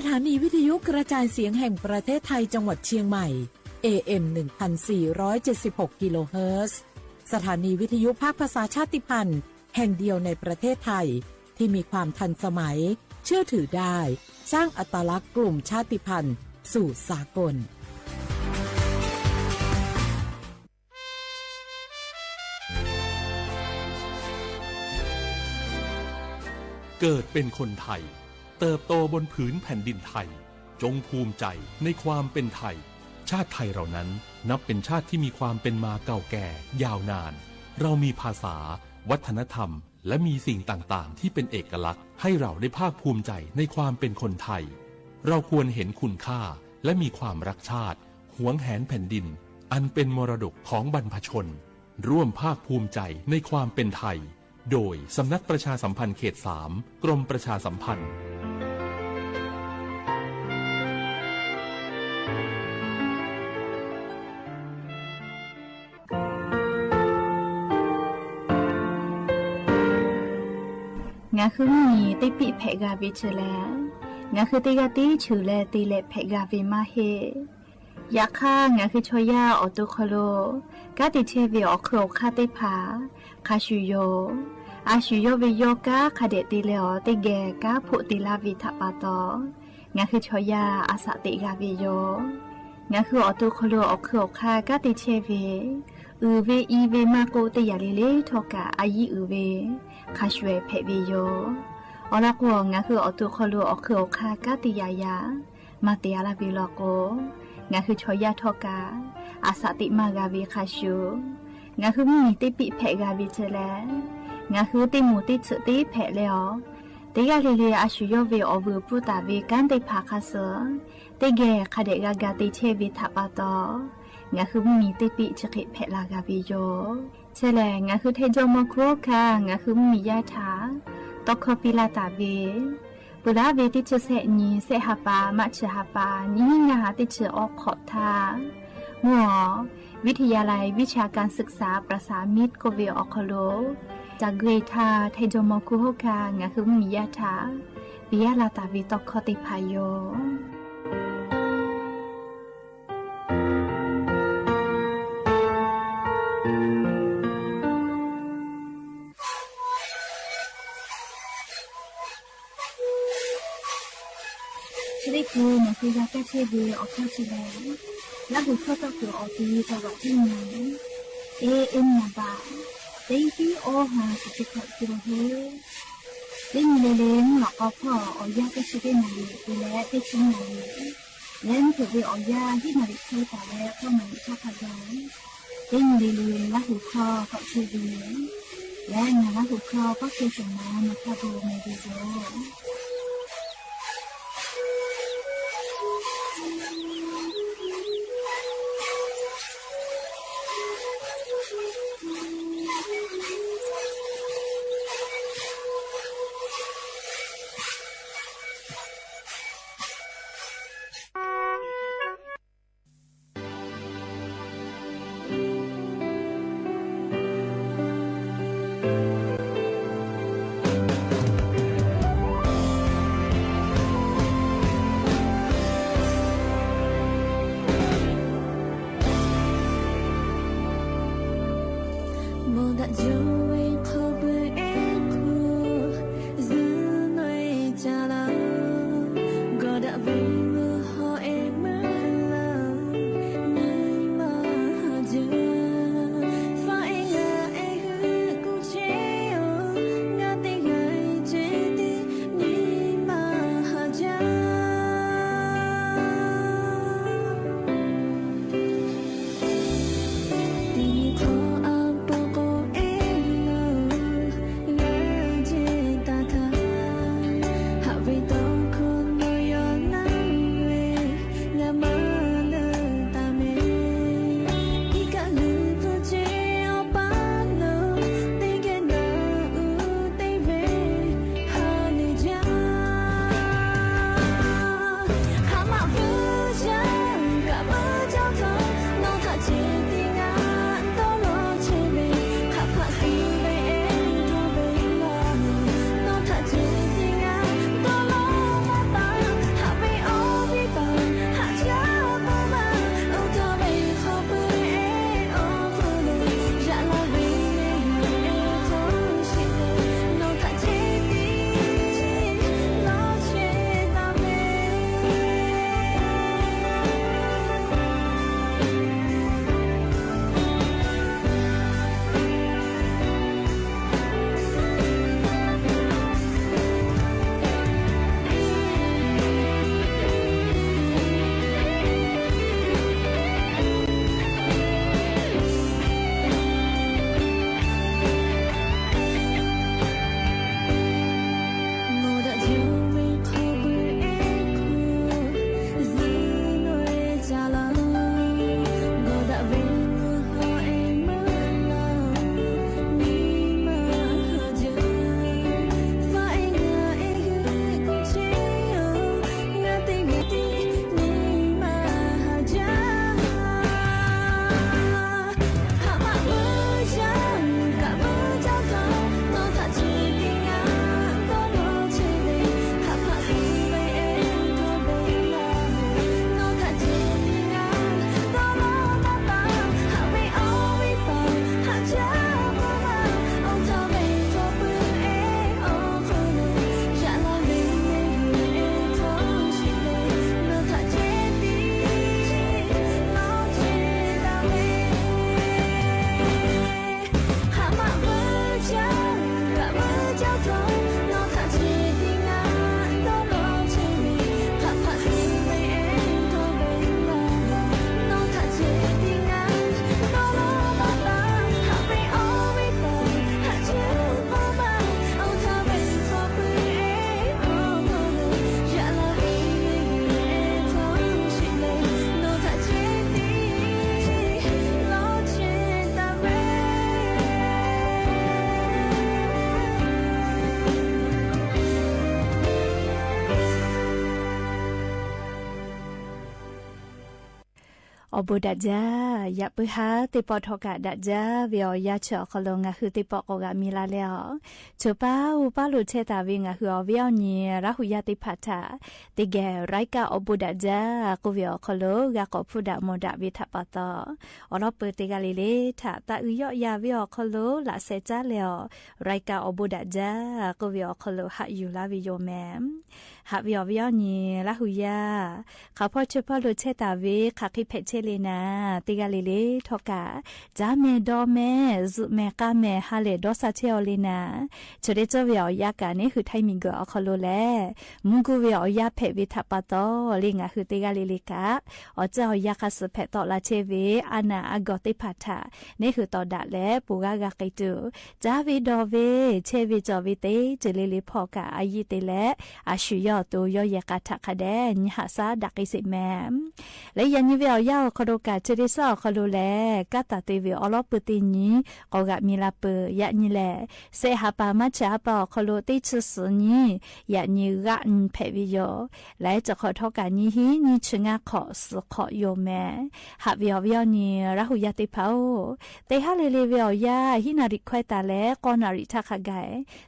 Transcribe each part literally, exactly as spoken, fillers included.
สถานีวิทยุกระจายเสียงแห่งประเทศไทยจังหวัดเชียงใหม่ เอเอ็ม หนึ่งพันสี่ร้อยเจ็ดสิบหก กิโลเฮิรตซ์ สถานีวิทยุภาคภาษาชาติพันธุ์แห่งเดียวในประเทศไทย ที่มีความทันสมัย เชื่อถือได้ สร้างอัตลักษณ์กลุ่มชาติพันธุ์สู่สากล เกิดเป็นคนไทย เติบโตบนผืนแผ่นดินไทย จงภูมิใจในความเป็นไทย ชาติไทยเรานั้นนับเป็นชาติที่มีความเป็นมาเก่าแก่ยาวนาน เรามีภาษา วัฒนธรรม และมีสิ่งต่างๆ ที่เป็นเอกลักษณ์ ให้เราได้ภาคภูมิใจในความเป็นคนไทย เราควรเห็นคุณค่า และมีความรักชาติ หวงแหนแผ่นดิน อันเป็นมรดกของบรรพชน ร่วมภาคภูมิใจในความเป็นไทย โดยสำนักประชาสัมพันธ์เขตสาม กรมประชาสัมพันธ์ ငါဃုမုၢ်နံၤ တ့ပံၣ်ဖဲးဂၤဝ့ၤဆၢလဲၣ်, ငါဃုတ့ဂၤတ့ဆၢလဲၣ် တ့လဲးဖဲးဂၤဝ့ၤမးဟ့ၣ် ယခါ ငါဃုဆီယါအီၤတိခိၣ်လိၤ ကါတ့ထဲဝ့ၤအီၣ်ခုၣ်အီၣ်ခါသ့ၣ်တဖၣ် ခါဆူၣ်ယိာ်, အါဆူၣ်ယိာ်ဝ့ၤယီၤ ကါခးဒဲးတ့လဲအီၤ တ့ဂဲၤကါဖိးတ့လါဝ့ၤထးပာ်တီၤ, ငါဃုဆီယါအသးတ့ဂၤဝ့ၤယိာ်, ငါဃုအီၣ်တိခိၣ်လိၤအီၣ်ခုၣ်အီၣ်ခါ ကါတ့ထဲဝ့ၤ အုၣ်ဝ့ၤအံၤဝ့ၤမးကိးတ့ယၤလံလ့ထီၣ်ကး အယံၤအုၣ်ဝ့ၤ ခါဆူၣ်ဖဲးဝ့ၤယိာ်, အီၤလီၤကိး ငါဃုအီၣ်တိခိၣ်လိၤအီၣ်ခုၣ်အီၣ်ခါ ကါတ့ယၤယၤ မၤတ့အါလၢဝ့ၤလီၤကိး, ငါဃုဆီယါထီၣ်ကး အသးတ့မးဂၤဝ့ၤခါဆူၣ်, ငါဃုမုၢ်နံၤ တ့ပံၣ်ဖဲးဂၤဝ့ၤဆၢလဲၣ်, ငါဃုတ့မူးတ့ဆၢတ့ဖဲးလဲအီၤ, တ့ဂၤလံလံ အါဆူၣ်ယိာ်ဝ့ၤအီၣ်ဝုၢ်ပူၤတၢ်ဝ့ၤ ကါသ့ၣ်တဖၣ်ခါဆၢ တ့ဂဲၤခးဒဲးဂၤဂၤတ့ထဲဝ့ၤထးပာ်တီၤ, ငါဃုမုၢ်နံၤ တ့ပံၣ်ဆၢဃ့ဖဲးလၢဂၤဝ့ၤယိာ်, ဆၢလဲၣ် ငါဃုထဲဒိးမီၤခူၣ်ခါ ငါဃုမုၢ်နံၤယါထး တီခီပံလၢတၢ်ဝ့ၤ ပှၤလၢဝ့ၤတ့ဆၢဆဲးနံၤ ဆဲးဟးပာ် မးဆၢဟးပာ် နံၤဟံးနၤဟးတ့ဆၢအီခီၣ်ထါ, မုၢ်အီၤ วิทยาลัยวิชาการศึกษาประสานมิตร ကိးဝ့ၤအီၣ်ခုၣ်လိၤ, တၢ်ဂ့ၢ်ထါ ထဲဒိးမီၤခူၣ်ဟိၣ်ခါ ငါဃုမုၢ်နံၤယါထး ပယါလၢတၢ်ဝ့ၤတီခီသ့ၣ်တဖၣ်ယိာ်. ဆၢလ့ပူၤ မ့ၢ်ဃ့ဂၤကါဆၢဝ့ၤအီၣ်ခီဆၢလဲၣ်, လၢဟူးခီၣ်ထီၣ်ကွံာ်အီၤတံၤ တဝးတံၢ်နၤ เอเอ็ม นามบัตร เจ็ดสิบเอ็ด ห้าสิบเจ็ด กิโลเฮิรตซ์ တနံၤလၢလၢ မုၢ်လီၤကီဖီၣ် အီၣ်ယၢ်တဆံတနံၤ တုၤလၢတဆံနံၤ လၢမုၢ်ထူၣ်ဝ့ၤအီၣ်ယၢ် ဟံးနၣ်ရံၣ်ခွဲတၢ်လၢ ဃိးနၣ်ရံၣ်ဆံခါယီၤ, တနံၤလၢလၢ လၢဟူးခီၣ်ထီၣ်ဆၢဝ့ၤ လၢနၤလၢဟူးခီၣ် ပီၣ်ဆၢၣ်စၢၣ်မၤ မၤထါဘိမ့ၢ်ဂ့ၤယိာ်. အိၣ်ဘူးဒၣ်ယၢ် ယၢ်ပုၢ်ဟါ သ့ၣ်ပီၣ်ထီၣ်ကၣ်ဒၣ်ယၢ် ဝ့ၢ်အီၣ်ယၢ် ဆၢၣ်အီၣ်ခီလိာ် ငါဟုးသ့ၣ်ပီၣ်ကိးဂၤမံၤလၢ်လၢ်အီၤ ဆၢၣ်ပၢ် အိၣ်ပၢ်လိာ်ဆဲးတၢ်ဝ့ၢ် ငါဟုးအီၤဝ့ၢ်အီၣ်နံၤ ရၢ်ဟူယၢ်သ့ၣ်တဖၣ်ထၣ် သ့ၣ်ဂဲၤ ရၢၢ်ကၣ်အိၣ်ဘူးဒၣ်ယၢ် ကိးဝ့ၢ်အီၣ်ခီလိာ် ဂၤကိးဖုဒၣ်မိၢ်ဒၣ်ဝ့ၢ်ထၣ်ပၣ်သီ အိၣ်လီၤပၢၤသ့ၣ်ဂၤလၢ်လၢ်ထၣ် သးအုးယီၣ်ယၤဝ့ၢ်အီၣ်ခီလိာ် လၢ်ဆဲးကၢ်လဲၣ်အီၤ ရၢၢ်ကၣ်အိၣ်ဘူးဒၣ်ယၢ် ကိးဝ့ၢ်အီၣ်ခီလိာ် ဟးယူႇလၢ်ဝ့ၢ်ယိၤမဲ ဟးဝ့ၢ်အီၣ်ဝ့ၢ်အီၣ်နံၤ ရၢ်ဟူယၢ် ခီဖီဆၢၣ်ဖီၣ်လိာ်ဆဲးတၢ်ဝ့ၢ် ခးဃ့ဖဲးဆဲးလၢ်နၤ သ့ၣ်ဂၤလၢ်လၢ်ထီၣ်ကၣ် ကၢ်မဲာ်ဒီးမဲာ် စုးမဲာ်ကါမဲာ် ဟါလဲၢ်ဒီးစၢ်ဆဲးအီၤလၢ်နၤ ဆၢၣ်ဒ့ၣ်စၢၣ်ဝ့ၢ်အီၣ်ယၢ်ကၣ် န့ၣ်ဟုးထၢၣ်မံၤကၢၢ်အီၣ်ခီလိာ်လဲၣ် မူကူဝ့ၢ်အီၣ်ယၢ်ဖဲးဝ့ၢ်ထၣ်ပၣ်သီ လၢ်ငါဟုးသ့ၣ်ဂၤလၢ်လၢ်ကၣ် အီၣ်စၢၣ်အီၣ်ယၢ်ခါဆူၣ်ဖဲးသီၣ်လၢ်ဆဲးဝ့ၢ် အနၢ်အဂီၢ်သ့ၣ်တဖၣ်ထၣ် န့ၣ်ဟုးသီၣ်ဒၣ်လဲၣ် ပူၤဂၤဂၤက့ၤတုၤ ကၢ်ဝ့ၢ်ဒီးဝ့ၢ် ဆဲးဝ့ၢ်ကၠီၣ်ဝ့ၢ်သ့ၣ် တၢ်လၢ်လၢ်ဖီၣ်ကၣ် အယံာ်သ့ၣ်လဲၣ် အဆူၣ်ယီၣ်သိယီၣ်ယဲၢ်ကၣ်ထၣ်ခါဒဲး နံၣ်ဟးစၢ်ဒၣ်က့ၤစ့ၢ်မဲာ် လၢယၤနံၤဝ့ၢ်အီၣ်ယၢ်အီၣ်ခီလိာ်ကၣ် ဆၢၣ်ဒ့ၣ်စၢၣ်အီၣ်ခီလိာ်လဲၣ် ကၢ်သးသ့ဝ့ၢ်အီလီၤပၢၤသ့ၣ်နံၤ ကိးဂၤမံၤလၢ်ပၢၤ ယၤနံၤလဲၣ် စဲးဟးပၢ်မၤဆၢးဟးပၢ်အီၣ်ခီလိာ် သ့ၣ်ဆံးစူၤနံၤ ယၤနံၤဂၤနံၤဖဲးဝ့ၢ်ယိၤ လၢတခီၣ်ထီၣ်ကၣ်နံၤဟံး နံၤဆံးငါးခီၣ် သီခီၣ်ယိၤမဲာ် ဟးဝ့ၢ်အီၣ်ဝ့ၢ်အီၣ်နံၤ ရၢ်ဟူယၢ်သ့ၣ်တဖၣ်ဧၢ သ့ၣ်ဟါလၢ်လၢ်ဝ့ၢ်အီၣ်ယၢ် ဟံးနၣ်ရံၣ်ခွဲးသးလဲၣ် ဃိးနၣ်ရံၣ်ထၣ်ခါဂၤ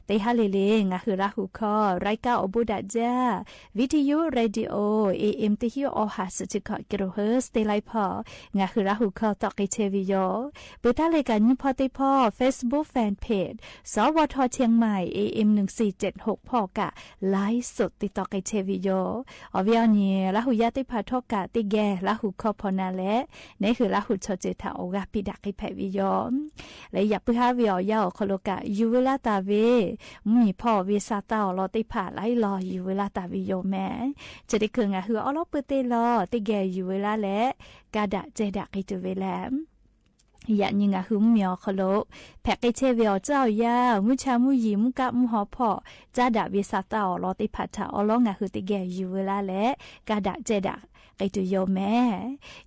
သ့ၣ်ဟါလၢ်လၢ် ငါဟုးရၢ်ဟူခီ ရၢၢ်ကၣ်အိၣ်ဘူးဒၣ်ယၢ် ဝံထယု ရေဒီယို AM တဟံး အီၣ်ဟး ဆူးဆံးခီၣ် ကီၢ်ဟၢၣ် သ့ၣ်လၢ်ဖီၣ် ငါဟုးရၢ်ဟူခီ သီၣ်က့ၤဆဲးဝ့ၢ်ယိၤ ပၢၢ်တၢ်လၢကၣ်နံၤဖီသ့ၣ်ဖီၣ် Facebook Fan Page စဝထ เชียงใหม่ AM หนึ่งสี่เจ็ดหก ဖီၣ်ကၣ် ไลฟ์สด သ့ၣ်သီၣ်က့ၤဆဲးဝ့ၢ်ယိၤ အီၣ်ဝ့ၢ်အီၣ်နံၤ ရၢ်ဟူယၢ်သ့ၣ်တဖၣ်ထီၣ်ကၣ် သ့ၣ်ဂဲၤ ရၢ်ဟူခီဖီၣ်နၤလဲၣ် န့ၣ်ဟုးရၢ်ဟူဆီၣ်ထွဲထၢၣ် အိၣ်ဂၤပံၤဒၣ်က့ၤဖဲးဝ့ၢ်ယိၤ လၢယၤပုၢ်ဟါဝ့ၢ်အီၣ်ယၢ်အီၣ်ခီလိာ်ကၣ် ယူၤဝဲလၢ်တၢ်ဝ့ၢ် မုၢ်မံၤဖီၣ်ဝ့ၢ် စးတၢ်အီၣ်လီၤသ့ၣ်တဖၣ် လၢအလီၢ် ယူၤဝဲလၢ်တၢ်ဝ့ၢ်ယိၤမဲာ် ဆၢၣ်ဒ့ၣ်ခုး ငါဟုးအီလီၤပၢၤသ့ၣ်လီၤ သ့ၣ်ဂဲၤယူၤဝဲလၢ်လဲၣ် ကၢ်ဒၣ်စဲးဒၣ်က့ၤတုၤဝဲလဲၣ် ယၤနံၤ ငါဟုးမုၢ်မံၤအီၣ်ခီလိာ် ဖဲးက့ၤဆဲးဝ့ၢ်အီၣ်စၢၣ်အီၣ်ယၢ် မုၢ်ဆါမုၢ်ယံၤ မုၢ်ကၣ်မုၢ်ဟီဖီၣ် ကၢ်ဒၣ်ဝ့ၢ် စးတၢ်အီၣ်လီၤသ့ၣ်တဖၣ်ထၣ် အီလီၤ ငါဟုးသ့ၣ်ဂဲၤယူၤဝဲလၢ်လဲၣ် ကၢ်ဒၣ်စဲးဒၣ်က့ၤတုၤယိၤမဲာ်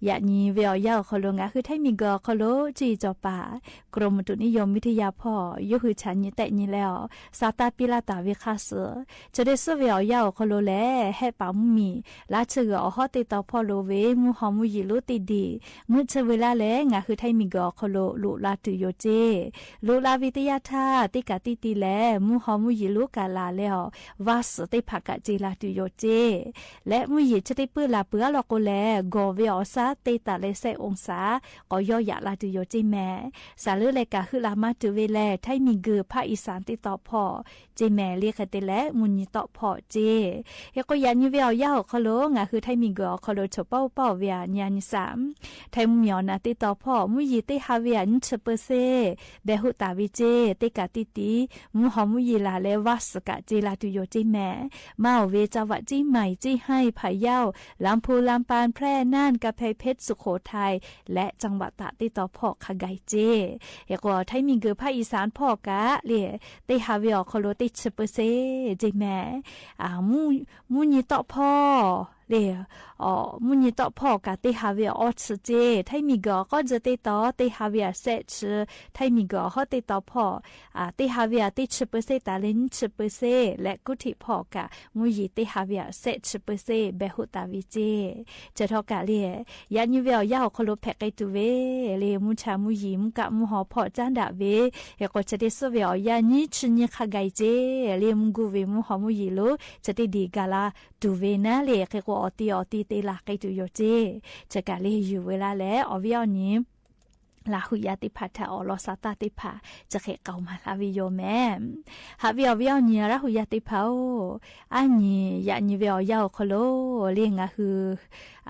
ယၤနံၤဝ့ၢ်အီၣ်ယၢ်အီၣ်ခီလိာ် ငါဟုးထၢၣ်မံၤကၢၢ်အီၣ်ခီလိာ် ကၠံၣ်ကၠီၣ်ပၢ် กรมอุตุนิยมวิทยาဖီၣ် ယိၤဟုးဆၣ်နံၤသဲးနံၤလဲၣ်အီၤ စးတၢ်ပ့လၢ်တၢ်ဝ့ၢ်ခါဆူၣ် ဆၢၣ်ဒ့ၣ်စၢၣ်ဝ့ၢ်အီၣ်ယၢ်အီၣ်ခီလိာ်လဲၣ် ဟဲပာ်မုၢ်မံၤ လၢဆၢၣ်ဂၢၢ်အီၣ်ဟီၣ်သ့ၣ်သီဖီၣ်လိာ်ဝ့ၢ် မုၢ်ဟီၣ်မုၢ်ယံၤလိၤသ့ၣ်ဒံး မုၢ်ဆၢၣ်ဝ့ၢ်လၢ်လဲၣ် ငါဟုးထၢၣ်မံၤကၢၢ်အီၣ်ခီလိာ် လိးလၢ်တုၤယိၤစ့ လိးလၢ်ဝံၤတယၢ်ထၢၣ် သ့ၣ်ကၣ်သံၣ်သံလဲၣ် မုၢ်ဟီၣ်မုၢ်ယံၤလိၤကၣ်လၢ်လဲၣ်အီၤ ဝၢ်စုးသ့ၣ်တဖၣ်ကၣ်စ့လၢ်တုၤယိၤစ့ လၢမုၢ်ယံၤဆၢထံပၢၢ်လၢ်ပၢၢ်အလီၢ်ကိးလဲၣ် ဂီၤဝ့ၢ်အီၣ်စးသ့ၣ်သၣ်လၢ စဲးအိၣ်စၣ် ကီးယီၣ်ယၣ်လၢ်တုၤယိၤစ့မဲာ် စးလၢလဲၤကၣ်ဟုးလၢ်မၤတုၤဝဲလဲၣ် ထၢၣ်မံၤကၢၢ် ဖးအံၣ်စၣ်သ့ၣ်သီဖီၣ် စ့မဲာ် လၢဃဲၤသ့ၣ်လဲၣ် မုၢ်နံၤသီဖီၣ်စ့ ဟ့ၣ်ကူၣ်ယၤနံၤဝ့ၢ်အီၣ်ယၢ်အီၣ်ခီလိာ် ငါဟုးထၢၣ်မံၤကၢၢ်အီၣ်ခီလိာ် ဆိၣ်ပီၣ်ပီၣ်ဝ့ၢ်အီၣ်နံၤအနံၤစၢ် ထၢၣ်မုၢ်မံၤအီၣ်နၤသ့ၣ်သီဖီၣ် မုၢ်ယံၤသ့ၣ်ဟးဝ့ၢ်အီၣ်နံၣ်ဆံပၢၢ်စ့ ဘဲဟူးသးဝံၤစ့ သ့ၣ်ကၣ်သံၣ်သံ မုၢ်ဟီၣ်မုၢ်ယံၤလၢ်လဲၣ် ဝၢ်စုးကၣ်စ့လၢ်တုၤယိၤစ့မဲာ် မၤအီၣ်ဝ့ၢ် จังหวัดเชียงใหม่ เชียงราย พะเยา ลำพูน ลำปาง แพร่ น่าน กำแพงเพชร สุโขทัย และจังหวัดตาก သ့ၣ်သီဖီၣ်ခါဂၤစ့ ဟ့ၣ်ကူၣ်ထၢၣ်မံၤကၢၢ် ဖးအံၣ်စၣ်ဖီၣ်ကၣ်လၢ် သ့ၣ်ဟးဝ့ၢ်အီၣ်ခီလိာ် သ့ၣ်ဆံပၢၢ်စ့စ့မဲာ် မုၢ်နံၤသီဖီၣ်လၢ် မုၢ်နံၤသီဖီၣ်ကၣ် သ့ၣ်ဟးဝ့ၢ်အီၣ်အီဆံစ့ ထၢၣ်မံၤကၢၢ်အီၣ်ကီၢ်စၢၤသ့ၣ်သီ သ့ၣ်ဟးဝ့ၢ်အီၣ်စဲးဆံ ထၢၣ်မံၤကၢၢ်အီၣ်ဟီၣ်သ့ၣ်သီဖီၣ် သ့ၣ်ဟးဝ့ၢ်အီၣ်သ့ၣ်ဆံပၢၢ်စ့သးလၢနံၣ်ဆံပၢၢ်စ့ လၢကူၣ်ထံၣ်ဖီၣ်ကၣ် မုၢ်ယံၤသ့ၣ်ဟးဝ့ၢ်အီၣ်စဲးဆံပၢၢ်စ့ ဘဲဟူးသးဝံၤစ့ ဆၢထီၣ်ကၣ်လၢ် ယၤနံၤဝ့ၢ်အီၣ်ယၢ်အီၣ်ခီလိာ် ဖဲးက့ၤတုၤဝဲလၢ် မုၢ်ဆါမုၢ်ယံၤ မုၢ်ကၣ်မုၢ်ဟီဖီၣ်ကၢ်ဒၣ်ဝ့ၢ် ဟ့ၣ်ကူၣ်ဆၢၣ်ဒ့ၣ်စၢၣ်ဝ့ၢ်အီၣ်ယၢ် နံၣ်ဆံနံၤခါဂၤစ့ လၢ်မုၢ်ကူဝ့ၢ် မုၢ်ဟီၣ်မုၢ်ယံၤလိၤ ဆၢၣ်ဒ့ၣ်ဒံးကၣ်လၢ်တုၤဝဲနၤလၢ် ဟ့ၣ်ကူၣ်အီၣ်သံအီၣ်သံသ့လၢ်က့ၤတုၤယိၤစ့ ဆၢကၣ်လၢ် ယူၤဝဲလၢ်လဲၣ် အီၣ်ဝ့ၢ်အီၣ်နံၤ ရၢ်ဟူယၢ်သ့ၣ်တဖၣ်ထၣ် အီၣ်လီၤစးတၢ်သ့ၣ်တဖၣ် ကဃ့ၢ်ကီးမၤလၢ်ဝံၤယိၤမဲာ် ဟးဝ့ၢ်အီၣ်ဝ့ၢ်အီၣ်နံၤ ရၢ်ဟူယၢ်သ့ၣ်တဖၣ်ဧၢ အါနံၤ ယၤနံၤဝ့ၢ်အီၣ်ယၢ်အီၣ်ခီလိာ်လၢ် ငါဟုး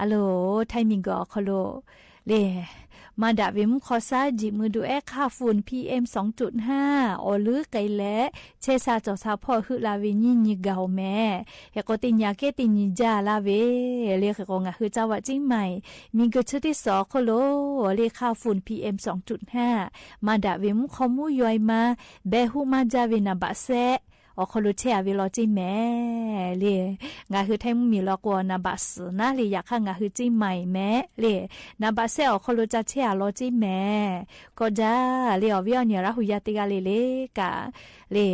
အလိၤ ထၢၣ်မံၤကၢၢ်အီၣ်ခီလိာ်လၢ် မၤဒၣ်ဝ့ၢ်မူခီၣ်စၢ် ဒံးမုၢ်ဒိၣ်အဲၣ် ค่าฝุ่น PM สองจุดห้า အီၣ်လၢကဲလဲၣ် ဆဲးစၢ်ကၠီၣ်စၢ်ဖီၣ်ဟုးလၢ်ဝံၤ နံၤနံၤဂၤဧိၤမဲာ် ဟ့ၣ်ကူၣ်သ့ၣ်ညါက့ၤသ့ၣ်ညါကၠၢ်လၢ်ဝဲလၢ် ဟ့ၣ်ကူၣ် ငါဟုး จังหวัดเชียงใหม่ မံၤကၢၢ်ဆၢသ့ၣ်စီၤခီလိာ်လၢ် ค่าฝุ่น PM สองจุดห้า မၤဒၣ်ဝ့ၢ်မူခီၣ်မူယွၤမၤ ဘဲဟူးမၤကၠၢ်ဝ့ၢ်နၢ်ဘၣ်စဲး အီၤခီလူး ဆဲးအဝဲလီၤစ့ၢ်မဲာ် လၢ ငါဟုၣ်ထဲမုၢ်မံၤလီၤ ကွၢ်နဘၣ်သၢနၤလၢ ယခါ ငါဟုၣ်စ့ၢ်မၤမဲာ် လၢ နဘၣ်သၢအီၤခီလူး ကဆဲးအလီၤစ့ၢ်မဲာ် ကီးဒၣ် လၢ အီၤဝဲအီၤန့ၣ် ရၣ်ဟူယၢ်တဂၤလၢ်လၢ်က လၢ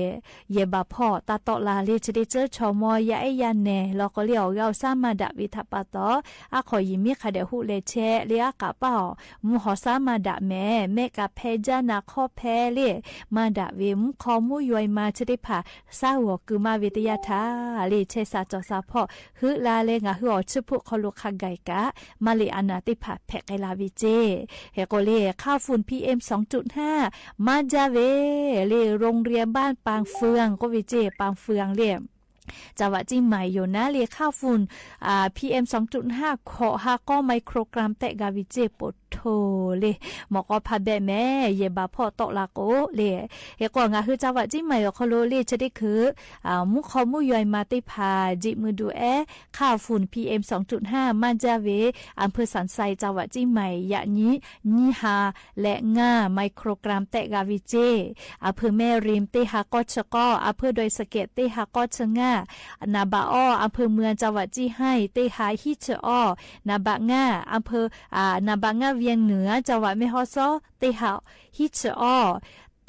ယဲၢ်ဘၣ်ဖီၣ်တၢ်တီလၢ်လၢ ဆၢဒ့ဆၢဆီမီ ယအဲၣ်ယၤနဲၣ် လီၤကီးလၢ အီၤဂၤအိၣ်ဆၢမၤဒၣ်ဝဲ ထးပာ်တီ အါခီယံာ်မ့ၢ်ခါဒဲး ဟူးလဲၤဆဲး လၢအကးပာ်အီၤ မူဟီၣ်ဆၢမၤဒၣ်မဲာ် မဲာ်ကးဖဲ ကၠၢ်နၤခီဖဲ လၢ မၤဒၣ်ဝဲ မူခီမူယွဲမၤ ဆၢဒ့ဖၣ် ဆၢဂီၤကုမၤဝဲတယၢ်ထၢ လၢ ဆဲးစၢ်စီၤစၢ်ဖီၣ် ဟုးလၢ်လၢ ငါဟုၣ်အီၤဆူၣ်ဖူၣ်ခီလူး ခါဂၤကး မၤလ့ၣ်အနၢ်သ့ၣ်ဖၣ် ဖဲးကဲလၢ်ဝဲစ့ၢ် ဟဲကီးလၢ ခါ ฝุ่น PM สองจุดห้า မၤဒၣ်ဝဲ လၢ โรงเรียนบ้านปางเฟือง ကီးဝဲစ့ၢ် ပၢင်ဖုင် လၢ จังหวัดเชียงใหม่ ယိာ်နၤ လၢ ခါ ฝุ่น อ่า PM สองจุดห้า ခိးဟးကီး ไมโครกรัม တဲာ်ဂၤဝဲစ့ၢ် ပိာ်ထိၣ်လၢ မီၢ်ကီၢ်ဖးဘဲးမဲာ် ယဲၢ်ဘၣ်ဖီၣ်တီလၢ်ကိးလၢ ဟဲကီး ငါဟုၣ် จังหวัดเชียงใหม่ အီၤခီလူး လၢ ဆၢဒ့ခုၣ် อ่า မူခီမူယွဲမၤသ့ၣ်ဖၣ် ဒံးမုၢ်ဒုးအဲၣ် ခါ ฝุ่น PM สองจุดห้า မၤဒၣ်ဝဲ อำเภอสันทราย จังหวัดเชียงใหม่ ယဲၢ်နံၣ် နံၣ်ဟါ လၢ ငါး ไมโครกรัม တဲာ်ဂၤဝဲစ့ၢ် อำเภอแม่ริม သ့ၣ်ဟးကီးဆၢကီး อำเภอดอยสะเก็ด သ့ၣ်ဟးကီးဆၢငါး နံဘၣ်အီၣ် อำเภอเมือง จังหวัดเชียงราย သ့ၣ်ဟးဟံၣ်ဆၢအီၣ် နံဘၣ်ငါး อำเภอ อ่า นำบางงาเวียงเหนือ จังหวัดแม่ฮ่องสอน သ့ၣ်ဟးဟံၣ်ဆၢအီၣ်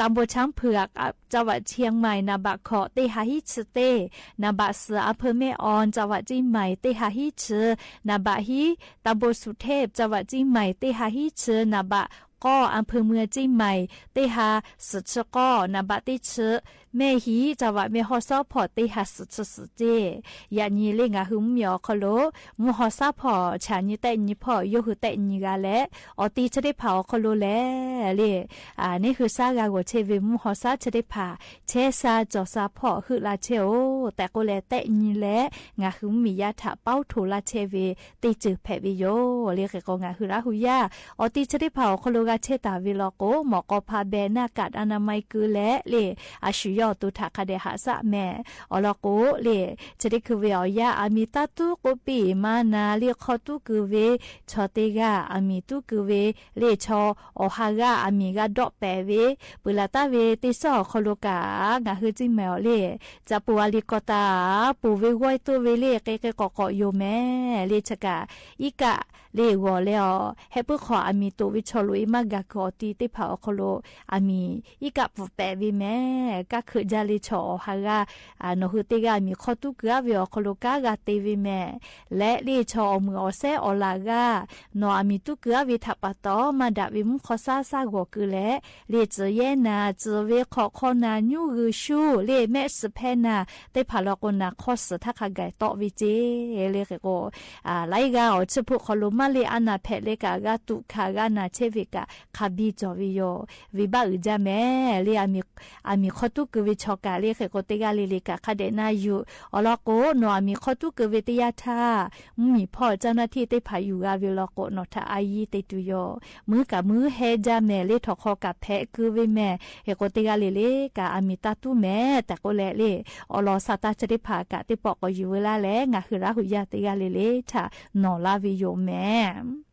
ตำบลช้างเผือก อ่า จังหวัดเชียงใหม่ นำบางขอ သ့ၣ်ဟးဟံၣ်ဆၢသ့ၣ် นำบางเสือ อำเภอแม่ออน จังหวัดเชียงใหม่ သ့ၣ်ဟးဟံ�်ဆၢ นำบางฮี ตำบลสุเทพ จังหวัดเชียงใหม่ သ့ၣ်ဟးဟံၣ်ဆၢ นำบางก้อ อำเภอเมืองเชียงใหม่ သ့ၣ်ဟးသၢဆၢကီး နံဘၣ်သၢဆၢ แม่ฮี จังหวัดแม่ฮ่องสอน ဖီၣ် သ့ၣ်ဟးသၢဆၢသၢသ့ၣ် ယဲၢ်နံၣ်လၢ ငါဟုၣ်မုၢ်မံၤအီၤခီလူး မူဟီၣ်ဆၢဖီၣ် ဆၣ်နံၣ်တဲာ်နံၣ်ဖီၣ် ယိၤဟုၣ်တဲာ်နံၣ်ဂၤလဲၣ် အီၤတံၢ်ဆၢဒ့ဖၣ်အီၤခီလူးလဲၣ် လၢ အန့ၣ်ဟုၣ်စၢ်ဂၤဂီၤဆၢဝဲ မူဟီၣ်ဆၢဆၢဒ့ဖၣ် ဆဲးစၢ်စီၤစၢ်ဖီၣ် ဟုးလၢ်ဆဲးအိၣ် တဲာ်ကိးလဲၣ်တဲာ်နံၣ်လဲၣ် ငါဟုၣ်မုၢ်မံၤယါထး ပီၣ်ထိၣ်လၢ်ဆဲးဝဲ သ့ၣ်စၢၢ်ဖဲးဝဲယိာ် လၢဃဲးကိး ငါဟုၣ်ရၣ်ဟူးယၢ် အီၤတံၢ်ဆၢဒ့ဖၣ်အီၤခီလူး ဂၤဆဲးတၢ်ဝဲလီၤကိး မီၢ်ကီၢ်ဖးဘဲး หน้ากากอนามัย ကုလဲၣ် လၢ အဆူၣ်ယီၣ်အသိးထးခါဒဲး ဟးစၢ်မဲာ် အီၤလီၤကိး လၢ ဆၢဒ့ခုၣ်ဝဲအီၤယၢ် အမံၤတၢ်တူၢ်ကိးပံာ် မၤနၤလၢခီတူၢ်က့ၤဝဲ ဆီတ့ဂၤ အမံၤတူၢ်က့ၤဝဲ လၢဆီအီၣ်ဟးဂၤ အမံၤဂၤဒီးပဲာ်ဝဲ ပှၤလၢတၢ်ဝဲတ့စီၣ်အီၤခီလူးကး ငါဟုၣ်စံးမးအီၤ လၢ စၢ်ပူၤအလံၤကီၢ်တၢ် ပူၤဝဲဂီၢ်သိၣ်ဝဲလၢ ကဲကဲကီးကီးယိာ်မဲာ် လၢဆကး အံကၣ် လၢဂီၤလၢအီၤ ဟဲပၢၢ်ခီၣ်အမံၤတိာ်ဝဲဆီလိာ်အံၤ မၤဂၤက့ၤအီၤတံၢ်သ့ၣ်ဖၣ်အီၤခီလူး အမံၤ အံကၣ်ပူၤပဲာ်ဝဲမဲာ် ကၣ်ခုးဒ်လၢဆီအီၣ်ဟးဂၤ အနီၢ်ဟုၣ်တ့ဂၤ အမံၤခီတူၢ်က့ၤဝဲအီၤခီလူး ကါဂၤတ့ဝဲမဲာ် လၢလၢဆီအီၣ်မုာ်အီၣ်စဲအီၣ်လၢ်ဂၤ နီၢ်အမံၤတူၢ်က့ၤဝဲထးပာ်တီ မၤဒၣ်ဝဲမူခီၣ်စၢ်စၢ်ဂီၤကုလဲၣ် လၢစၢၤယဲၢ်နၤ စၢၤဝဲခီၣ်ခီနၤ ညူဂုာ်ဆူၣ် လၢမဲာ်စၢၤဖဲနၤ သ့ၣ်ဖၣ်လီၤကိးနၤခီၣ်စၢၢ်ထးခါဂၤတီၣ်ဝဲစ့ၢ် လၢဃဲးကိး အလါအံၤဂၤအီၤဆူၣ်ဖူၣ်ခီလူး မၤလ့ၣ်အနၢ်ဖဲးလၢကး ဂၤတူာ်ခးဂၤနၤဆဲးဝဲကး ခးဘံၣ်ကၠီၣ်ဝဲယိာ် ဝံၤဘၣ်အုၣ်ဒ်မဲာ် လၢအမံၤ အမံၤခီတူၢ်က့ၤဝဲဆီကး လၢဃဲးကိးတ့ဂၤလၢလၢကး ခါဒဲးနၢ်ယူာ် အီၤလီၤကိး နီၢ်အမံၤခီတူၢ်က့ၤဝဲတယၢ်ထၢ မုၢ်မံၤဖီၣ် เจ้าหน้าที่ သ့ၣ်ဖၣ်ယူၤဂၤဝဲလီၤကိး နီၢ်ထးအါယံၤသ့ၣ်တုၤယိာ် မုၢ်ကးမုၢ်ဟဲဒ်မဲာ် လၢထီၣ်ခီကးဖဲးက့ၤဝဲမဲာ် ဃဲးကိးတ့ဂၤလၢလၢကး အမံၤတၢ်တူၢ်မဲာ် တဲာ်ကိးလဲၣ်လၢ အီၤလီၤစၢ်တၢ်ဆၢတ့ၢ်ဖးကး သ့ၣ်ပိာ်ကီးယူၤဝဲလၢ်လဲၣ် ငါဟုၣ်ရၣ်ဟူးယၢ်တ့ဂၤလၢလၢ ထးနီၢ်လၢ်ဝဲယိာ်မဲာ်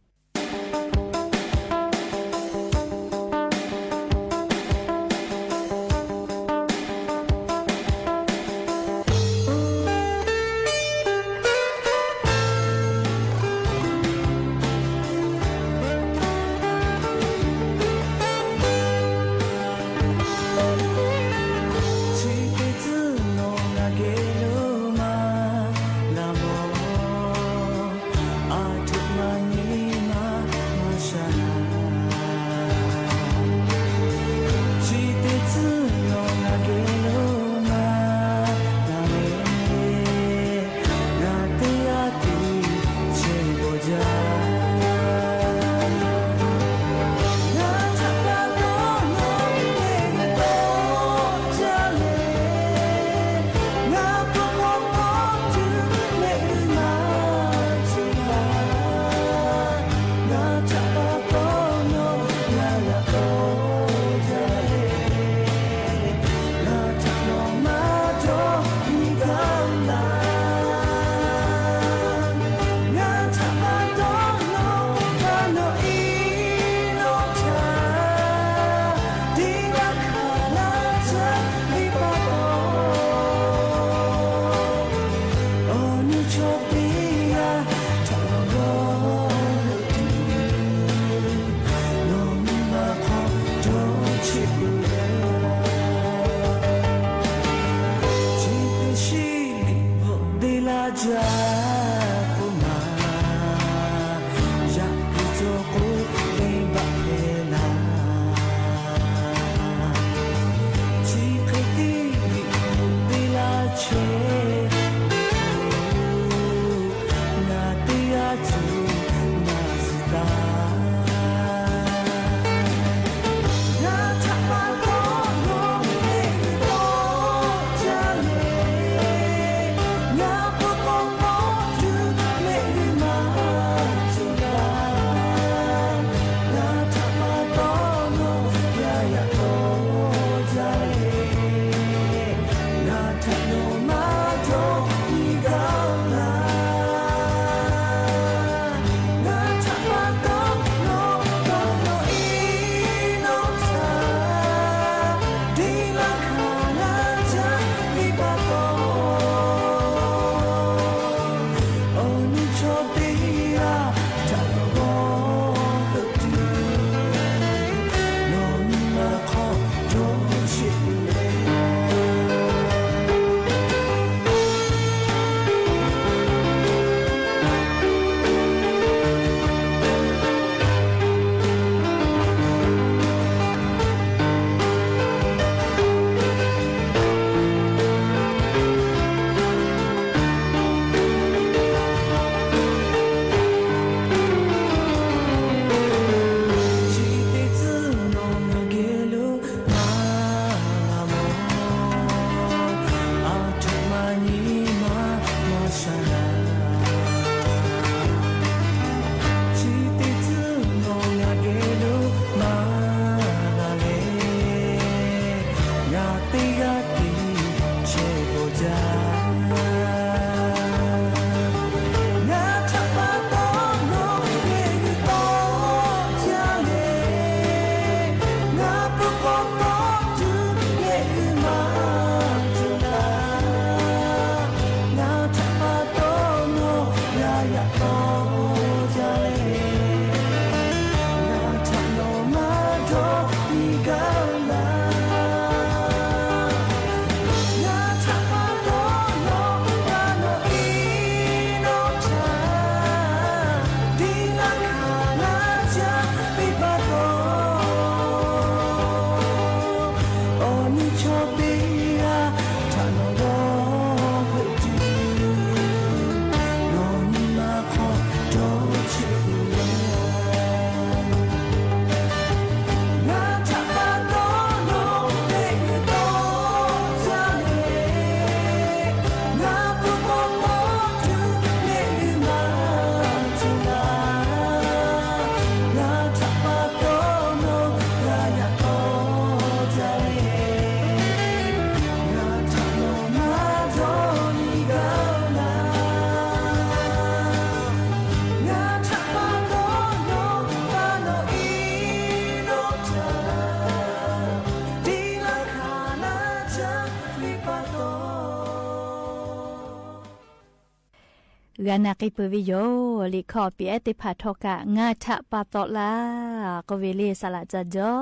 ဂၤနာ်က့ၤပၢၢ်ဝီၣ်ယိၤ လံာ်ခီၣ်ပံးအဲၣ်သ့ၣ်တဖၣ်ထီၣ်ကး ငါးထပ်ပါတော့လား ကီၢ်ဝဲလၢ စာလတ်စာကြော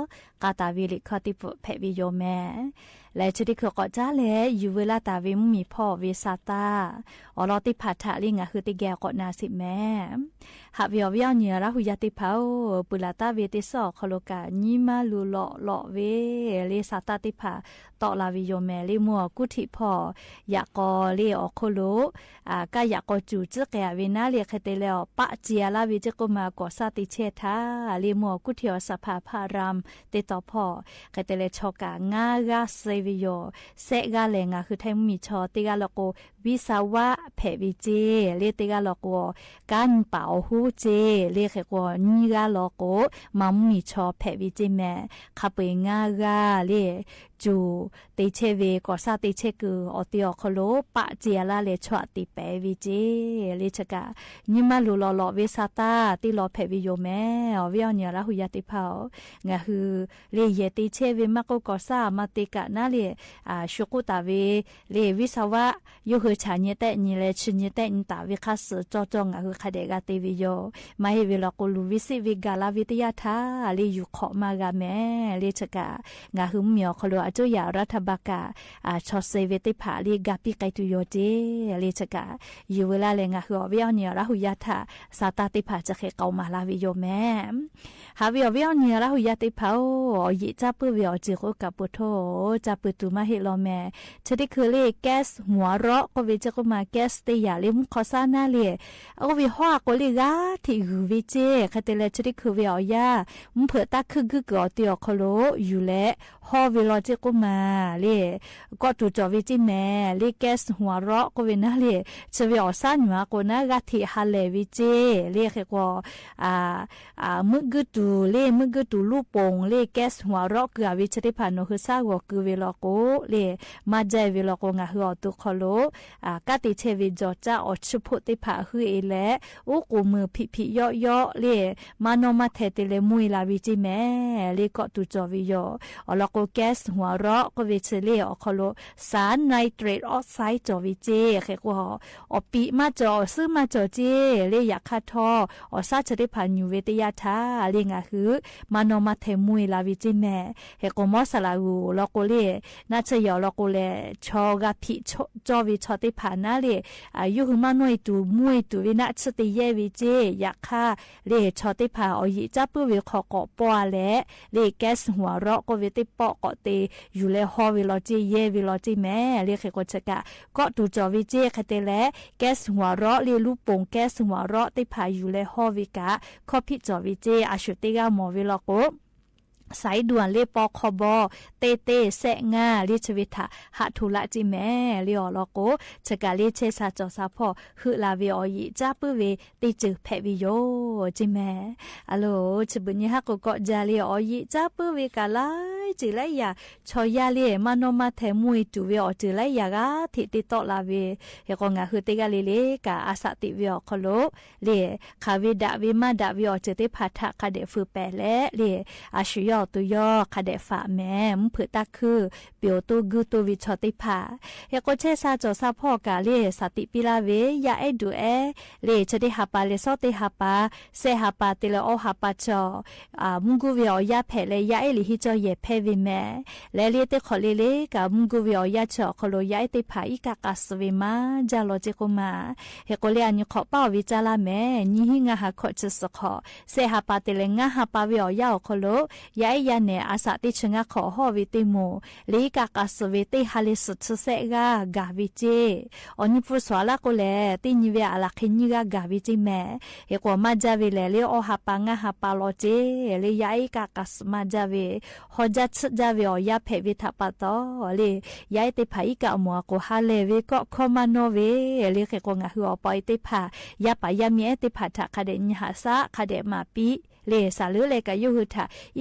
ကးတၢ်ဝဲလံာ်ခီၣ်သ့ၣ်တဖၣ်ဖဲဝီၣ်ယိၤမဲာ် လၢဆၢထံခီၣ်ကီၢ်ဆၢလၢ ယူၢ်ဝဲလၢတၢ်ဝဲမုၢ်မံၣ်ဖီဝဲစးသး အီၤလီၤသ့ၣ်တဖၣ်ထံၣ်လံ ငါဟုသ့ၣ်ဂဲၤအီၤကိးနၤစ့ၢ်မဲာ် ဟးဝဲအီၤဝဲအီၤနံၣ်ရၣ်ဟူယၤသ့ၣ်တဖၣ်ဧၢ ပၢၢ်လၢ်သးဝဲတ့စီၣ်ခီၣ်လိာ်ကး ညံမါလူၤလီၢ်လီၢ်ဝဲ လၢစးသးသ့ၣ်တဖၣ် တီၣ်လၢဝီၣ်ယိၤမဲာ် လၢမုၢ်အကူၣ်ထံးဖီ ယၣ်ကီၤလၢအီၣ်ခိၣ်လိာ် ကယၣ်ကီၤစူၣ် စ့ၢ်ကီးဝဲနၤလၢ ခဲတဲလၢအီၤ ပာ်စၢၤလၢဝဲစ့ၢ်ကီးမး ကီၢ်ဆၣ်သ့ၣ်ဆဲးထၣ် လၢမုၢ်အကူၣ်ထံးအီၤ စးဖးဖးရၢမ် တ့တီၢ်ဖီ ခဲတဲလၢဆီၣ်ကး ငါးဂၤစ့ၢ်ဝီၣ်ယိၤ စဲးဂၤလဲၣ် ငါဟုထဲမုၢ်မံၣ်ဆီ တ့ဂၤလီၤကိး ဝံစးဝါ ဖဲးဝဲစ့ၢ် လၢတ့ဂၤလီၤကိး ကါနံၣ်ပာ်အီၤဟူစ့ၢ် လၢခဲကိး ညံဂၤလီၤကိး မၤမုၢ်မံၣ်ဆီဖဲးဝဲစ့ၢ်မဲာ် ခါပှဲၤငါးဂၤလၢ စူၣ်သ့ၣ်ဆဲးဝဲ ကီၢ်ဆၣ်သ့ၣ်ဆဲးက့ၤအီၤသ့ၣ်အီၣ်ခိၣ်လိာ် ပာ်စၢၤလၢလဲၣ် ဆီၣ်သ့ၣ်ပဲဝဲစ့ၢ် လၢဆၢကး ညံမါလူၤလီၢ်လီၢ်ဝဲစးသး တ့လီၤဖဲးဝီၣ်ယိၤမဲာ် အီၤဝဲအီၤနံၣ်ရၣ်ဟူယၤသ့ၣ်တဖၣ်ဧၢ ငါဟု လၢယဲၢ်သ့ၣ်ဆဲးဝဲ မၤကိးကီၢ်ဆၣ် မၤတ့ကးနၤလၢ ဆူၣ်ကိၣ်တၢ်ဝဲ လၢဝံစးဝါ ယိၤဟုဆၣ်ညါတ့ၢ်နံၤလၢ ဆူညါတ့ၢ်နံၤ တၢ်ဝဲခါဆူး ကၠီကၠီ ငါဟုခါဒဲးဂၤတ့ဝီၣ်ယိၤ မၤဟ့ၣ်ဝဲလီၤကိး လူၤဝဲစံးဝဲ ဂၤလၢဝဲတယၢ်ထၣ် လၢယူၢ်ခီၣ်မၤဂၤမဲာ် လၢဆၢကး ငါဟုမုၢ်မံၣ်အီၣ်ခိၣ်လိာ် အစိယၤရးထၢၣ်ဘၣ်ကး ဆီၣ်စ့ၢ်ဝဲသ့ၣ်တဖၣ် လၢဂၤပံးကဲတုၤယိၤစ့ၢ် လၢဆၢကး ယူၢ်ဝဲလၢလဲၣ် ငါဟုအီၤဝဲအီၤနံၣ်ရၣ်ဟူယၤထၣ် စးသးသ့ၣ်တဖၣ် စ့ၢ်ကီးမၤလၢဝီၣ်ယိၤမဲာ် ဟးဝဲအီၤဝဲအီၤနံၣ်ရၣ်ဟူယၤသ့ၣ်တဖၣ်ဧၢ အီၤယံာ်စၢ်ပၢၢ်ဝဲအီၤစ့ၢ်ကီး ကးပိာ်ထီၣ် စၢ်ပၢၢ်တုၤမၤဟ့ၣ်လီၤမဲာ် ဆၢထံခီၣ်လၢ ကဲးဝီၣ်ရီၣ် ကီၢ်ဝဲစ့ၢ်ကီးမး ကဲးတ့ယၤလၢမူၢ်ခီၣ်ဆၣ်နၤလၢ အီၣ်ဝဲဟီၣ်အကိးလၢဂၤထံးဂုၢ်ဝဲစ့ၢ် ခဲတဲလၢဆၢထံခီၣ်ဝဲအီၤယၤ မုၢ်ဖုးတၢ်ခုၣ်ဂုၢ်ကီၤအီၤသ့ၣ်အီၣ်ခိၣ်လိာ် ယူၢ်လၢဟီၣ်ဝဲလီၤစ့ၢ်ကီးမးလၢ ကီးတူၢ်ကၠီၣ်ဝဲစ့ၢ်မဲာ် လၢကဲးဝီၣ်ရီၣ် ကီၢ်ဝဲနၤလၢ ဆၢဝဲအီၤဆၣ်ညွၣ်အကိးနၤ ဂၤထံးဟးလဲၢ်ဝဲစ့ၢ် လၢခဲကိး မုၢ်ဂုၢ်တူၢ်လၢ မုၢ်ဂုၢ်တူၢ်လူၢ်ပိၢ်လၢ ကဲးဝီၣ်ရီၣ် ကဂၤဝဲဆၢထံတဖၣ် နီၣ်ဟုသၣ်ဂီၤကုဝဲလီၤကိး လၢ မၤဒ်ဝဲလီၤကိး ငါဟုအီၤသ့ၣ်အီၣ်ခိၣ်လိာ် ကးသ့ၣ်ဆဲးဝဲ ကၠီၣ်ကၠၣ်အီၤဆူၣ်ဖှိၣ်သ့ၣ်တဖၣ် ဟုအ့ၣ်လဲၣ် အိၣ်ကိးမုၢ်ဖံးဖံးယီၣ်ယီၣ်လၢ မၤနီၢ်မၤထဲးသ့ၣ်လဲၣ် မူဝဲလၢဝဲစ့ၢ်မဲာ် လၢကီးတူၢ်ကၠီၣ်ဝဲယိၤ အီၣ်လီၤကိး ကဲးဝီၣ်ရီၣ် ကီၢ်ဝဲဆၢလၢအီၣ်ခိၣ်လိာ် ဆၣ် nitrate oxide ကၠီၣ်ဝဲစ့ၢ် ခဲကိး အီၣ်ပံးမးကၠီၣ် အီၣ်စုမးကၠီၣ်စ့ၢ် လၢယၤခါထီၣ် အီၣ်ဆၣ်ဆၢထံတဖၣ်ညူၢ်ဝဲတယၢ်ထၣ် လၢငါဟု မၤနီၢ်မၤထဲးမူဝဲလၢဝဲစ့ၢ်မဲာ် ခဲကိးမီၢ်စၢ်လၢဂုၢ်လီၤကိးလၢ နၢ်ဆၢယီၤလီၤကိးလဲၣ် ဆီဂၤဖံးကၠီၣ်ဝဲဆီသ့ၣ်တဖၣ်နၤလၢ ယိၤဟုမၤနီၢ်အံၤတုၤ မူဝဲအံၤတုၤဝဲ နၢ်ဆၢတယဲၢ်ဝဲစ့ၢ် ယၤခါ လၢဆီသ့ၣ်တဖၣ် အီၣ်ယံာ်စၢ်ပၢၢ်ဝဲ ခီၣ်ကိးပီၣ်လဲၣ် လၢကဲးဝီၣ်ရီၣ် ကီၢ်ဝဲသ့ၣ်ပီၣ်ကိးသ့ၣ် ယူၢ်လၢဟီၣ်ဝဲလီၤစ့ၢ် ယဲၢ်ဝဲလီၤစ့ၢ်မဲာ် လၢခဲကိးဆၢကး ကီးတူၢ်ကၠီၣ်ဝဲစ့ၢ် ခဲတဲလၢ ကဲးဝီၣ်ရီၣ်လၢလူၢ်ပိၢ် ကဲးဝီၣ်ရီၣ်သ့ၣ်တဖၣ် ယူၢ်လၢဟီၣ်ဝဲကး ခီၣ်ဖံးကၠီၣ်ဝဲစ့ၢ် အဆူၣ်သ့ၣ်ဂၤမီၢ်ဝဲလီၤကိး စဲးဒွၣ်လၢပီခီဘီ သ့သ့စဲးငါ လၢဆၢဝဲထၣ် ဟးထူၣ်လၢစ့ၢ်မဲာ် လၢအီၣ်လီၤကိး ဆၢကးလၢဆဲးစၢ်ကၠီၣ်စၢ်ဖီၣ် ဟုးလၢဝဲအီၣ်ယံာ်စၢ်ပၢၢ်ဝဲ သ့ၣ်စၢၢ်ဖဲးဝဲယိၤ စ့ၢ်မဲာ် အလိၤ ဆၢဘုးညါဟးကိးကိးယၤလၢ အီၣ်ယံာ်စၢ်ပၢၢ်ဝဲကးလၢစ့ၢ်လၢယၤ ဆီယၤလၢ မၤနီၢ်မၤထဲးမူဝဲတုၤဝဲ အီၣ်စ့ၢ်လၢယၤဂၤထံးသ့ၣ်တီၣ်လၢဝဲ ခဲကိးငါဟုသ့ၣ်ဂၤလၢလၢ ကးအစးသ့ၣ်ဝဲအီၣ်ခိၣ်လိာ် လၢ ခးဝဲဒၣ်ဝဲမၤဒၣ်ဝဲအီၣ်စ့ၢ်သ့ၣ်တဖၣ်ထၣ် ခါဒဲးဖုးပဲာ်လဲၣ် လၢ အဆူၣ်ယီၤတုၤယီၤ ခါဒဲးဖးမဲာ် မုၢ်ဖုးတၢ်ခုၣ် ပျိၤတိၢ်ဂုၢ်တိၢ်ဝဲဆီသ့ၣ်တဖၣ် ခဲကိးဆဲးစၢ်ကၠီၣ်စၢ်ဖီၣ်ကးလၢ စးသံပံလၢဝဲ ယၤအဲၣ်ဒိးအဲၣ် လၢဆၢသ့ၣ်ဟးပာ်လၢ ဆီသ့ၣ်ဟးပာ် စဲးဟးပာ်သ့ၣ်လၢအီၣ်ဟးပာ်ဆီ မုၢ်ဂုၢ်ဝဲအီၣ်ယၤဖဲးလဲၣ် ယၤအဲၣ်လၢဟံးကၠီယဲၢ်ဖဲးဝဲမဲာ် လၢလၢသ့ၣ်ခီၣ်လၢလၢကး မုၢ်ဂုၢ်ဝဲအီၣ်ယၤဆၢအီၣ်ခိၣ်လိာ် ယၤအဲၣ်သ့ၣ်တဖၣ် အံးကးကးစူၣ်ဝဲမၤဒ်လီၤစ့ၢ်ကီးမး ခဲကိးလၢအညိခီၣ်ပာ်အီၣ်ဝဲကၠၢ်လၢမဲာ် နံၤဟံးငါးဟးခီၣ် ဆံးစၢခီၣ် စဲးဟးပာ်သ့ၣ်လဲၣ် ငါးဟးပာ်ဝဲအီၣ်ယၤအီၣ်ခိၣ်လိာ် ယၤအဲၣ်ယၤနဲၣ် အစးသ့ၣ်ဆၢငါခီၣ်ဟီၣ်ဝဲသ့ၣ်မိၢ် လၢအံးကးကးစူၣ်ဝဲသ့ၣ်ဟးလၢစုးဆၢစဲးဂၤဂၤဝဲစ့ၢ် အီၣ်နံၣ်ပူၤသွးလၢကိးလဲၣ် သ့ၣ်ညံဝဲအလၢခံနံၣ်ဂၤဂၤဝဲစ့ၢ်မဲာ် ခဲကိးမၤဒ်ဝဲလဲၣ် လၢအီၣ်ဟးပာ်ငါးဟးပာ်လီၤစ့ၢ် လၢယၤအဲၣ်ကးကးစူၣ်မၤဒ်ဝဲ ဟီၣ်ဒ်ဆၢဒ်ဝဲအီၣ်ယၤဖဲးဝဲထၣ်ပာ်တီၢ် လၢ ယၤအဲၣ်သ့ၣ်တဖၣ်အံးကးအမိၢ်အကိးဟးလဲၣ်ဝဲကီၢ်ခီမၤနီၣ်ဝဲ လၢခဲကိးငါဟုအီၣ်ပီၣ်အံၤသ့ၣ်တဖၣ် ယၤပာ်ယၤမံအဲၣ်သ့ၣ်တဖၣ်ထၣ် ခါဒဲးညါဟးစၢ် ခါဒဲးမၤပံ လႄႈ သးလႄၢ်လႄႈ ကယုၵ်ႉႁိုဝ်ထၢတ်ႈ ဢီးကၢတ်ႈလွႆးမၢၵ်ႇပီႇဝေႇလေႃႇၵူဝ်ႇ လႄႈ ၼႆႉႁိုဝ် ယႃႇ လေႇၶႃႇထၵမ်ႇမၼီႇရုၵ်ႉ ဢႃႇ ဝေႇထႃႇပႃႇတေႃႇ ၵႃႈၵႃႈ မႃးတေၸၢၵ်ႈဝေႇ မႃးၵႃႈၸႃႉၼႃႇလႄႈ တေၵႃႈလီလီၵႃႈ ဢေႃႈ ၵေႃႈ ယႃႇပႃႇယႃႇမီႈ ဢႄႇ တေၽႃႇ ထႃႇလီၵႃႈ ၶႃႈတေလွႆးမၢၵ်ႇပီႇဝေႇလေႃႇၵူဝ်ႇ ယေႃႈတူဝ်ယေႃႈပူၵ်ႇ ၵႃႈၵႃႈတူဝ်ယေႃႈ ဢေႃႈ ၵေႃႈ ယႃႇပေႁၵ်ႉၵႃႈလႄႈ ယူႇဝေႇလႃႇလႄႈ ၵဝ်ႇမႃးတႃႇတူၺ်းဝေႇသႃႇတႃႇၵႃႈ ၸၢၵ်ႈၶီႈမႆႈၸႂ်တီႈယေႃႈ လူဝ်ႇလႃႇလႄႈ ဢေႃႈ ၵႃႈၵႃႈ ၽေႃႇၼႃႇလႄႈ ဢေႃႈ ၵႃႈပီႈလႃႇၸေႇဝေႇ ငႃႇႁိုဝ်လႃႇႁူႉယႃႇ တေၵႃႈလီလီၵႃႈ ဢေႃႈ ပေႃးၸႃႉမႄႈ တေၵႃႈလီလီ မႄႈၵႃႈမႄႈႁႃလႄႈ တေႃႇသႃႇပ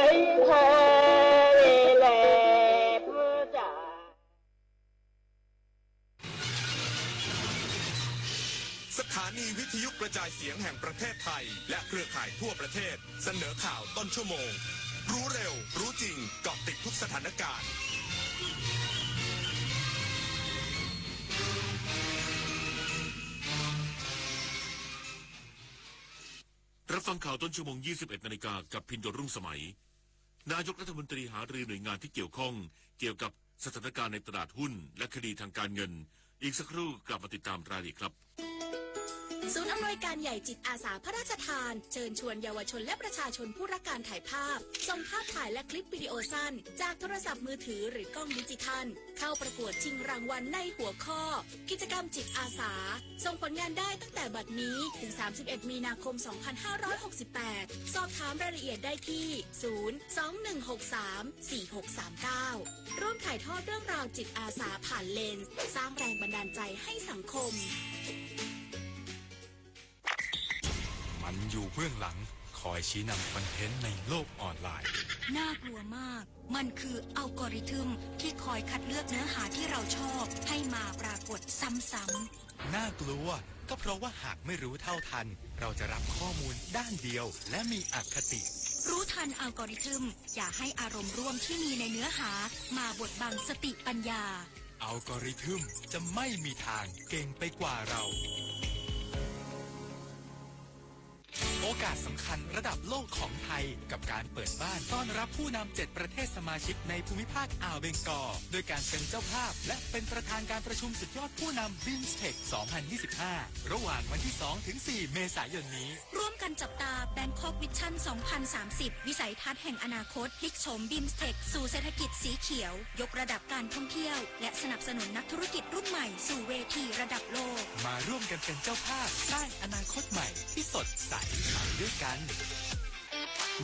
ီႇ ဢေႃႈ ပေႃးၸႃႉ สถานีวิทยุกระจายเสียงแห่งประเทศไทย และเครือข่ายทั่วประเทศ เสนอข่าวต้นชั่วโมง รู้เร็ว รู้จริง เกาะติดทุกสถานการณ์ รับฟังข่าวต้นชั่วโมง ยี่สิบเอ็ดนาฬิกา กับพินโย รุ่งสมัย นายกรัฐมนตรีหารือหน่วยงานที่เกี่ยวข้อง เกี่ยวกับสถานการณ์ในตลาดหุ้น และคดีทางการเงิน อีกสักครู่กลับมาติดตามรายละเอียดครับ ศูนย์อำนวยการใหญ่จิตอาสาพระราชทาน เชิญชวนเยาวชนและประชาชนผู้รักการถ่ายภาพ ส่งภาพถ่ายและคลิปวิดีโอสั้น จากโทรศัพท์มือถือหรือกล้องดิจิทัล เข้าประกวดชิงรางวัลในหัวข้อ กิจกรรมจิตอาสา ส่งผลงานได้ตั้งแต่บัดนี้ถึง สามสิบเอ็ด มีนาคม สองพันห้าร้อยหกสิบแปด สอบถามรายละเอียดได้ที่ ศูนย์ สอง หนึ่ง หก สาม สี่ หก สาม เก้า ร่วมถ่ายทอดเรื่องราวจิตอาสาผ่านเลนส์ สร้างแรงบันดาลใจให้สังคม มันอยู่เบื้องหลัง คอยชี้นำคอนเทนต์ในโลกออนไลน์ น่ากลัวมาก มันคืออัลกอริทึมที่คอยคัดเลือกเนื้อหาที่เราชอบให้มาปรากฏซ้ำๆ น่ากลัว ก็เพราะว่าหากไม่รู้เท่าทัน เราจะรับข้อมูลด้านเดียวและมีอคติ รู้ทันอัลกอริทึม อย่าให้อารมณ์ร่วมที่มีในเนื้อหามาบดบังสติปัญญา อัลกอริทึมจะไม่มีทางเก่งไปกว่าเรา โอกาสสำคัญระดับโลกของไทย กับการเปิดบ้านต้อนรับผู้นำเจ็ดประเทศสมาชิกในภูมิภาคอ่าวเบงกอล ด้วยการเป็นเจ้าภาพ และเป็นประธานการประชุมสุดยอดผู้นำ BIMSTEC สองพันยี่สิบห้า ระหว่างวันที่สองถึงสี่เมษายนนี้ ร่วมกันจับตา Bangkok Vision สองพันสามสิบ วิสัยทัศน์แห่งอนาคต พลิกโฉม BIMSTEC สู่เศรษฐกิจสีเขียว ยกระดับการท่องเที่ยว และสนับสนุนนักธุรกิจรุ่นใหม่สู่เวทีระดับโลก มาร่วมกันเป็นเจ้าภาพสร้างอนาคตใหม่ที่สดใสไปด้วยกัน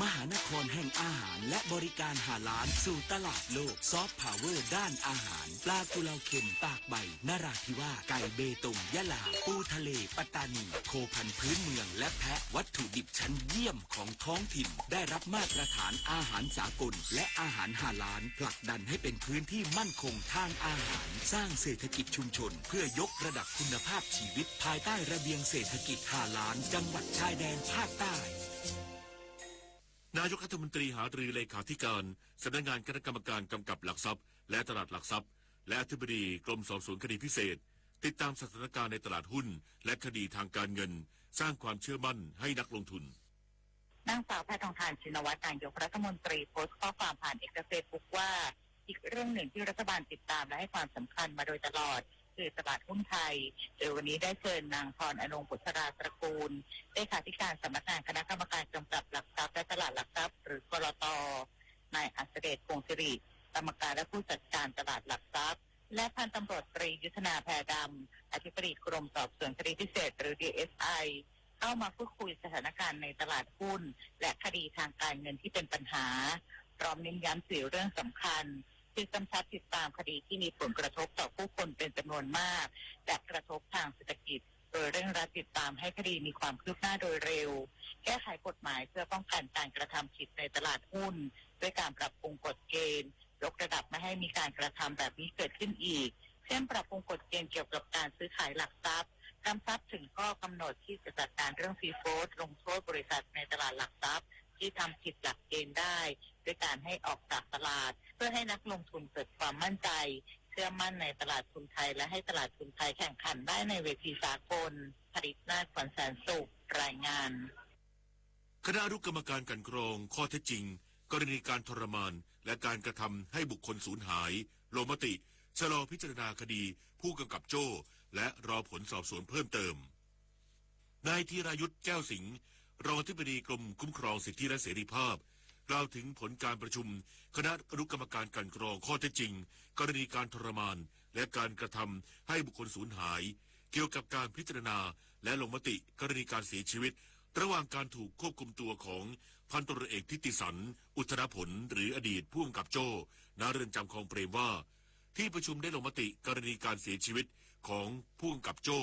มหานครแห่งอาหารและบริการฮาลาลสู่ตลาดโลก ซอฟต์พาวเวอร์ด้านอาหาร ปลากุเลาเค็มตากใบ นราธิวาส ไก่เบตง ยะลา ปูทะเล ปัตตานี โคพันธุ์พื้นเมือง และแพะ วัตถุดิบชั้นเยี่ยมของท้องถิ่น ได้รับมาตรฐานอาหารสากล และอาหารฮาลาล ผลักดันให้เป็นพื้นที่มั่นคงทางอาหาร สร้างเศรษฐกิจชุมชน เพื่อยกระดับคุณภาพชีวิต ภายใต้ระเบียงเศรษฐกิจฮาลาล จังหวัดชายแดนภาคใต้ นายกรัฐมนตรีหารือเลขาธิการสำนักงานคณะกรรมการกำกับหลักทรัพย์และตลาดหลักทรัพย์ และอธิบดีกรมสอบสวนคดีพิเศษ ติดตามสถานการณ์ในตลาดหุ้นและคดีทางการเงิน สร้างความเชื่อมั่นให้นักลงทุน นางสาวแพทองธาร ชินวัตร นายกรัฐมนตรี โพสต์ข้อความผ่าน X และ Facebook ว่า อีกเรื่องหนึ่งที่รัฐบาลติดตามและให้ความสำคัญมาโดยตลอด คือตลาดหุ้นไทย โดยวันนี้ได้เชิญนางพรอนงค์ บุษราตระกูล เลขาธิการสำนักงานคณะกรรมการกำกับหลักทรัพย์และตลาดหลักทรัพย์ หรือ กลต. นายอัสเดช พงษ์สิริ กรรมการและผู้จัดการตลาดหลักทรัพย์ และพันตำรวจตรียุทธนา แพดำ อธิบดีกรมสอบสวนคดีพิเศษ หรือ DSI เข้ามาพูดคุยสถานการณ์ในตลาดหุ้น และคดีทางการเงินที่เป็นปัญหา พร้อมเน้นย้ำสี่เรื่องสำคัญ คือกำชับติดตามคดีที่มีผลกระทบต่อผู้คนเป็นจำนวนมาก และกระทบทางเศรษฐกิจ โดยเร่งรัดติดตามให้คดีมีความคืบหน้าโดยเร็ว แก้ไขกฎหมายเพื่อป้องกันการกระทำผิดในตลาดหุ้น ด้วยการปรับปรุงกฎเกณฑ์ ยกระดับไม่ให้มีการกระทำแบบนี้เกิดขึ้นอีก เช่น ปรับปรุงกฎเกณฑ์เกี่ยวกับการซื้อขายหลักทรัพย์ กำชับถึงข้อกำหนดที่จะจัดการเรื่อง free float ลงโทษบริษัทในตลาดหลักทรัพย์ที่ทำผิดหลักเกณฑ์ได้ ด้วยการให้ออกจากตลาด เพื่อให้นักลงทุนเกิดความมั่นใจ เชื่อมั่นในตลาดทุนไทย และให้ตลาดทุนไทยแข่งขันได้ในเวทีสากล ผลิตนาถ ขวัญแสนสุข รายงาน คณะอนุกรรมการกลั่นกรองข้อเท็จจริง กรณีการทรมาน และการกระทำให้บุคคลสูญหาย ลงมติ ชะลอพิจารณาคดีผู้กำกับโจ้ และรอผลสอบสวนเพิ่มเติม นายธีรายุทธ แก้วสิงห์ รองอธิบดีกรมคุ้มครองสิทธิและเสรีภาพ กล่าวถึงผลการประชุมคณะอนุกรรมการกลั่นกรองข้อเท็จจริง กรณีการทรมาน และการกระทำให้บุคคลสูญหาย เกี่ยวกับการพิจารณา และลงมติกรณีการเสียชีวิต ระหว่างการถูกควบคุมตัวของพันตำรวจเอกทิติสัน อุทธนผล หรืออดีตผู้กำกับโจ้ ณ เรือนจำคลองเปรมว่า ที่ประชุมได้ลงมติกรณีการเสียชีวิตของผู้กำกับโจ้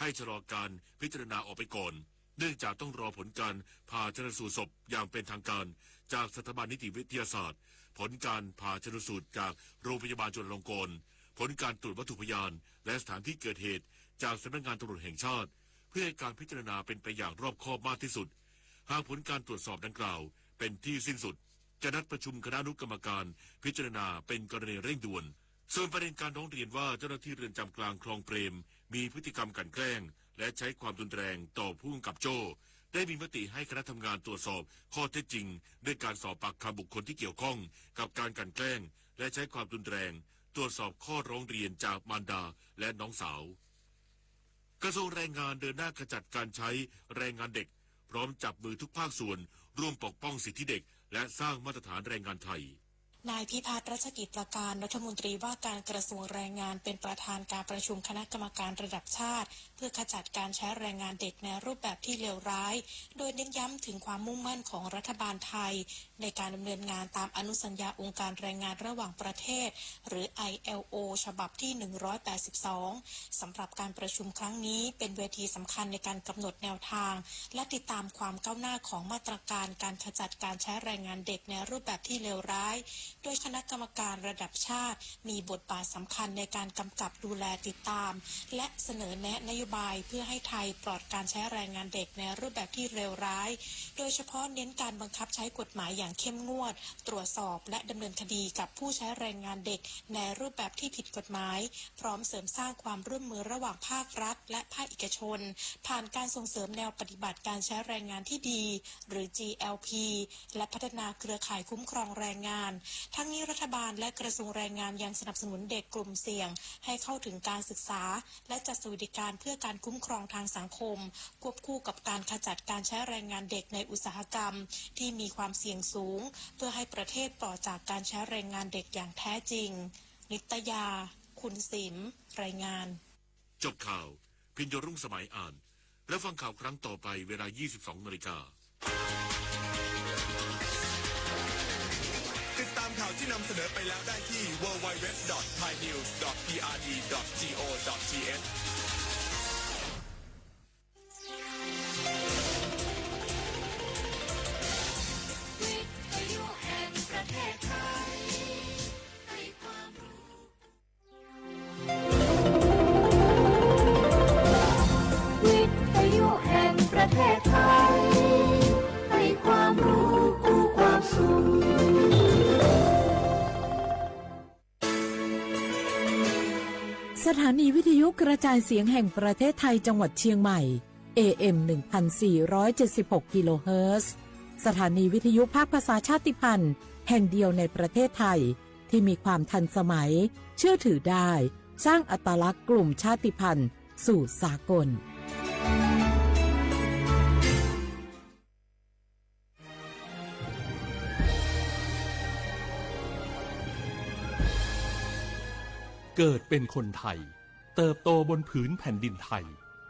ให้ชะลอการพิจารณาออกไปก่อน เนื่องจากต้องรอผลการผ่าชันสูตรศพอย่างเป็นทางการจากสถาบันนิติวิทยาศาสตร์ ผลการผ่าชันสูตรจากโรงพยาบาลจุฬาลงกรณ์ ผลการตรวจวัตถุพยาน และสถานที่เกิดเหตุจากสำนักงานตำรวจแห่งชาติ เพื่อให้การพิจารณาเป็นไปอย่างรอบคอบมากที่สุด หากผลการตรวจสอบดังกล่าวเป็นที่สิ้นสุด จะนัดประชุมคณะอนุกรรมการพิจารณาเป็นกรณีเร่งด่วน ส่วนประเด็นการร้องเรียนว่าเจ้าหน้าที่เรือนจำกลางคลองเปรม มีพฤติกรรมกลั่นแกล้ง และใช้ความรุนแรงต่อผู้กำกับโจ้ ได้มีมติให้คณะทำงานตรวจสอบข้อเท็จจริง ด้วยการสอบปากคำบุคคลที่เกี่ยวข้องกับการกลั่นแกล้ง และใช้ความรุนแรง ตรวจสอบข้อร้องเรียนจากมารดาและน้องสาว กระทรวงแรงงานเดินหน้าขจัดการใช้แรงงานเด็ก พร้อมจับมือทุกภาคส่วนร่วมปกป้องสิทธิเด็ก และสร้างมาตรฐานแรงงานไทย นายพิพัฒน์ รัชกิจประการ รัฐมนตรีว่าการกระทรวงแรงงาน เป็นประธานการประชุมคณะกรรมการระดับชาติ เพื่อขจัดการใช้แรงงานเด็กในรูปแบบที่เลวร้าย โดยเน้นย้ำถึงความมุ่งมั่นของรัฐบาลไทย ในการดำเนินงานตามอนุสัญญาองค์การแรงงานระหว่างประเทศ หรือ ไอ แอล โอ ฉบับที่ หนึ่งร้อยแปดสิบสอง สำหรับการประชุมครั้งนี้เป็นเวทีสำคัญในการกำหนดแนวทาง และติดตามความก้าวหน้าของมาตรการการขจัดการใช้แรงงานเด็กในรูปแบบที่เลวร้าย โดยคณะกรรมการระดับชาติมีบทบาทสำคัญในการกำกับดูแลติดตาม และเสนอแนะนโยบายเพื่อให้ไทยปลอดการใช้แรงงานเด็กในรูปแบบที่เลวร้าย โดยเฉพาะเน้นการบังคับใช้กฎหมายอย่างเข้มงวด ตรวจสอบและดำเนินคดีกับผู้ใช้แรงงานเด็กในรูปแบบที่ผิดกฎหมาย พร้อมเสริมสร้างความร่วมมือระหว่างภาครัฐและภาคเอกชน ผ่านการส่งเสริมแนวปฏิบัติการใช้แรงงานที่ดี หรือ จีแอลพี และพัฒนาเครือข่ายคุ้มครองแรงงาน ทั้งนี้รัฐบาลและกระทรวงแรงงานยังสนับสนุนเด็กกลุ่มเสี่ยงให้เข้าถึงการศึกษา และจัดสวัสดิการเพื่อการคุ้มครองทางสังคม ควบคู่กับการขจัดการใช้แรงงานเด็กในอุตสาหกรรมที่มีความเสี่ยงสูง เพื่อให้ประเทศปลอดจากการใช้แรงงานเด็กอย่างแท้จริง นิตยา คุณสิมห์ รายงาน จบข่าว พิญโยรุ่งสมัยอ่าน และฟังข่าวครั้งต่อไปเวลา ยี่สิบสองนาฬิกา ติดตามข่าวที่นำเสนอไปแล้วได้ที่ ดับเบิลยู ดับเบิลยู ดับเบิลยู ดอท ไทยนิวส์ ดอท พีอาร์ดี ดอท จีโอ ดอท ทีเอช วิทยุแห่งประเทศไทย ให้ความรู้ วิทยุแห่งประเทศไทย ให้ความรู้คู่ความสุข สถานีวิทยุกระจายเสียงแห่งประเทศไทยจังหวัดเชียงใหม่ เอเอ็ม หนึ่งพันสี่ร้อยเจ็ดสิบหก กิโลเฮิรตซ์ สถานีวิทยุภาคภาษาชาติพันธุ์แห่งเดียวในประเทศไทย ที่มีความทันสมัย เชื่อถือได้ สร้างอัตลักษณ์กลุ่มชาติพันธุ์สู่สากล เกิดเป็นคนไทย เติบโตบนผืนแผ่นดินไทย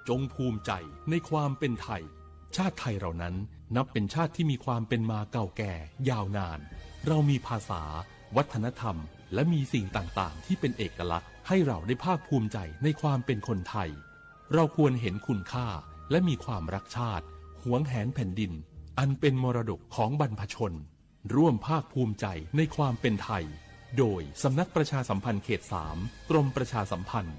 จงภูมิใจในความเป็นไทย ชาติไทยเรานั้นนับเป็นชาติที่มีความเป็นมาเก่าแก่ยาวนาน เรามีภาษา วัฒนธรรม และมีสิ่งต่างๆ ที่เป็นเอกลักษณ์ ให้เราได้ภาคภูมิใจในความเป็นคนไทย เราควรเห็นคุณค่า และมีความรักชาติ หวงแหนแผ่นดิน อันเป็นมรดกของบรรพชน ร่วมภาคภูมิใจในความเป็นไทย โดยสำนักประชาสัมพันธ์เขตสาม กรมประชาสัมพันธ์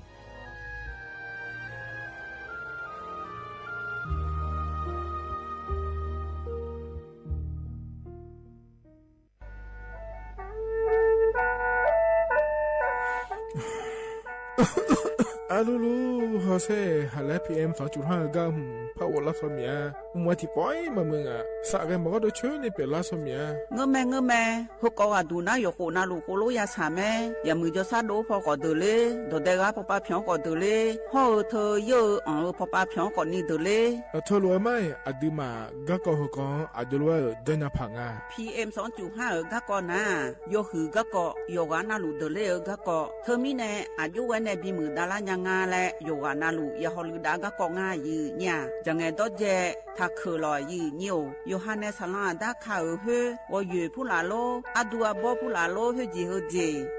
อะลูลู ฮอเซ่ หันแล พีเอ็ม สองจุดห้า เอิ้นก้า หืม ผ้าอบล้างซอเมีย อืม ว่าตี้ป๋อยมาเมืองอะ สระแกมบอกว่าโดยเชิญนี่เป๋นล้างซอเมีย เงอะแม เงอะแม เฮากออาดูนะ หยอกโกะนาลูกโกโลยาสาแม อย่ามือจอซาโดพอก่อเดินเลย ดอแดกาปอปาเผียวก่อเดินเลย ฮ้อเออเธอเยอะเอออ่องเออปอปาเผียวก่อนี่เดินเลย เออ เธอรวยไหม อะดื้อมา ก้าก่อเฮากอ อะดื้อรวยเออ เดินยาผางา พีเอ็ม สองจุดห้า เออ ก้าก่อนา ยอหือก้าก่อ หยอกกานาลูกเดินเลยเออ ก้าก่อ เธอมีแน่ อะยุไว้แน่ บีหมื่นดอลลาร์ยางาแล หยอกกานาลูก อย่าฮอลือดาก้าก่องายื้อเนี่ย จะไงดอแจ ถ้าเขอหล่อยื้อเนี่ย โยฮันเนส สลาดาคาเออเฮ้อ วอเยอผู้หลาโล อะดูอาบอผู้หลาโล เฮ้อจีเฮอเจ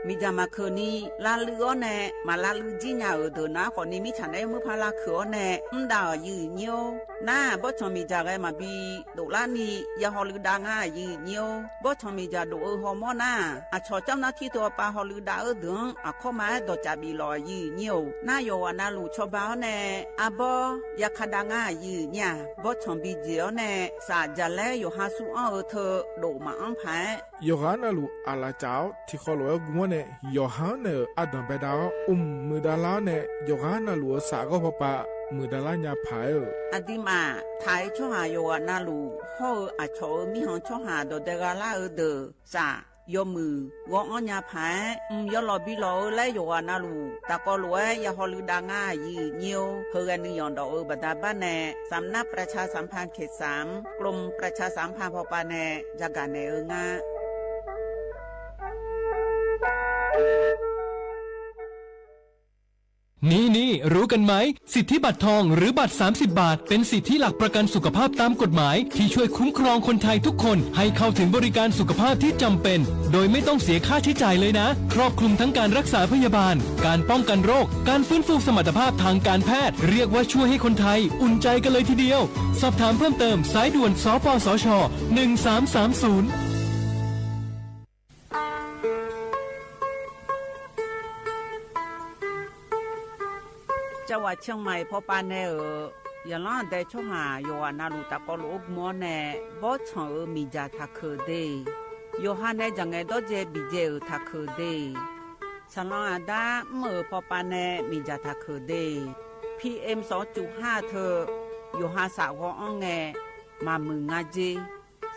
มีจามาเขอนี้ ลาลืออ้อแน่ มาลาลือจี้เนี่ยเออ เดินนาก่อนี้ มีฉันได้มื้อพาลาเขออ้อแน่ อืมดายื้อเนี่ย นา บอสชองมีจาแกมาบี โดละนี่ อย่าฮอลือดางายื้อเนี่ย บอสชองมีจาโดเออฮอมอนา อะชอเจ้าหน้าที่ตัวปาฮอลือดาเออเดิง อะเข้ามาดอจ่าบีหล่อยื้อเนี่ย นาหยอกกานาลูกชอบาอ้อแน่ อะบอ อย่าคาดางายื้อเนี่ย บอสชองบีเจ๋ออ้อแน่ สาจ่าแลหยอกกาฮาซูอ้อเออเธอ โดมาอ้างผาย หยอกกานาลูก อะลาจ๋าว ตี้คอหลวงเออกัวเนี่ย หยอกกาฮาเนี่ย อะดอนแบดาว อุ้มหมื่นดอลลาร์เนี่ย หยอกกานาลูก สาก็พอปะ หมื่นดอลลาร์ยาผายเออ อะดีมา ไทยช่อหาหยอกกานาลูก ฮ้อเอออะชอเออ มีหางช่อหาดอแดกาลาเออเดอ สา ยอมือ วออ้อนยาผาย อืม ยอหล่อบีหล่อเออ และหยอกกานาลูก ตากอหลวง อย่าฮอลือดางายื้อเนี่ย เฮอแกนึ่งหย่อนดอกเออ บาดาบ้านแน่ สำนักประชาสัมพันธ์เขตสาม กรมประชาสัมพันธ์พอปาแน่ ยากาแน่เอองา นี่นี่ รู้กันไหม สิทธิบัตรทองหรือบัตร สามสิบบาท เป็นสิทธิหลักประกันสุขภาพตามกฎหมาย ที่ช่วยคุ้มครองคนไทยทุกคนให้เข้าถึงบริการสุขภาพที่จำเป็น โดยไม่ต้องเสียค่าใช้จ่ายเลยนะ ครอบคลุมทั้งการรักษาพยาบาล การป้องกันโรค การฟื้นฟูสมรรถภาพทางการแพทย์ เรียกว่าช่วยให้คนไทยอุ่นใจกันเลยทีเดียว สอบถามเพิ่มเติม สายด่วน สปสช หนึ่งสามสามศูนย์ เ အၣ် เชียงใหม่ ဖီပာ်နဲဧၢ, ယလီအဒဲး ဆီဟၣ် ယွၤ နာလူၤတၢ်ကီလူၤအိၣ်မူအီၤနဲၣ် ဘီၣ်ဆီၣ်ဧၢ မံၤယၢ်တၢ်ခုၣ်ဒ့ၣ်, ယွၤဟဲနဲၣ် ယဲၢ်ငဲၤဒီး ယဲၢ်ဘံၣ်ယဲၢ်ဧၢ တၢ်ခုၣ်ဒ့ၣ်, ဆၣ်လီၤအဒါ အၣ်ဧၢ ဖီပာ်နဲၣ် မံၤယၢ်တၢ်ခုၣ်ဒ့ၣ်, ဖံအ့မ် သွင်จุดห้า ထၢၣ်, ယွၤဟဲစၢ်ဂီၤအီၤနဲၣ် မၤမုၢ်ငါစ့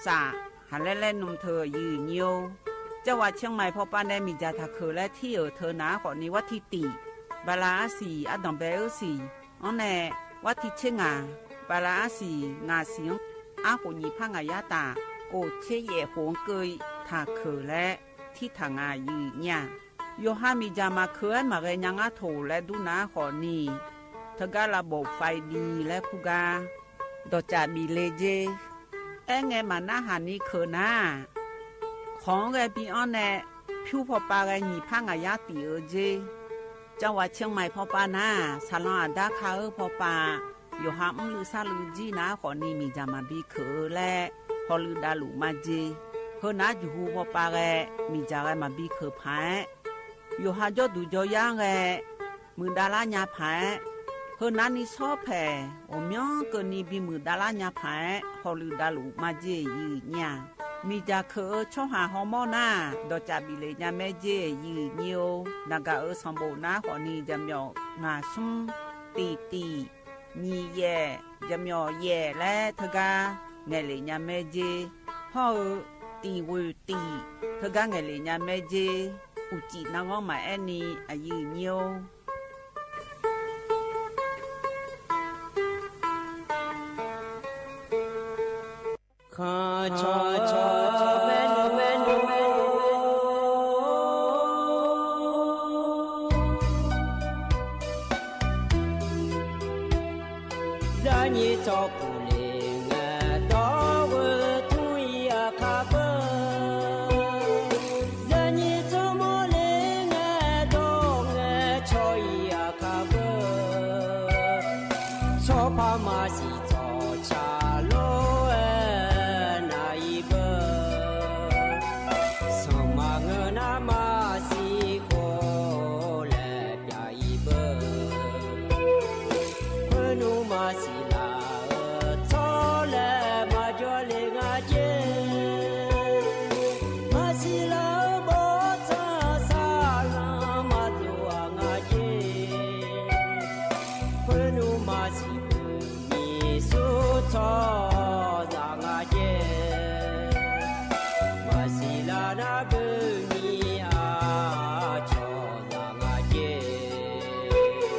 စၣ် ဟးလဲလဲနုာ်ထၢၣ် ယံာ်ညိ ကၠီဝး เชียงใหม่ ဖီပာ်နဲၣ် မံၤယၢ်တၢ်ခုၣ်လၢထံဧၢ ထၢၣ်နၤ ဃိးနံၤ ဝါထံတံၣ်, ဘၤလးအါစံၣ် အါဒီၣ်ဘဲအါစံၣ် အီၤနဲၣ် ဝါထံဆ့ငၣ်, ဘၤလးအါစံၣ် ငၣ်စံၣ် အါဃိးနံၤဖး ငါယါတၢ် ကိၣ်ဆ့ယဲၢ်ဃိးကၢၢ် တၢ်ခုၣ်လၢ ထံထၣ်ငါ ယံာ်ညါ, ယွၤဟဲ မံၤယၢ်မၤခုၣ် မၤဂဲၤညါ ငါထိၣ်လဲၤဒုးနၤ ဃိးနံၤ, တဂၤလၢ ဘိၣ်ဖးဒံး လၢဖုဂၤ ဒီးကၠၣ်ဘံၣ်လ့ၤစ့ အဲၣ် ငဲၤမးနၤ ဟးနံၤခုၣ်နၤ, ခီဂဲၤဘံအီၤနဲၣ် ဖုဖီပာ်ဂဲၤ နံၤဖး ငါယါတံၣ်အၢစ့, ကၠီဝး เชียงใหม่ ဖီပာ်နၤ ဆၣ်လီၤအဒါ ခါအၢ ဖီပာ်, ယွၤဟဲ အီလုာ်ဆါလုာ်ကံနၤ ဃိးနံၤ မံၤယၢ်မၤဘံခုၣ်လၢ ဟီၣ်လုာ်ဒါလုာ်မၤစ့, ဟၢနၤ ယူၢ်ဟူ ဖီပာ်ဂဲၤ မံၤယၢ်ဂဲၤ မၤဘံခုၣ်ဖး ယိၤဟၣ် ကၠီဒူၣ်ကၠီယါဂဲၤ မုၢ်ဒါလါညါဖး, ဟၢနၤနံၤဆီဖဲး အိၣ်မံကၢၢ်နံၤ ဘံမုၢ်ဒါလါညါဖး, ဟီၣ်လုၢ်ဒါလုၢ်မၤစ့ ယံာ်ညါ, မံၤတၢ်ခုၣ်အၢ ဆီဟၣ်ဟီၣ်မီနၤ, ဒီးကၠၣ်ဘံၣ်လ့ၣ်ညါမဲစ့ ယံာ်ညိ, နဂၤအၢ ဆီၣ်ဘိၣ်နၤ ဃ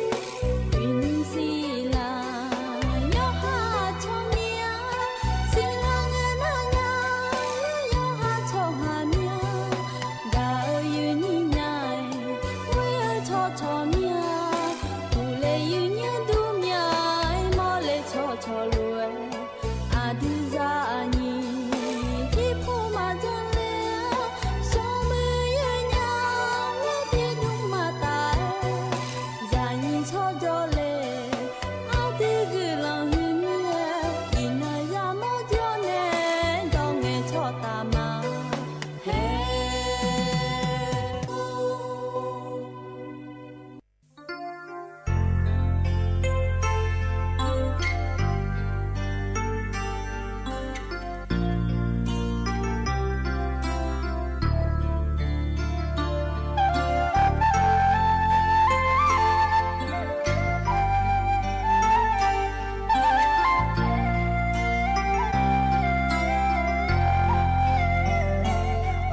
ိးနံၤ ယမီၣ် ငါဆူ တံၢ်တံၢ် နံၣ်ယဲၢ် ယမီၣ်ယဲၢ် လၢထၢဂၤ ငဲၤလ့ၣ်ညါမဲစ့, ဟီၣ်အၢ တံၢ်ဝုၢ်တံၢ် ထၢဂၤ ငဲၤလ့ၣ်ညါမဲစ့, အိၣ်စံၣ်နါဂီၢ်မးအဲၣ်နံၤ အယံာ်ညိ ခီ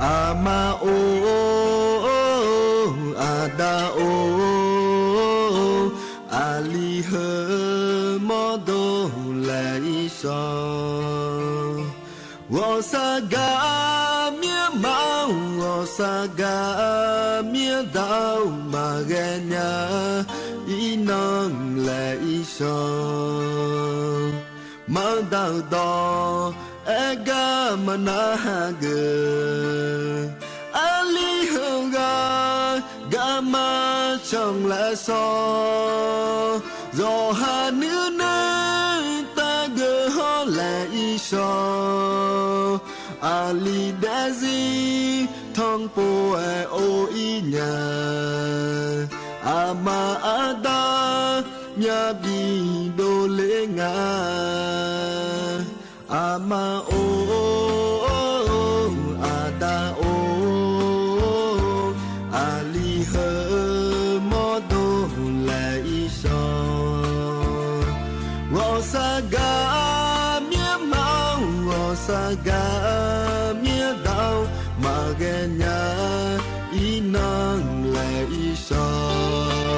အမါအိၣ် အဒါအိၣ် အလံၢ်ဟၢမီဒီးလဲၤအံၤစီၤ ဂီၤစၢ်ဂၤမ့ၢ်မါ ဂီၤစၢ်ဂၤမ့ၢ်ဒါ မၤဂဲၤညါ အံၤနီၢ်လဲၤအံၤစီၤ မၤဒၣ်ဒီး အဲၣ်ဂၤမၤနၤဟးဂ့ၤ အလံၢ်ဟၢဂၤ ဂၤမၤဆၢၣ်လဲၤစီၤ စီၤဟးနုၢ်နုၢ် တၢ်ဂ့ၤဟီလဲၤအံၤစီၤ အလံၢ်ဒဲးစံ ထီၣ်ပိာ်အဲၣ်အိၣ်အံၤညါ အမါအဒါ မျါဘျီဒိၣ်လၢငါ အမါအိၣ် အဒါအိၣ် အလံဟၢမီဒိၣ်လၢအံၤစီၤ ဂီၤစါဂၤမ့ၢ်မါ ဂီၤစါဂၤမ့ၢ်ဒၣ် မၤဂ့ၤညါ အံၤနီၢ်လၢအံၤစီၤ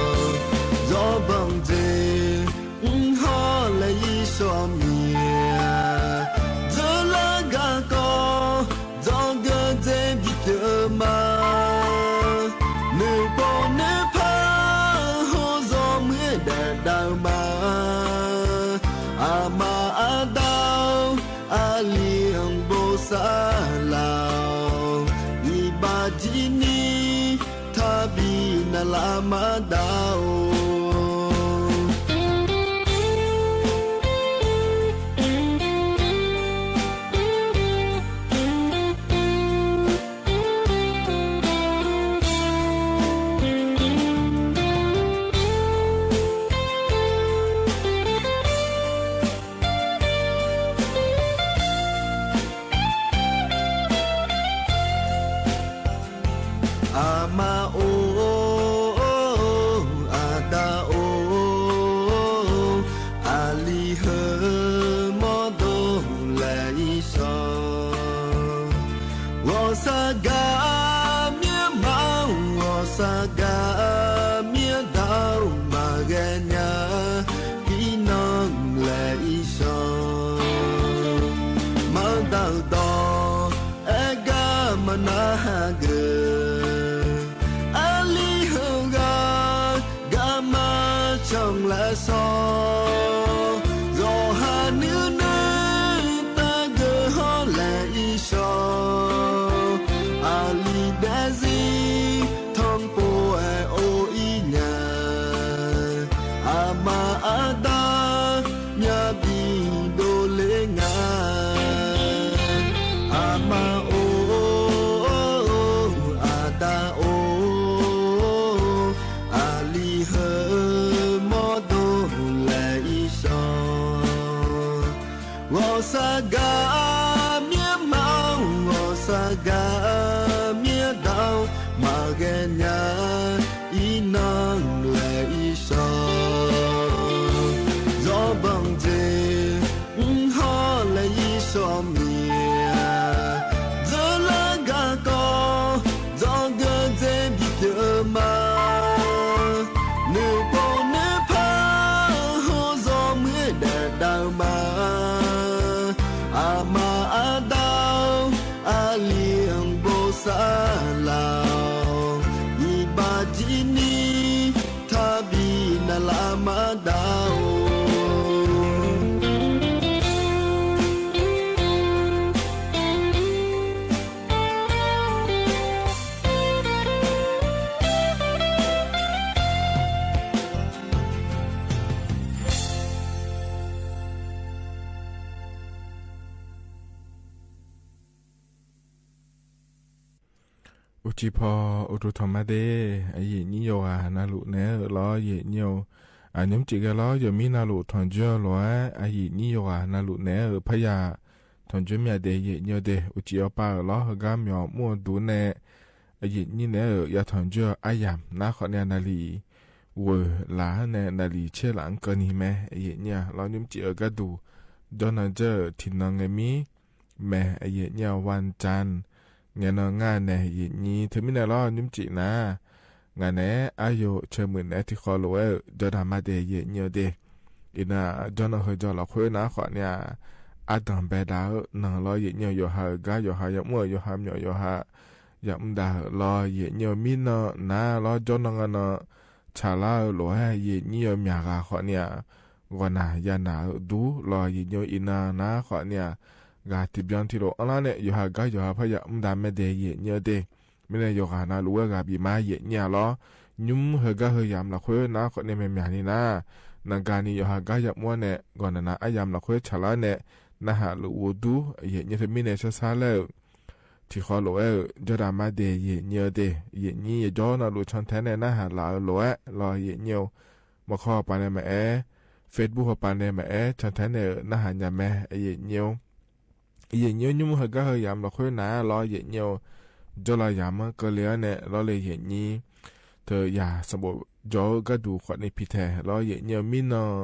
စီၤဘီၣ်စ့ ဟီၣ်လၢအံၤစီၤမံၤ ဒၢလၢဂၤကီၢ် စီၤဂ့ၤစ့ဘံၣ်တၢ်မါ နုၢ်ပိာ်နုၢ်ဖါ ဟီၣ်စီၤမုၢ်ဒဲးဒၣ်မါ အမါအဒါ အလံဘိးစၢ်လၢ် အံၤဘၣ်ဒ်နံၤ ထါဘံၣ်နၤလၢမၤဒၣ်အိၣ် အမါအိၣ် အဒါအိၣ် အလံဟၢမီဒိၣ်လၢအံၤစီၤ ဂီၤစါဂၤမ့ၢ်မါ ဂီၤစါဂၤမ့ၢ်ဒၣ် မၤဂ့ၤညါ အံၤနီၢ်လၢအံၤစီၤ မၤဒၣ်ဒီး အဲၣ်ဂၤမၤနၢ်ဟးဂ့ၤ အလံဟၢဂၤ ဂၤမၤဆၢၣ်လၢစီၤ စီၤဟးနုၢ်နုၢ် တၢ်ဂ့ၤဟီၣ်လၢအံၤစီၤ အလံဒဲစံ ထီၣ်ပိာ်အဲၣ်အိၣ်အံၤညါ အမါအဒါ မျါဘျီဒိၣ်လၢငါ အမါအိၣ် အဒါအိၣ် အလံဟၢမီဒိၣ်လၢအံၤစီၤ ဂီၤစါဂၤမ့ၢ်မါ ဂီၤစါဂၤမ့ၢ်ဒၣ် မၤဂ့ၤညါ အံၤနီၢ်လၢအံၤစီၤ စီၤဘီၣ်စ့ ဟီၣ်လၢအံၤစီၤမံၤ ဒၢလၢဂၤကီၢ် စီၤဂ့ၤစ့ဘံၣ်တၢ်မါ နုၢ်ပိာ်နုၢ်ဖါ ဟီၣ်စီၤမုၢ်ဒဲးဒၣ်မါ အမါအဒါ အလံဘိးစၢ်လၢ် အံၤဘၣ်ဒ်နံၤ ထါဘံၣ်နၤလၢမၤဒၣ်အိၣ် အိၣ်ဆံးဖီ အိၣ်တူၢ်ထီၣ်မါဒဲး အယိာ်ညိယိာ်ဂၤနၤလူးနဲဧၢ လီၤယိာ်ညိယိာ် အညိမ့ၢ်ကဲလီၤ ယမ့ၢ်နၤလူးထီၣ်ကၠိလီၤဧါ အယိာ်ညိယိာ်ဂၤနၤလူးနဲဧၢ ဖးယၢ် ထီၣ်ကၠိမ့ၢ်ဒဲး ယိာ်ညိယိာ်ဒဲး အိၣ်ဆံးအီပၢ်ဧၢ လီၤဟၢဂၤမၠီမူအဒူနဲ အယိာ်ညိနဲဧၢ ယထီၣ်ကၠိအါယၢ် နၤဃီန့ၣ် နၤလံ ဝဲၢ်လၢ်န့ၣ် နၤလံဆဲးလၢအကၢၢ်နံၤမ့ၢ် အယိာ်ညိ လီၤညိမ့ၢ်ကဲအဂၤဒူ ကၠီနီၢ်ကၠီ ထံၣ်နီၢ်ငဲမံ မ့ၢ် အယိာ်ညိ ဝၢၼ်ၸၢၼ် ငဲနီၢ်ငါနဲ ယိာ်ညိ ထၢမံန့ၣ်လီၤ ညိမ့ၢ်ကဲနၤ ငါနဲ အယိာ်ဆၢမုၢ်နဲ ထံၣ်ဃီလိာ်ဝဲဧၢ ကၠီဒၣ်မါဒဲး ယိာ်ညိဒဲး အံၤနၤ ကၠီနီၢ်ဟၢကၠီလီၤခွဲနၤဃီန့ၣ် အတၢ်ဘဲဒၣ်ဧၢ နၤလီၤ ယိာ်ညိ ယိၤဟၣ်အဂၤ ယိၤဟၣ်ယမူ ယိၤဟၣ်မၠီ ယိၤဟၣ် ယမူဒါလီၤ ယိာ်ညိ မံနီၢ်နၤလီၤ ကၠီနီၢ်ငါနီၢ် ဆၢလၢလိာ်ဝဲ ယိာ်ညိ ယမၠီဂၤဃီန့ၣ် ဂီၤနၤယၤနၤဒူလီၤ ယိာ်ညိ အံၤနၤနၤဃီန့ၣ် ဂၤထံၣ်ဘျီထံၣ်လိာ်အီၤလီၤန့ၣ် ယိၤဟၣ်အဂၤ ယိၤဟၣ်ဖးယၢ် မူဒါမ့ၢ်ဒဲး ယိာ်ညိဒဲး မ့ၢ်န့ၣ် ယိၤဂၤနၤလူးဝဲဂၤဘံၣ်မး ယိာ်ညိလီၤ ညိဟၢဂၤဟၢယၢ်မလီၤခွဲနၤဃီန့ၣ် မ့ၢ်မၠၣ်န့ၣ်နၤ နဂၤန့ၣ် ယိၤဟၣ်အဂၤ ယမူန့ၣ် ဂီၤနၤနၤ အယၢ်မလီၤခွဲဆၢလၢန့ၣ် နဟၣ်လူးအိၣ်ဒူ ယိာ်ညိ ထၢမံန့ၣ် ဆၢဆၢလၢ ထံၣ်ဃီလိာ်ဝဲဧၢ ကၠီဒၣ်မါဒဲး ယိာ်ညိဒဲး ယိာ်ညိ ယကၠီနီၢ်လူး ဆၢထဲန့ၣ် နဟၣ်လၢလိာ်ဝဲလီၤ ယိာ်ညိ မခီၣ်ပၤန့ၣ်မးအဲၣ် Facebook ပၤန့ၣ်မးအဲၣ် ဆၢထဲန့ၣ် နဟးညါမး ယဲၢ်ညိၣ် ယဲၢ်ညိၣ် ညိၣ်မုၢ်ဟါဂီၤဟါယၢမ်းလီၤဃိနၤလီၤ ယဲၢ်ညိၣ် ယီၤလီၤယၤမ့ၢ်ကလ့အီၤန့ၣ် လီၤလၢယဲၢ်ညိၣ် တယၤစံဘိယီၤကၢ်ဒူၣ်ဃိးနံၣ်ဖံးထဲး လီၤယဲၢ်ညိၣ် မံနီၤ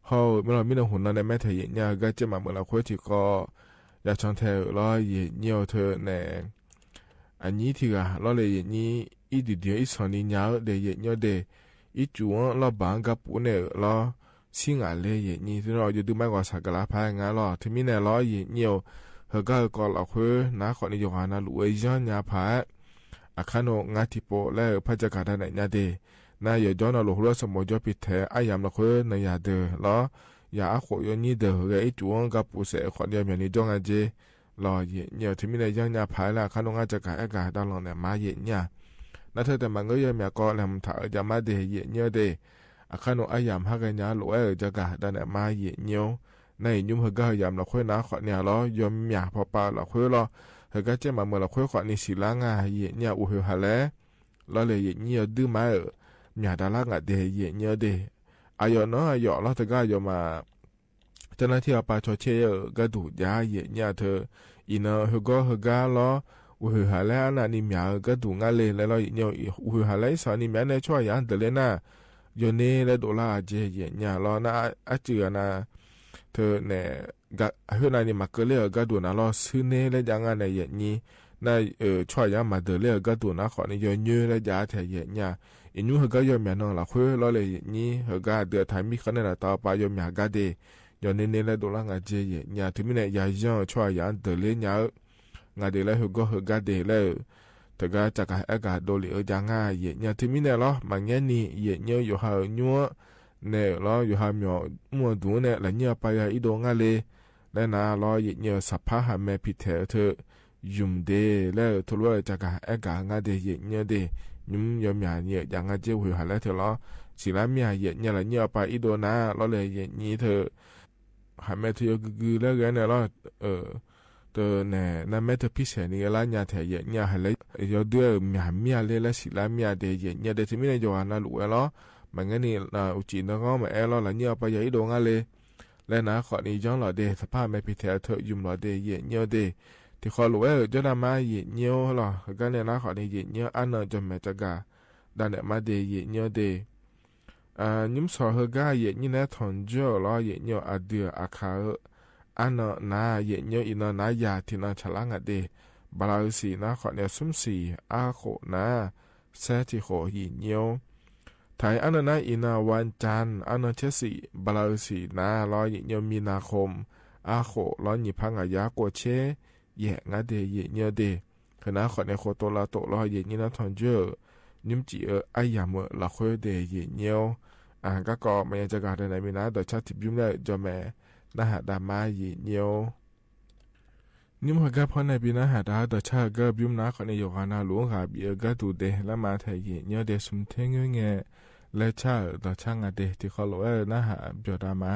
ဟီၣ် မ့ၢ်လီၤမံနီၤဟူနီၤန့ၣ် မ့ၢ်ထဲယဲၢ်ညိၣ် ဟါဂီၤကဲမးမုာ်လီၤဃိထံကီး ယၤဆၢထဲလီၤယဲၢ်ညိၣ် ထၢန့ၣ် အညိၣ်ထံဂၤ လီၤလၢယဲၢ်ညိၣ် အံၣ်ဒုးဒုးအံၣ်ဆီၣ်နံၤညါဧၢ ဒီးယဲၢ်ညိၣ်ဒီး အံၣ်စူၣ်အီၤလီၤဘၣ်ကၢ်ပူၤန့ၣ်လီၤ ဆံငါလၢယဲၢ်ညိၣ် သ့ၣ်နီၣ် ယဒုးမၤကီးဆၣ်ကလးဖးငါလီၤ တမံၤန့ၣ်လီၤ ယဲၢ်ညိၣ်ဧၢ ဟါဂီၤဟါကီးလီၤဃိ နၤဃိးနံၣ်ယိၤဂၤနၤလူၤဝဲယီၤညါဖး အခါနီၤ ငါထံၣ်ပိာ်လၢဖးကၠၣ်ကၣ်ဒၣ်နဲၣ်ညါဒ့ၣ် နၤယီၤကၠီနီၤလူၤဃိလၢစံဘိယီၤဖံးထဲး အါယၤမးလီၤဃိ နၤယၤဒၢးလီၤ ယၤအဃိးယီၤနံၤဒၢး ဂဲၤအံၣ်စူၣ်အီၤကၢ်ပူၤစဲး ဃိးနံၣ်ယီၤမၠးနံၤကၠီငါက့ လီၤယဲၢ်ညိၣ် တမံၤန့ၣ် ယီၤညါဖးလၢ အခါနီၤ ငါကၠၣ်ကၣ်အဲၣ်ကၣ်ဒၣ်လီၤန့ၣ် မါယဲၢ်ညိၣ် နၤထၢၣ်တမၤငါယီၤမၠးကီး လဲၤမုာ်ထးအၢကမါဒ့ၣ် ယဲၢ်ညိၣ်ဒ့ၣ် အခါနီၤ အါယၤမးဟါဂီၤညါလူၤဝဲအၢကၠၣ်ကၣ်ဒၣ်နဲၣ်မါယဲၢ်ညိၣ် နၤယဲၢ်ညိၣ် ဟါဂီၤဟါယၢမ်းလီၤဃိ နၤဃိးနံၣ်လီၤ ယီၤမၠးဖီပာ်လီၤဃိလီၤ ဟါဂီၤကဲမးမုာ်လီၤဃိ ဃိးနံၣ်စံးလါငါ ယဲၢ်ညိၣ် အိၣ်ဟုးဟးလဲၣ် လီၤလၢယဲၢ်ညိၣ် ယီၤဒုးမၤအၢ မၠးဒၣ်လၢငါဒ့ၣ် ယဲၢ်ညိၣ်ဒ့ၣ် အယီၤနီၤ အယီၤလီၤ တဂၤယီၤမး တၢ်နၢ်ထံၣ်အပၢ်ဆီဆဲး ကၢ်ဒူၣ်ယၤ ယဲၢ်ညိၣ်ထၢ အံၤနီၤ ဟါဂီၤဟါဂီၤလီၤ အိၣ်ဟုးဟးလဲၣ် အနၢ်နံၤမၠး ကၢ်ဒူၣ်ငါလ့ လၢလီၤယဲၢ်ညိၣ် အိၣ်ဟုးဟးလဲၣ် အံၣ်ဆီၣ်နံၤမၠးန့ၣ် ဆိယၤဒၢးလၢနၤ ယီၤန့ၢ်လၢဒိးလၢအက့ ယဲၢ်ညိၣ်လီၤ နၤအစံးဂၤနၤ ထၢန့ၣ် ဂၤ ဟါနၢ်နံၤမၤကၢလၢအကၢ်ဒိၣ်နၤလီၤ ဆူန့ၢ်လၢယၤငါန့ၣ် ယဲၢ်ညိၣ် နၤ အၢ ဆိယၤမၤဒၢးလၢအကၢ်ဒိၣ်နၤ ဃိးနံၣ်ယီၤညိၣ်လၢယၤထဲ ယဲၢ်ညိၣ် အံၤညိၣ် ဟါဂီၤယီၤမၠးနီၤလီၤဃိ လီၤလၢယဲၢ်ညိၣ် ဟါဂီၤဒၢးထးမံဃီန့ၣ်ဒီး တၢ်အပၢ်ယီၤမၠးဂၤဒ့ၣ် ယီၤန့ၢ်န့ၢ်လၢဒိးလၢငါက့ ယဲၢ်ညိၣ် တမံၤန့ၣ် ယၤယီၤ ဆိယၤဒၢးလၢညါဧၢ ငါဒ့ၣ်လၢဟါဂီၤဟါဂီၤဒ့ၣ်လၢ တဂၤကၠၣ်ကၣ်အဲၣ်ကၣ်ဒိးလံအၢယၤငါ ယဲၢ်ညိၣ် တမံၤန့ၣ်လီၤ မၤငါနံၤ ယဲၢ်ညိၣ် ယိၤဟၣ်အၢညိၣ် န့ၣ်လီၤ ယိၤဟၣ်မၠီၣ်မုၢ်အဒူၣ်န့ၣ် လၢညိၣ်အပၢ်ယၤအံၣ်ဒိးငါလ့ လၢနၤလီၤ ယဲၢ်ညိၣ် စးဖးဟးမဲာ်ဖံးထဲးထၢ ယုမ်ႇဒ့ၣ်လၢ ထူလၢကၠၣ်ကၣ်အဲၣ်ကၣ်ငါဒ့ၣ် ယဲၢ်ညိၣ်ဒ့ၣ် ညိၣ်ယီၤမၠးန့ၣ် ယၤငါက့ အိၣ်ဟုးဟးလဲၣ်ထၢလီၤ စံးလါမ့ၢ်ဧါ ယဲၢ်ညိၣ် လၢညိၣ်အပၢ်အံၣ်ဒိးနၤ လီၤလၢယဲၢ်ညိၣ်ထၢ ဟးမဲာ်ထၢယီၤကဂုာ်လၢဂဲၤန့ၣ်လီၤ တၢ်န့ၣ် နမ့ၢ်တဖံးဆဲးနံၤလၢညါထဲ ယဲၢ်ညိၣ် ဟးလဲၣ် ယီၤဒုးမၠးမံလၢ လၢစံးလါမ့ၢ်ဧါဒ့ၣ် ယဲၢ်ညိၣ်ဒ့ၣ် တမံၤန့ၣ် ယိၤဂၤနၤလူၤဝဲလီၤ မၤငါနံၤ အိၣ်စံးနီၢ်ဂီၢ်မးအဲၣ်လီၤ လၢညိၣ်အပၢ်ယၤအံၣ်ဒိးငါလ့ လၢနၤဃိးနံၤယီၤလီၤဒ့ၣ် စးဖးဟးမဲာ်ဖံးထဲးထၢ ယုမ်ႇလီၤဒ့ၣ် ယဲၢ်ညိၣ်ဒ့ၣ် တံၤဃီလူၤဝဲအၢ ကၠီဒၣ်မါ ယဲၢ်ညိၣ်လီၤ ဟါဂီၤန့ၣ်နၤဃိးနံၤ ယဲၢ်ညိၣ် အါနီၤ ကၠီၣ်မဲာ်ကၠၣ်ကၣ် ဒၣ်နဲၣ်မါဒ့ၣ် ယဲၢ်ညိၣ်ဒ့ၣ် ညိၣ်မုၢ်ဆီဟါဂီၤ ယဲၢ်ညိၣ် နဲထွန်ယိၣ်လီၤ ယဲၢ်ညိၣ် အဒုးအခါဧၢ အါနီၤနၤ ယဲၢ်ညိၣ် အံၤနီၤနၤယၤ ထံၣ်နီၤဆၣ်လါငါဒ့ၣ် ဘၤလၤဧိၤစံၤ နၤဃိးနံၤ အစုံစံၤ အါဃိးနၤ သၢထံၣ်ဃိး ယဲၢ်ညိၣ် ထဲအံၤ အါနီၤနၤ အံၤနီၤ วันจันทร์ အါနီၤဆဲးစံၤ ဘၤလၤဧိၤစံၤ နၤလီၤ ယဲၢ်ညိၣ် มีนาคม အါဃိးလီၤ နံၣ်ဖးငါယၤ ကိးဆဲး ယဲၢ်ငါဒ့ၣ် ယဲၢ်ညိၣ်ဒ့ၣ် ဟါနၤဃိးနံၤဃိးတိၤလါတိၤလီၤ ယဲၢ်ညိၣ် နဲထွန်ယိၣ် ညိၣ်မုၢ်စံးအၢ အါယၤမုာ်လီၤဃိဒ့ၣ် ယဲၢ်ညိၣ် အကါကီး မၤယၤကၠၣ်ကၣ်ဒၣ်နဲၣ်မံၤနၤ ဒီးဆၣ်ထံၣ်ဘျုးမနုၤ ကၠီၣ်မဲာ် နၤဟးဒၣ်မါ ယဲၢ်ညိၣ် ညိၣ်မုၢ်ဟါဂီၤဖီန့ၣ် ပံၤနၤဟးတၢ် ဒီးဆၣ်ဂီၤဘျုးမနုၤ ဃိးနံၤယိၤဂၤနၤလူၤ ဂၤဘံးအၢကၢ်ဒိၣ်ဒ့ၣ် လၢမါထဲ ယဲၢ်ညိၣ်ဒ့ၣ် ဆူၣ်ထဲငိုငဲ လၢဆၣ်ဧၢ ဒီးဆၣ်ငါဒ့ၣ် တံၤဃီလူၤဝဲ နၤဟးပျီၤတၢ်မါ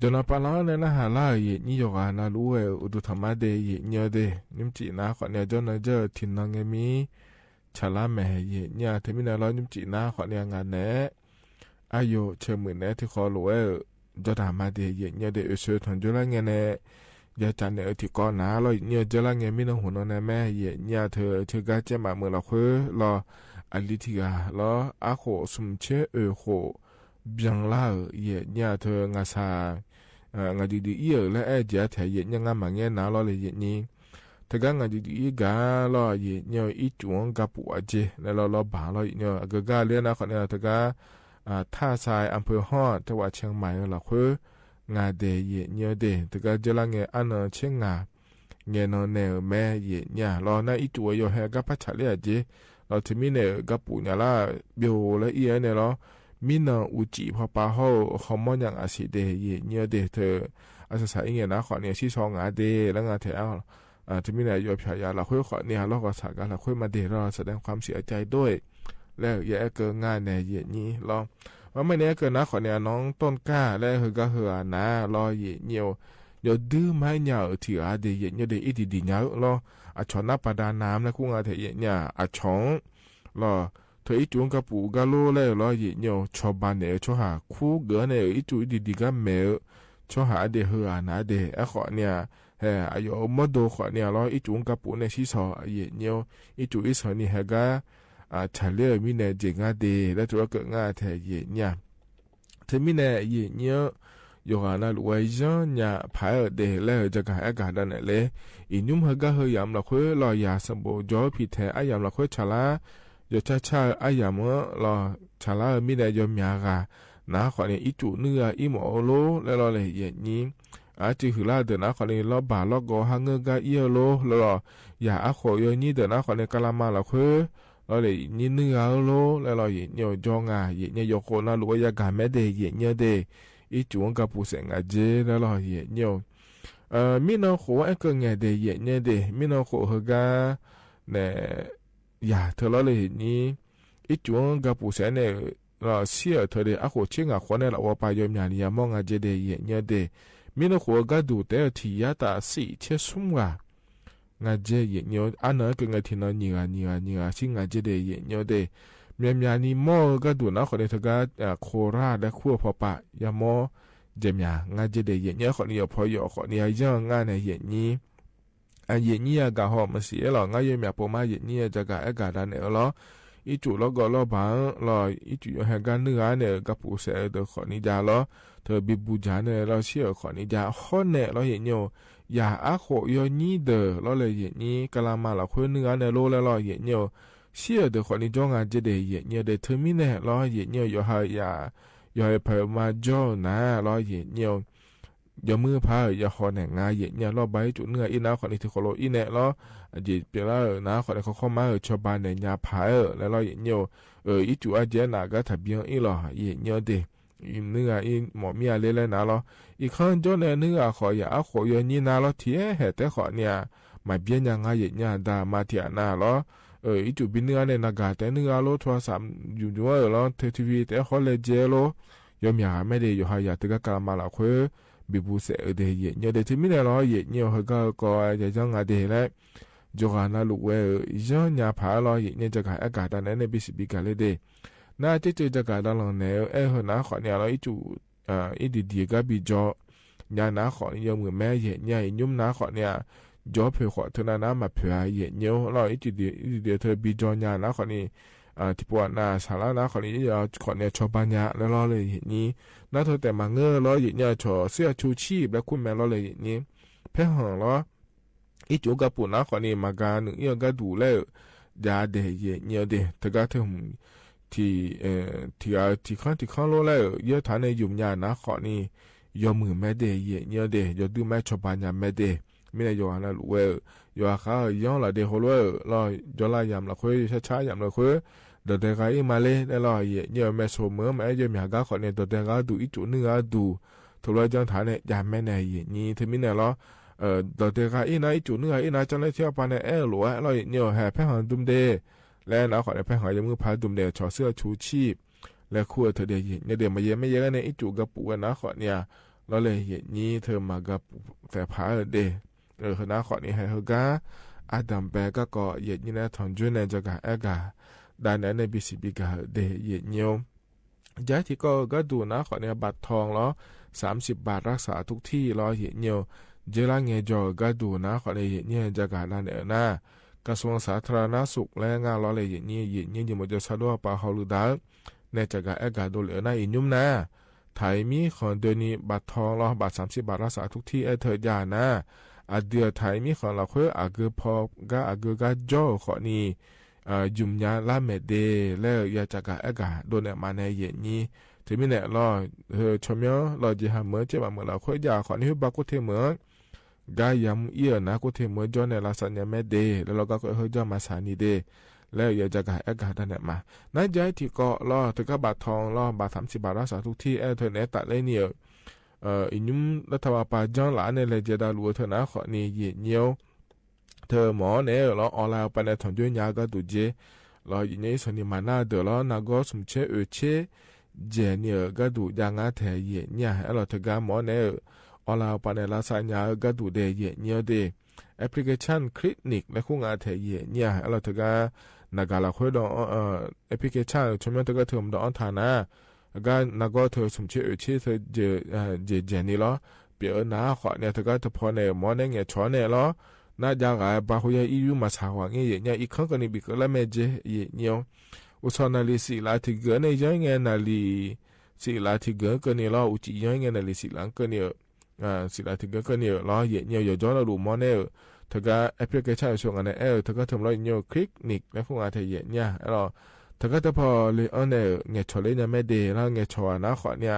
ယိၤနၤပာ်လီၤန့ၣ် နဟးလၢ် ယဲၢ်နံၣ် ယိၤဂၤနၤလူဝဲ အိၣ်ဒူၣ်ထီၣ်မါဒဲး ယဲၢ်နံၣ်အီၤဒဲး နံၣ်မကံးနၤ ခီၣ်န့ၣ် အကၠီနၤကၠီ ထံၣ်နီၣ်ငဲမံ ဆၣ်လါမဲာ် ယဲၢ်နံၣ်အီၤ တမံၤန့ၣ်လီၤ နံၣ်မကံးနၤ ခီၣ်န့ၣ် အငါနဲ အယိၤဆၢမုၢ်နဲ ထံၣ်ဃီလိာ်ဝဲ ကၠီတၢ်မါဒဲး ယဲၢ်နံၣ်အီၤဒဲး အိၣ်ဆၢထီၣ်ကၠိလၢငဲန့ၣ် ယကၠီန့ၣ် အထံၣ်ကီးနၤလီၤ ယဲၢ်နံၣ်အီၤ ကၠီလၢငဲ မ့ၢ်နဟူၣ်နီၣ်နဲမ့ၢ် ယဲၢ်နံၣ်အီၤ ထၢ ထၢကါကဲမးမုၢ်လီၤဃိလီၤ အလံၤထံဂၤလီၤ အဃိၣ် သုးမုၢ်ဆ့ အၢၣ်ဃိၣ် ဘျီလါဧၢ ယဲၢ်နံၣ်အီၤ ထၢ ငါဆၣ် ငါဒုးဒုးအံၤဧၢ လၢအဲၣ်ကၠီထဲ ယဲၢ်နံၣ်အီၤ ငါမၤငဲနၤလီၤလၢ ယဲၢ်နံၣ် ထၢကါ ငါဒုးဒုးအံၤဂၤလီၤ ယဲၢ်နံၣ်အီၤ အံၣ်စူၣ်ကပူၤအကၠီ လဲၤလီၤလီၤဘၣ်လီၤ ယဲၢ်နံၣ်အီၤ အကဂၤလၢနၤ ခီၣ်န့ၣ် ထၢကါ ထၣ်စဲ အၣ်ဖၢၣ်ဟီၣ် တဝးဆဲးမၤလီၤဃိ ငါဒဲး ယဲၢ်နံၣ်အီၤဒဲး ထၢကါ ကၠီလၢငဲ အါနၢၤဆ့ငါ ငဲနီၣ်နဲမ့ၢ် ယဲၢ်နံၣ်အီၤလီၤ နအံၣ်စူၣ်အယိၤဟဲကါဖးဆၣ်လၢအကၠီ လီၤ တမံၤန့ၣ် ကပူၤညါလၢ ဘျီလၢအံၤန့ၣ်လီၤ မံနီၣ်အူကၠံၣ်ဖီပာ်ဟီၣ် ဟီၣ်မီၢ်ညါအစံးဒဲး ယဲၢ်နံၣ်အီၤဒဲး ထၢ အစၢ်စၢ်အံၤငဲနၤ ခီၣ်န့ၣ် စံးဆီၣ်ငါဒဲး လၢငါထဲ တမံၤန့ၣ် ယိၤဖၠးယၤလီၤဃိ ခီၣ်န့ၣ် အလီၢ်ကီၢ်ဆၣ်ဂၤလီၤဃိ မၤဒဲးဒီး แสดงความเสียใจด้วย လၢယအဲၣ်ကၢၤငါန့ၣ် ယဲၢ်နံၣ်လီၤ မ့မ့ၢ်န့ၣ် အဲၣ်ကၢၤနၤ ခီၣ်န့ၣ် အနီၢ်တွၣ်ကၢ် လၢဟၢဂၤဟၢဂၤနၤလီၤ ယဲၢ်နံၣ်အီၤ ယိၤဒုးမၤညါအၢထံဂၤဒဲး ယဲၢ်နံၣ်အီၤဒဲး အံၣ်ဒံးဒံးညါလီၤ အဆီၣ်နါပာ်ဒၣ်နၤ မနုၤကူငါထဲ ယဲၢ်နံၣ်အီၤ အဆီၣ် လီၤ ထၢအံၣ်စူၣ်ကပူၤဂၤလိလၢလီၤ ယဲၢ်နံၣ်အီၤ ဆီၣ်ဘၣ်နဲၣ် ဆီဟၣ်ခူဂၤန့ၣ် အံၣ်စူၣ်အံၤဒံးဒံးဂၤမဲာ် ဆီဟၣ်အဒဲး ဟၢဂၤနၤဒဲး အဃိန့ၣ် ဟဲ အယိၤမီၢ်ဒိၣ် ခီၣ်န့ၣ်လီၤ အံၣ်စူၣ်ကပူၤန့ၣ် စံးဆီၣ် ယဲၢ်နံၣ်အီၤ အံၣ်စူၣ်အံၣ်ဆီၣ်န့ၣ် ဟဲဂၤ ဆၣ်လၢအမံၤန့ၣ် ကၠီငါဒဲး လၢထူဝဲကၢးငါထဲ ယဲၢ်နံၣ်အီၤ တမံၤန့ၣ် ယဲၢ်နံၣ်အီၤ ယိၤဂၤနၤလူဝဲ ယီၣ်ညါဖးအၢဒဲး လၢယကဂၤအဲၣ်ကၢၤဒၣ်နဲၣ်လၢ အံၤညူမ်ဟၢဂၤဟၢယၢမ်းလီၤဃိလီၤ ယၤစံးဘျုး ကၠီဖံးထဲအါယၢမ်းလီၤဃိ ဆၣ်လါ ယီၤဆါဆါအါယၢမ်းလီၤ ဆၣ်လါမံၤန့ၣ် ယီၤမၠးဂၤ နၤ ခီၣ်န့ၣ် အံၣ်စူၣ်နုၢ်ဂၤအံၤမီၣ်အလိ လၢလီၤလၢယဲၢ်နံၣ် အါစုဟူးလၢဒၢးနၤ ခီၣ်န့ၣ် လီၤဘၣ်လီၤကီၤဟးငၢၢ်ဂၤအံၤအလိ လၢလီၤ ယၤအဃိာ်ယီၤနံၤဒၢးနၤ ခီၣ်န့ၣ် ကလးမၤလီၤဃိ လီၤလၢယဲၢ်နံၣ်နုၢ်ဂၤအလိ လၢလီၤယဲၢ်နံၣ်အီၤ ကၠီငါ ယဲၢ်နံၣ်အီၤ ယိၤဃိာ်နၤလူဝဲ ယကဂၤမဲာ်ဒဲး ယဲၢ်နံၣ်အီၤဒဲး အံၣ်စူၣ်ကပူၤစဲးငါကၠီ လၢလီၤယဲၢ်နံၣ်အီၤ မံၤနီၢ်ဃိာ်အဲၣ်ကၢၤငဲၤဒဲး ယဲၢ်နံၣ်အီၤဒဲး မံၤနီၢ်ဃိာ်ဟၢဂၤ နဲၣ် ယၤထၢလီၤလၢယဲၢ်နံၣ် အံၣ်စူၣ်ကပူၤစဲးန့ၣ် လီၤဆံးအၢထၢဒဲး အဃိာ်ဆံးငါဃိာ်န့ၣ် လီၤဝဲပာ်ယီၤမၠးလံ ယၤမီၢ်ငါကၠီဒဲး ယဲၢ်နံၣ်အီၤဒဲး မံၤနီၢ်ဃိာ်အဂၤဒူၣ်တဲအီၤထံၣ်ယၤတၢ်စံးဆဲးဆူၣ်ဂၤ ငါကၠီ ယဲၢ်နံၣ်အီၤ အါနၢၤကၢၤငဲၤထံၣ်နီၣ် နံၣ်ဂၤ နံၣ်ဂၤ နံၣ်ဂၤ ဆံးငါကၠီဒဲး ယဲၢ်နံၣ်အီၤဒဲး မၠးမၠးနံၤမီၢ်အဂၤဒူၣ်နၤ ခီၣ်န့ၣ် ထၢဂၤ ခိၣ်ရၣ်လၢခူအဖီပာ် ယၤမီၢ် ကၠီမၠး ငါကၠီဒဲး ယဲၢ်နံၣ်အီၤ ခီၣ်န့ၣ် ယီၤဖီယီၤ ခီၣ်န့ၣ် ယၤယီၤငါန့ၣ် ယဲၢ်နံၣ် ယဲၢ်နံၣ်အီၤ ဂၤဟီၣ်မစံးလီၤ ငါယီၤမၠးပိာ်မး ယဲၢ်နံၣ်အီၤ ယကဂၤအဲၣ်ကၢၤဒၣ်နဲၣ်လီၤ အံၣ်စူၣ်လီၤဂီၤလီၤဘၣ်လီၤ အံၣ်စူၣ်ယီၤဟဲဂၤနုၢ်ဂၤန့ၣ် ကပူၤစဲးဒၢးခီၣ်န့ၣ်ယၤလီၤ ထၢဘံဘူယၤန့ၣ်လီၤ ဆံးအၢခီၣ်န့ၣ်ယၤ ဟီၣ်နဲၣ်လီၤ ယဲၢ်နံၣ်အီၤ ယၤအဃိာ်ယီၤနံၤဒၢးလီၤလၢယဲၢ်နံၣ် ကလးမၤလီၤဃိနုၢ်ဂၤန့ၣ်လိၤလၢလီၤ ယဲၢ်နံၣ်အီၤ ဆံးအၢဒၢးခီၣ်န့ၣ် ကၠီငါကၠီဒဲး ယဲၢ်နံၣ်အီၤဒဲး ထၢမံၤနဲၣ်လီၤ ယဲၢ်နံၣ်အီၤ ယီၤဟးယၤ ယီၤဟဲဖဲမၤကၠီနၤလီၤ ယဲၢ်နံၣ်အီၤ ယီၤမုၢ်ဖး ယီၤဟီၣ်နဲၣ် ငါယဲၢ်နံၣ်အီၤ လီၤဘၣ်အံၣ်စူၣ်နုၢ်ဂၤအံၤနၤ ခီၣ်န့ၣ် ထံၣ်ဃီလိာ်အံၤနဲၣ်လီၤ အယံာ်ပျဲလၢနၤ ခီၣ်န့ၣ် ခီခီမၤဧၢ ဆီၣ်ဘၣ်နဲၣ်ညါဖးဧၢ လၢလီၤ ယဲၢ်နံၣ်အီၤ အံၣ်စူၣ်အါကဲနၤ ဂၤတၢ်ဘံအံၤလီၤ ယဲၢ်နံၣ်အီၤဒဲး နုၢ်ဂၤအံၤ မီၣ်မံၤအလ့လၢနၤလီၤ အံၤခီၣ်ကၠီန့ၣ် နုၢ်ဂၤဃီၣ်ယၤအဃိာ်ယီၤနံၤနၤလီၤ ထံၣ်ဟဲတဲခီၣ်န့ၣ် မၤဘံညါ ငါယဲၢ်နံၣ်အီၤဒၣ် မၤထံၣ်အနၤလီၤ အံၣ်စူၣ်ဘံနုၢ်ဂၤန့ၣ် နဂၤတဲနုၢ်ဂၤလိၤ ထူဝါစး ယူယူဝဲဧၢလီၤ ထၢထံဝံၤ တဲဃီလဲၤကဲလိၤ ယီၤမၠးဂၤမဲာ်ဒဲး ယီၤဟးယၤ တဂၤကလးမၤလီၤဃိ ဘံဘူစဲးအၢဒဲး ယဲၢ်နံၣ်အီၤဒဲး ထၢမံၤနဲၣ်လီၤ ယဲၢ်နံၣ်အီၤ ဟဲဂၤကီး ယၤယီၤငါဒဲးလဲၣ် ယိၤဂၤနၤလူဝဲဧၢ ယီၤညါဖးလီၤ ယဲၢ်နံၣ်အီၤ ယကဂၤအဲၣ်ကၢၤဒၣ်နဲၣ်န့ၣ် ဘံစံးဘံကၤလၢဒဲး နၤကၠီကၠီ ယကဂၤဒၣ်လီၤနဲၣ် အဲၣ်ဟၢနၤ ခီၣ်န့ၣ်လီၤ အံၣ်စူၣ် အံၣ်ဒံးဒံးဂၤဘံကၠီ ညါနၤ ခီၣ်န့ၣ် ယီၤမုၢ်မဲာ် ယဲၢ်နံၣ်အီၤ အံၤညူမ်နၤ ခီၣ်န့ၣ် ကၠီဖုးဃီၣ်ထၢနၤ နၤမၤဖုးဧါ ယဲၢ်နံၣ်အီၤလီၤ အံၣ်စူၣ်ဒံး အံၣ်ဒံးဒံးထၢဘံကၠီညါနၤ ခီၣ်န့ၣ် ထံၣ်ပှၤနၤ ဆၣ်လါနၤ ခီၣ်န့ၣ် ယီၤခီၣ်န့ၣ် ဆီၣ်ဘၣ်ညါလၢလီၤလၢယဲၢ်နံၣ် နၤထီၣ်တဲာ်မၤငၢၢ်လီၤ ယဲၢ်နံၣ်အီၤ ဆီၣ်ဆံးအဆိဆံး ဘျဲခိၣ်မဲာ်လီၤလၢယဲၢ်နံၣ် ဖဲဟီၣ်လီၤ အံၣ်စူၣ်ကပူၤနၤ ခီၣ်န့ၣ် မၤဂၤနုၢ်အံၣ်အီၤဂၤဒူၣ်လဲၣ်ဧၢ ယၤဒဲး ယဲၢ်နံၣ်အီၤဒဲး တဂၤထၢမုၢ် ထံၣ် ထံၣ်ဂၤထံၣ်ခီၣ်ထံၣ်ခီၣ်လိၤလဲၣ်ဧၢ ယဲၢ်ထါန့ၣ် ယုမ်ၢ်ညါနၤ ခီၣ်န့ၣ် ယီၤမုၢ်မဲာ်ဒဲး ယဲၢ်နံၣ်အီၤဒဲး ယီၤဒုးမၤဆီၣ်ဘၣ်ညါမဲာ်ဒဲး မံၤန့ၣ် ယိၤဂၤနၤလူဝဲဧၢ ယိၤဂၤဃါဧၢ ယီၤလီၤဒဲး ဟိလိၤဧၢ လီၤ ယီၤလၢယၤမၢ်လီၤခွဲ ယီၤဆၣ်ဆၣ်ယၤမၢ်လီၤခွဲ ဒီးဒဲးဂၤအံၤမၤလ့ လၢလီၤ ယဲၢ်နံၣ်အီၤ မဲာ်ဆိမိၣ် မၤအဲၣ်ယီၤမၠးဂၤ ခီၣ်န့ၣ် ဒီးဒဲးဂၤဒူၣ် အံၣ်စူၣ်နုၢ်ဂၤဒူၣ် ထူၣ်လီၤယီၤထါန့ၣ် ယၤမဲာ်န့ၣ် ယဲၢ်နံၣ် ထၢမံၤနဲၣ်လီၤ เอ่อ ดอดแดงกาอี้นะ อี้จุดนึ่งอะอี้นะ เจ้าหน้าที่เอาไปในแอร์หลวง แล้วเยะเนียวแห่แพ่หังดุมเด และนาขอเนียแพ่หังยกมือพายดุมเด ถอดเสื้อชูชีพ และคู่เถิดเด เยะเนียวเด มาเยะไม่เยะเนี่ย อี้จุดกระปุกนาขอเนีย แล้วเลยเยะนี้เธอมากระปุกแต่พายเด เออ นาขอเนีย แห่เฮอก๊า อาดัมแปก็ ก็เยะนี้นะ ถอนจุ้ยในจะกาแอร์กา ด้านในในบีซีบีกาเด เยะเนียว ย้ายที่ก็กระดูกนาขอเนีย บัตรทองลอ สามสิบบาทรักษาทุกที่ลอ เยะเนียว เจอละแงจอกระดูกนาขอเนีย เยะเนียวจะกาด้านในเออหน้า กระทรวงสาธารณสุขและงานลอเลย เยะเนียว เยะเนียว เยอะหมดจะสะดวกปาเฮาลือดาว ในจะกาแอร์กาโดเลยเออหน้า อีกยุ้มนา ไถมีของเดือนนี้บัตรทองลอ บัตรสามสิบบาทรักษาทุกที่แอร์เถิดยานะ อาเดือไถมีของเหล่าเค้ออาเกอพอก๊า อาเกอก๊าจ้อขอนี้ เอ่อ ยุ่มยากละแม่เด แล้วยาจะกาแอร์กาโดนเนี่ยมาในเยะนี้ เถิงมีแหน่ลอ เออ ชมเยอะลอ เจหาเหมือเจ๊บาเหมือเหล่าเค้อยาขอนี้ ฮู้บากู้เทเหมือ ก๊ายำเอี้ยนะ กู้เทเหมือจ้อในลาซานยาแม่เด แล้วลอก็เฮอจ้อมาสานีเด แล้วยาจะกาแอร์กาด้านเนี่ยมา นั้นย้ายที่ก็ลอ เถิงก็บัตรทองลอ บัตรสามสิบบาทรักษาทุกที่แอร์เถิดเนี่ยตัดเลยเนี่ย เอ่อ อีกยุ้มรัฐบาลปาจ้องหลานเนี่ยเลยเจดาหลัวเถิดนาขอนี้ เยะเนียว เธอหมอเนี่ยลอ ออนไลน์เอาไปในถอนจุ้ยยาก็ดูเจ ลอ เยะเนียว สนิมมาหน้าเดือดลอ นาก็สมเชษ เออเชษ เจเนี่ยก็ดูยางาแถเยะเนี่ย แอร์ลอ เถิงก็หมอเนี่ย ออนไลน์เอาไปในลาซานยาก็ดูเด เยะเนียวเด แอปพลิเคชันคลินิกและคู่งานแถเยะเนี่ย แอร์ลอ เถิงก็นากาเหล่าเค้อดอง เอ่อ แอปพลิเคชันชมเยอะเถิงก็เถิงดองอ้อนฐานะ ก็นาก็เธอสมเชษ เออเชษ เธอเจ เอ่อ เจ เจนี่ลอ เปียเออนาขอเนี่ย เถิงก็เธอพอเนี่ย หมอเนี่ยแงะฉอเนี่ยลอ นาจะกาบาฮูยาอี้ยุ้มมาสาหวังเยะเนียว อีกครั้งก็นี้บีกละแม่เจ เยะเนียว อุซอนาลีสีลาถือเก๋อเนี่ยย้อยแงนาลีสีลาถือเก๋อก็นี้ลอ อุจิย้อยแงนาลีสีลาก็นี้ อ่า สีลาถือเก๋อก็นี้ลอ เยะเนียว ยอดจ้อนาดูหมอเนี่ย เถิงก็แอปพลิเคชันส่งอันเนี่ย เออ เถิงก็เถิงลอ เยะเนียว คลินิกและคู่งานแถเยะเนี่ย แอร์ลอ เถิงก็เธอพอเลยอ้อนเนี่ย แงะฉอเลยเนี่ยแม่เด แล้วแงะฉอนาขอเนี่ย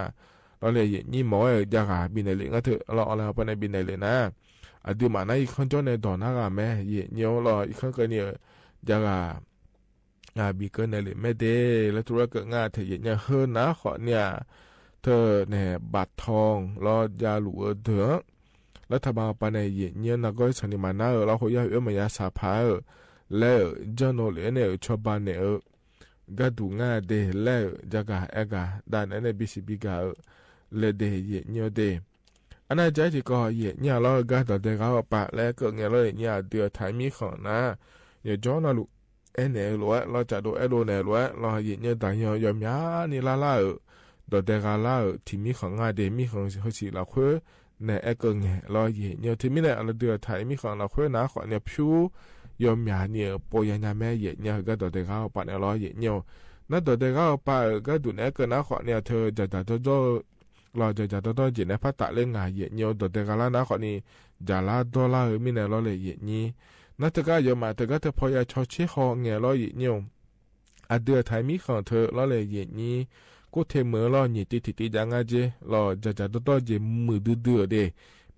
ลอเลยเยะนี้หมอ เออ ยากาบินไหนเลย ก็เถิงลอ ออนไลน์เอาไปในบินไหนเลยนะ อาดื้อมานะ อีกครั้งจ้อในดอหน้ากาแม่ เยะเนียวลอ อีกครั้งก็นี้ เออ ยากา อ่า บีเกินในเหรียญแม่เด และธุรกิจงานเถอะเยะเนี่ย เฮอนาขอเนี่ย เธอเนี่ยบัตรทองลอยาหลูเออเถอะ รัฐบาลเอาไปในเยะเนี่ย นาก็สันนิมานะเออ แล้วโคย่าเออ มายาสาภาเออ แล้วเจ้าโนเหรียญเนี่ย ชาวบ้านเนี่ยเออ ก็ดูงานเด แล้วจะกาแอร์กาด้านนั้นในบีซีบีกาเออ และเดเยะเนี่ยเด อันนั้นใจที่ก็เยะเนี่ย แล้วก็ดอแดงกาปะ และเกิดไงแล้วเยะเนี่ย เดือไถมีของนะ เยอะจ้อนาลูก แอร์แหน่หลวย ลอจะดูแอร์ดูแหน่หลวย ลอเยะเนี่ย ต่างยอมยอมยานี่ล่าล่าเออ ดอแดงกาล่าเออ ที่มีของงานเด มีของเฮอสีเหล่าเค้อ แหน่แอร์เกิงแหน่ ลอเยะเนี่ย ที่มีแหน่ อันเดือไถมีของเหล่าเค้อนะ ขอเนี่ยผิวยอมยาเนี่ย โปยาญาแม่เยะเนี่ย ก็ดอแดงกาปะเนี่ย ลอเยะเนี่ย นั้นดอแดงกาปะเออ ก็ดูแหน่เกินนะ ขอเนี่ย เธอจะจะโจ้โจ้ ลอจะจะโจ้โจ้เยะเนี่ย พระตะเล่งงานเยะเนี่ย ดอแดงกาล่านะ ขอนี่ จะล่าโดล่าเออ มีแหน่ ลอเลยเยะนี่ นั้นเธอก็ยอมมา เธอก็เธอพอยาชอเชฮอแหน่ลอเยะเนี่ย อันเดือไถมีของเธอลอเลยเยะนี่ กู้เทเหมือลอ หยี่ตี้ที่ตี้ยางาเจ ลอจะจะโจ้โจ้เยะ มือดื้อๆ เด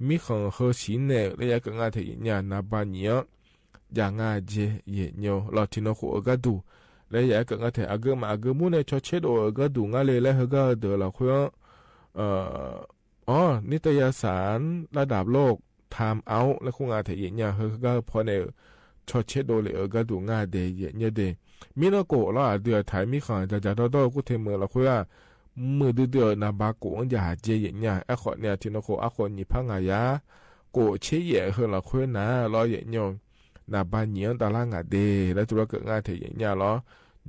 มีของเฮอสีแหน่ และยาเกิงงานเถอะเยะเนี่ย นาบาเหนียว ยางาเจ เยะเนี่ย ลอที่นอโขเออก็ดู และยาเกิงงานเถอะ อาเกอมาอาเกอมู้ในชอเชโดเออก็ดูงานเลย และเฮอก็เดือดลอเค้อ เอ่อ อ๋อ นิตยสารระดับโลก Time Out และคู่งานเถอะเยะเนี่ย เฮอก็พอในชอเชโดเลยเออ ก็ดูงานเดเยะเนี่ยเด มีนอโกะลอ อันเดือไถมีของจะจะโจ้โจ้ กู้เทเหมือลอเค้อ มือดื้อๆ นาบาโกะอย่าเจเยะเนี่ย แอร์ขอเนี่ย ที่นอโข อาโขหยี่พันงายา โกะเชเยะเฮอลอเค้อนะ ลอเยะเนี่ย นาบาเหนียวตาล่างงานเด และธุรกิจงานเถอะเยะเนี่ย ลอ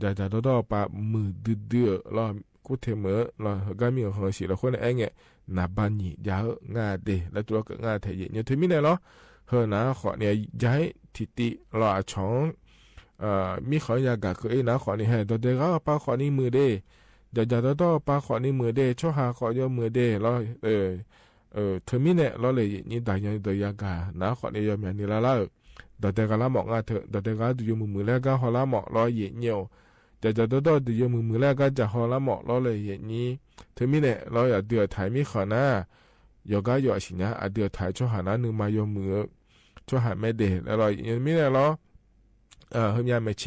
จะจะโจ้โจ้ปะ มือดื้อๆ ลอ กู้เทเหมือลอ ก็มีของเฮอสีเหล่าเค้อในแอร์เนี่ย นาบาหยี่ยาเอองานเด และธุรกิจงานเถอะเยะเนี่ย เธอมีแหน่ลอ เฮอนะ ขอเนี่ย ย้ายที่ตี้ลอ อาฉอง เอ่อ มีของยากาเกอเอยนะ ขอนี่ แห่ดอแดงกาปะ ขอนี่มือเด จะจะโจ้โจ้ปะ ขอนี่มือเด ชอหา ขอยอมมือเด ลอ เออ เออ เธอมีแหน่ ลอเลยเยะนี่ ต่างยอมโดยยากานะ ขอนี่ยอมยานี่ล่าล่าเออ ดอแดงกาล่าหมอกงานเถอะ ดอแดงกาดูยอมมือมือแล้วก็ฮอล่าหมอก ลอเยะเนี่ย จะจะโจ้โจ้ดูยอมมือมือแล้วก็จะฮอล่าหมอก ลอเลยเยะนี่ เธอมีแหน่ ลอ อันเดือไถมีของนะ ยอก็ยอสินะ อันเดือไถชอหานะ นึ่งมายอมมือ ชอหาแม่เด และลอเยะนี่ มีแหน่ลอ เอ่อ เฮอมียาแม่เช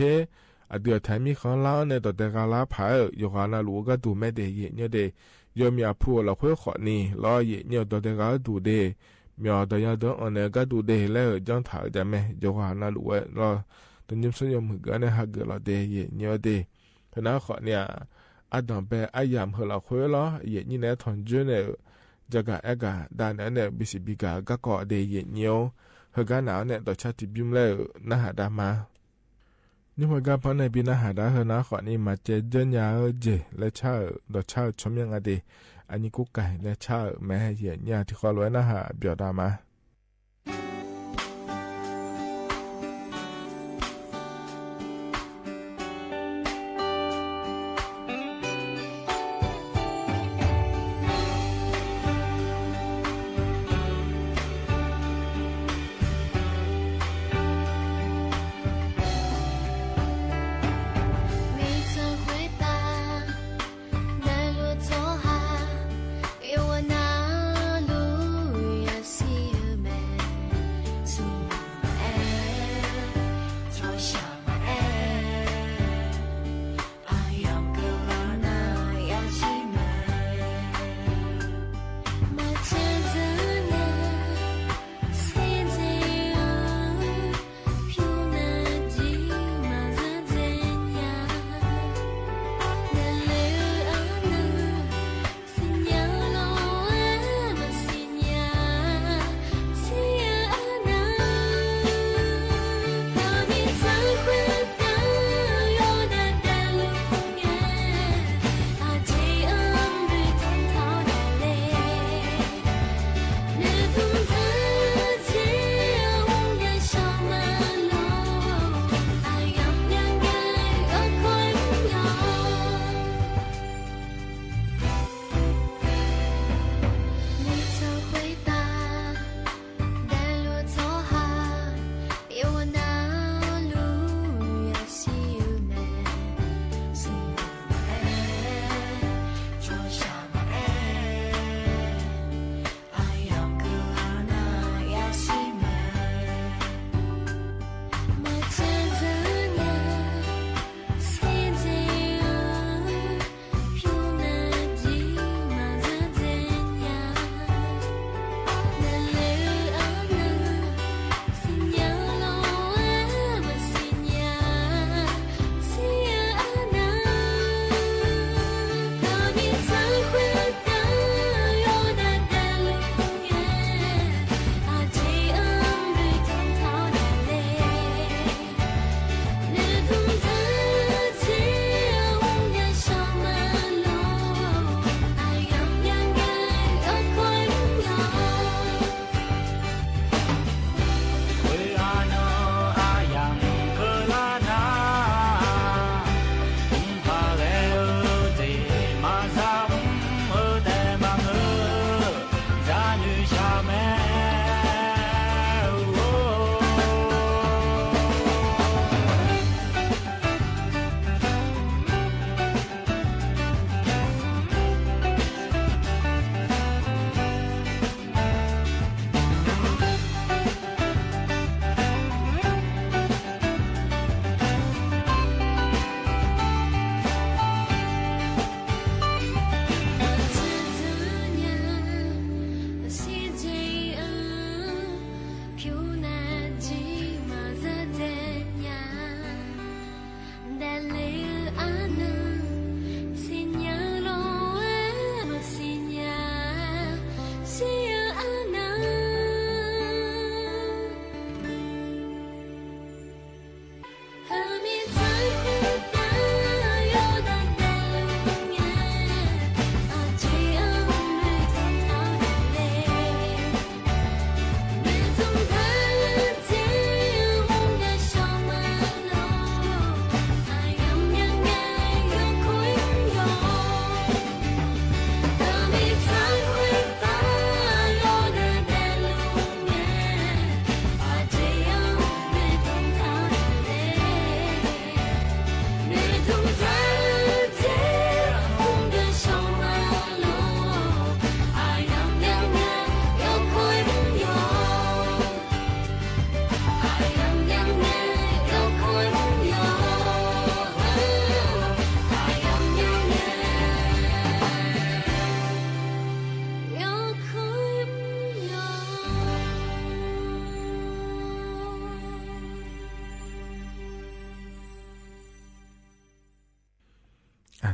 อันเดือไถมีของลาวในดอแดงกาล่าผาเออ ยอก็นาลูกก็ดูแม่เดเยะเนี่ยเด ยอมยาผัวลอเค้อขอนี่ ลอเยะเนี่ย ดอแดงกาดูเด မျอดอยยอดเดิน อ่อนแอ ก็ดูเด แลเออ จ้องถ่าย จะแม่ โยฮานา ลูกเว้ย ลอ ตะยิ้ม สยอง หื้อเกิด ในหากเกิดลอเด เหยียดเยียวเด เฮอ นาขอเนี่ย อะด๋อมแป อะหยาม เฮอ ลอ เควส ลอ เหยียดเยียว ในถอนเจ้อ เนี่ย จะกา แอกา ดา เนี่ย เนี่ย บี ซี บี กา ก็กอเด เหยียดเยียว เฮอ ก้าหนาว เนี่ย ต่อชาติ ปิ๊ม แลเออ นาหาดามา นี่เฮอ ก้า เพราะในปีนาหาดา เฮอ นาขอนี่ มาเจอเจิญญา เออ เจ๋อ และชาเออ ต่อชาเออ ชมยังอะเด อันนี้กุ๊กไก่ และชาเออ แม้ เหยียดเยียว ตี้ข้อลวย นาหา เปียวดามา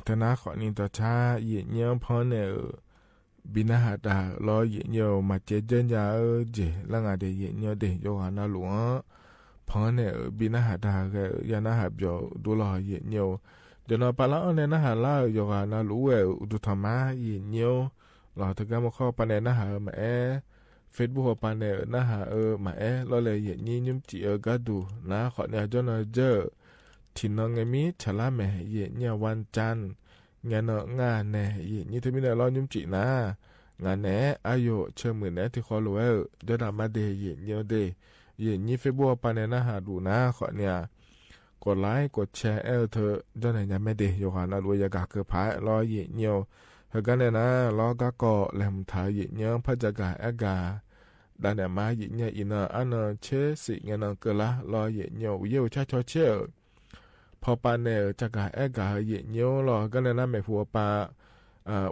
တၢ်နာ်ဃိးနံၤ တၢ်ဆါ ယံာ်ညို ဖီန့ၣ်ဧိၤ ဘိးနၢ်ဟးတၢ်လီၤ ယံာ်ညို မၤစဲးကၠဲညါဧိၤ ကၠ့လၢ်ငါဒဲး ယံာ်ညိုဒဲး ယိၤဂၤနၢ်လူၢ်ဧိၤ ဖီန့ၣ်ဧိၤ ဘိးနၢ်ဟးတၢ်ဂဲၤဧိၤ ယၤနၢ်ဟးပျီၤဒိလီၤ ယံာ်ညို ယနီၢ်ပၢ်လၢအီၤန့ၣ် နၢ်ဟးလၢ်ဧိၤ ယိၤဂၤနၢ်လူၢ်ဝဲဧိၤ အိၣ်ဒိၣ်ထီၣ်မး ယံာ်ညိုလီၤ တဂၤမုၢ်ဃီပၤန့ၣ် နၢ်ဟးဧိၤမၤအဲၣ် Facebook ပၤန့ၣ် နၢ်ဟးဧိၤမၤအဲၣ် လီၤလၢယံာ်ညို ညိုပျံၤဧိၤ ကါဒိၣ် နာ်ဃိးနံၤ အကၠီနီၢ်ကၠၢၢ် ထံၣ်နီၢ်ငဲမံ ဆၣ်လါမဲာ် ယံာ်ညို ဝၣ်ကၠၣ် ငဲနီၢ်ငါနဲ ယံာ်ညို တမံၤန့ၣ်လီၤ ညိုပျံၤနၤ ငါနဲ အါယိာ် ဆၢမုၢ်နဲ တံၤဃီလိာ်ဝဲဧိၤ ဒီးဒၣ်မၤဒဲး ယံာ်ညိုဒဲး ယံာ်ညို Facebook ပၤန့ၣ် နၢ်ဟးဒူၣ် နာ်ဃိးနံၤ ကွၢ် like ကွၢ် share အဲၣ်အီၤ ဒီးနဲၣ်ညါမဲဒဲး ယိၤဂၤနၢ်လူၢ် ယကးကၢၢ်ဖးလီၤ ယံာ်ညို ဟဲကါန့ၣ်နၤ လီၤ ကါကီၢ် လဲၤမုၢ်ထါ ယံာ်ညို ဖး ကၠဲးကၤအဲၣ်ကၤ ဒၣ်နဲၣ်မး ယံာ်ညို အံၤနၢ် အါနၢ် ဆဲးစံး ငဲနီၢ်ကၢၢ်လါ လီၤ ယံာ်ညို ဝူၤယဲဝူၤဆါ ဆီဆဲးဧိၤ ဖီပၤနဲၣ် ကၠဲးကၤအဲၣ်ကၤ ယံာ်ညို လီၤ ဟဲကါန့ၣ်နၤ မဲာ်ဖူအပၤ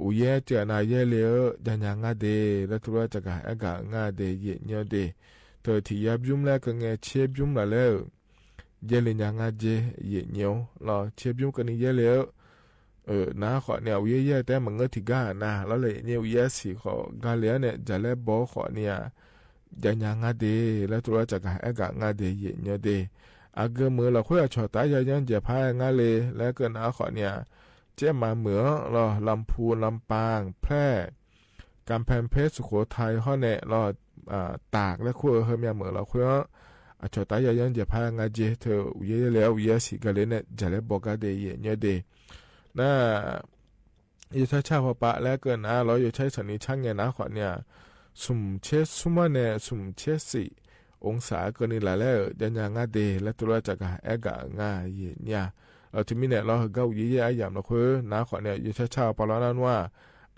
ဝူၤယဲစၢၤနၤ ယဲလံဧိၤ ယၤညါငါဒဲး လၢထူလၢ ကၠဲးကၤအဲၣ်ကၤ ငါဒဲး ယံာ်ညိုဒဲး တထံၣ်ယၤဘျုးလဲၣ် ကငဲဆဲးဘျုးလၢ်လဲၣ်ဧိၤ ယဲလံညါငါဒဲး ယံာ်ညိုလီၤ ဆဲးဘျုးကနံၤ ယဲလံဧိၤ နာ်ဃိးနံၤ ဝူၤယဲယဲတဲ မၤငၢၢ်ထံၣ်ကါနၤ လီၤလၢယံာ်ညို ဝူၤယဲစံးဃီး ကါလံဧိၤန့ၣ် ယၤလဲၤဘီဃိးနံၤ ယၤညါငါဒဲး လၢထူလၢ ကၠဲးကၤအဲၣ်ကၤ ငါဒဲး ယံာ်ညိုဒဲး အဂ့ၢ်မုၢ်လီၤခွ့ အဆီၣ်တၢ်ယၤယီၤ ယဲၢ်ဖး ငါလံ လၢကနၣ်ဃိးနံၤ ကၠဲးမးမုၢ်လီၤ လမ်ပူၣ် လမ်ပၢင် ဖျဲၣ် ကၣ်ဖၢၣ် ဖဲ သုၣ်ခိၣ်ထၢၣ် ဟီန့ၣ်လီၤ တၢ်လၢခိၣ် ဟဲမးမုၢ်လီၤခွ့ အဆီၣ်တၢ်ယၤယီၤ ယဲၢ်ဖး ငါဒဲး တဝူၤယဲယဲလံ ဝူၤယဲစံးကါလံန့ၣ် ယၤလဲၤဘီကါဒဲး ယံာ်ညိုဒဲး န ယိၤဆါဆၣ်ဖီပၤ လၢကနၣ်လီၤ ယိၤဆါဆၣ်နံၤဆါငဲ နာ်ဃိးနံၤ သုးဆဲးဆူမဲာ်န့ၣ် သုးဆဲးစံး အူစး ကနံၤလၢ်လဲၣ်ဧိၤ ယၤညါငါဒဲး လၢထူလၢ ကၠဲးကၤအဲၣ်ကၤ ငါ ယံာ်ညို လီၤ တမံၤန့ၣ်လီၤ ဟဲကါဝူၤယဲယဲအယၤလီၤခွ့ နာ်ဃိးနံၤ ယိၤဆါဆၣ်ဖီပၤလီၤ နၢ်နွါ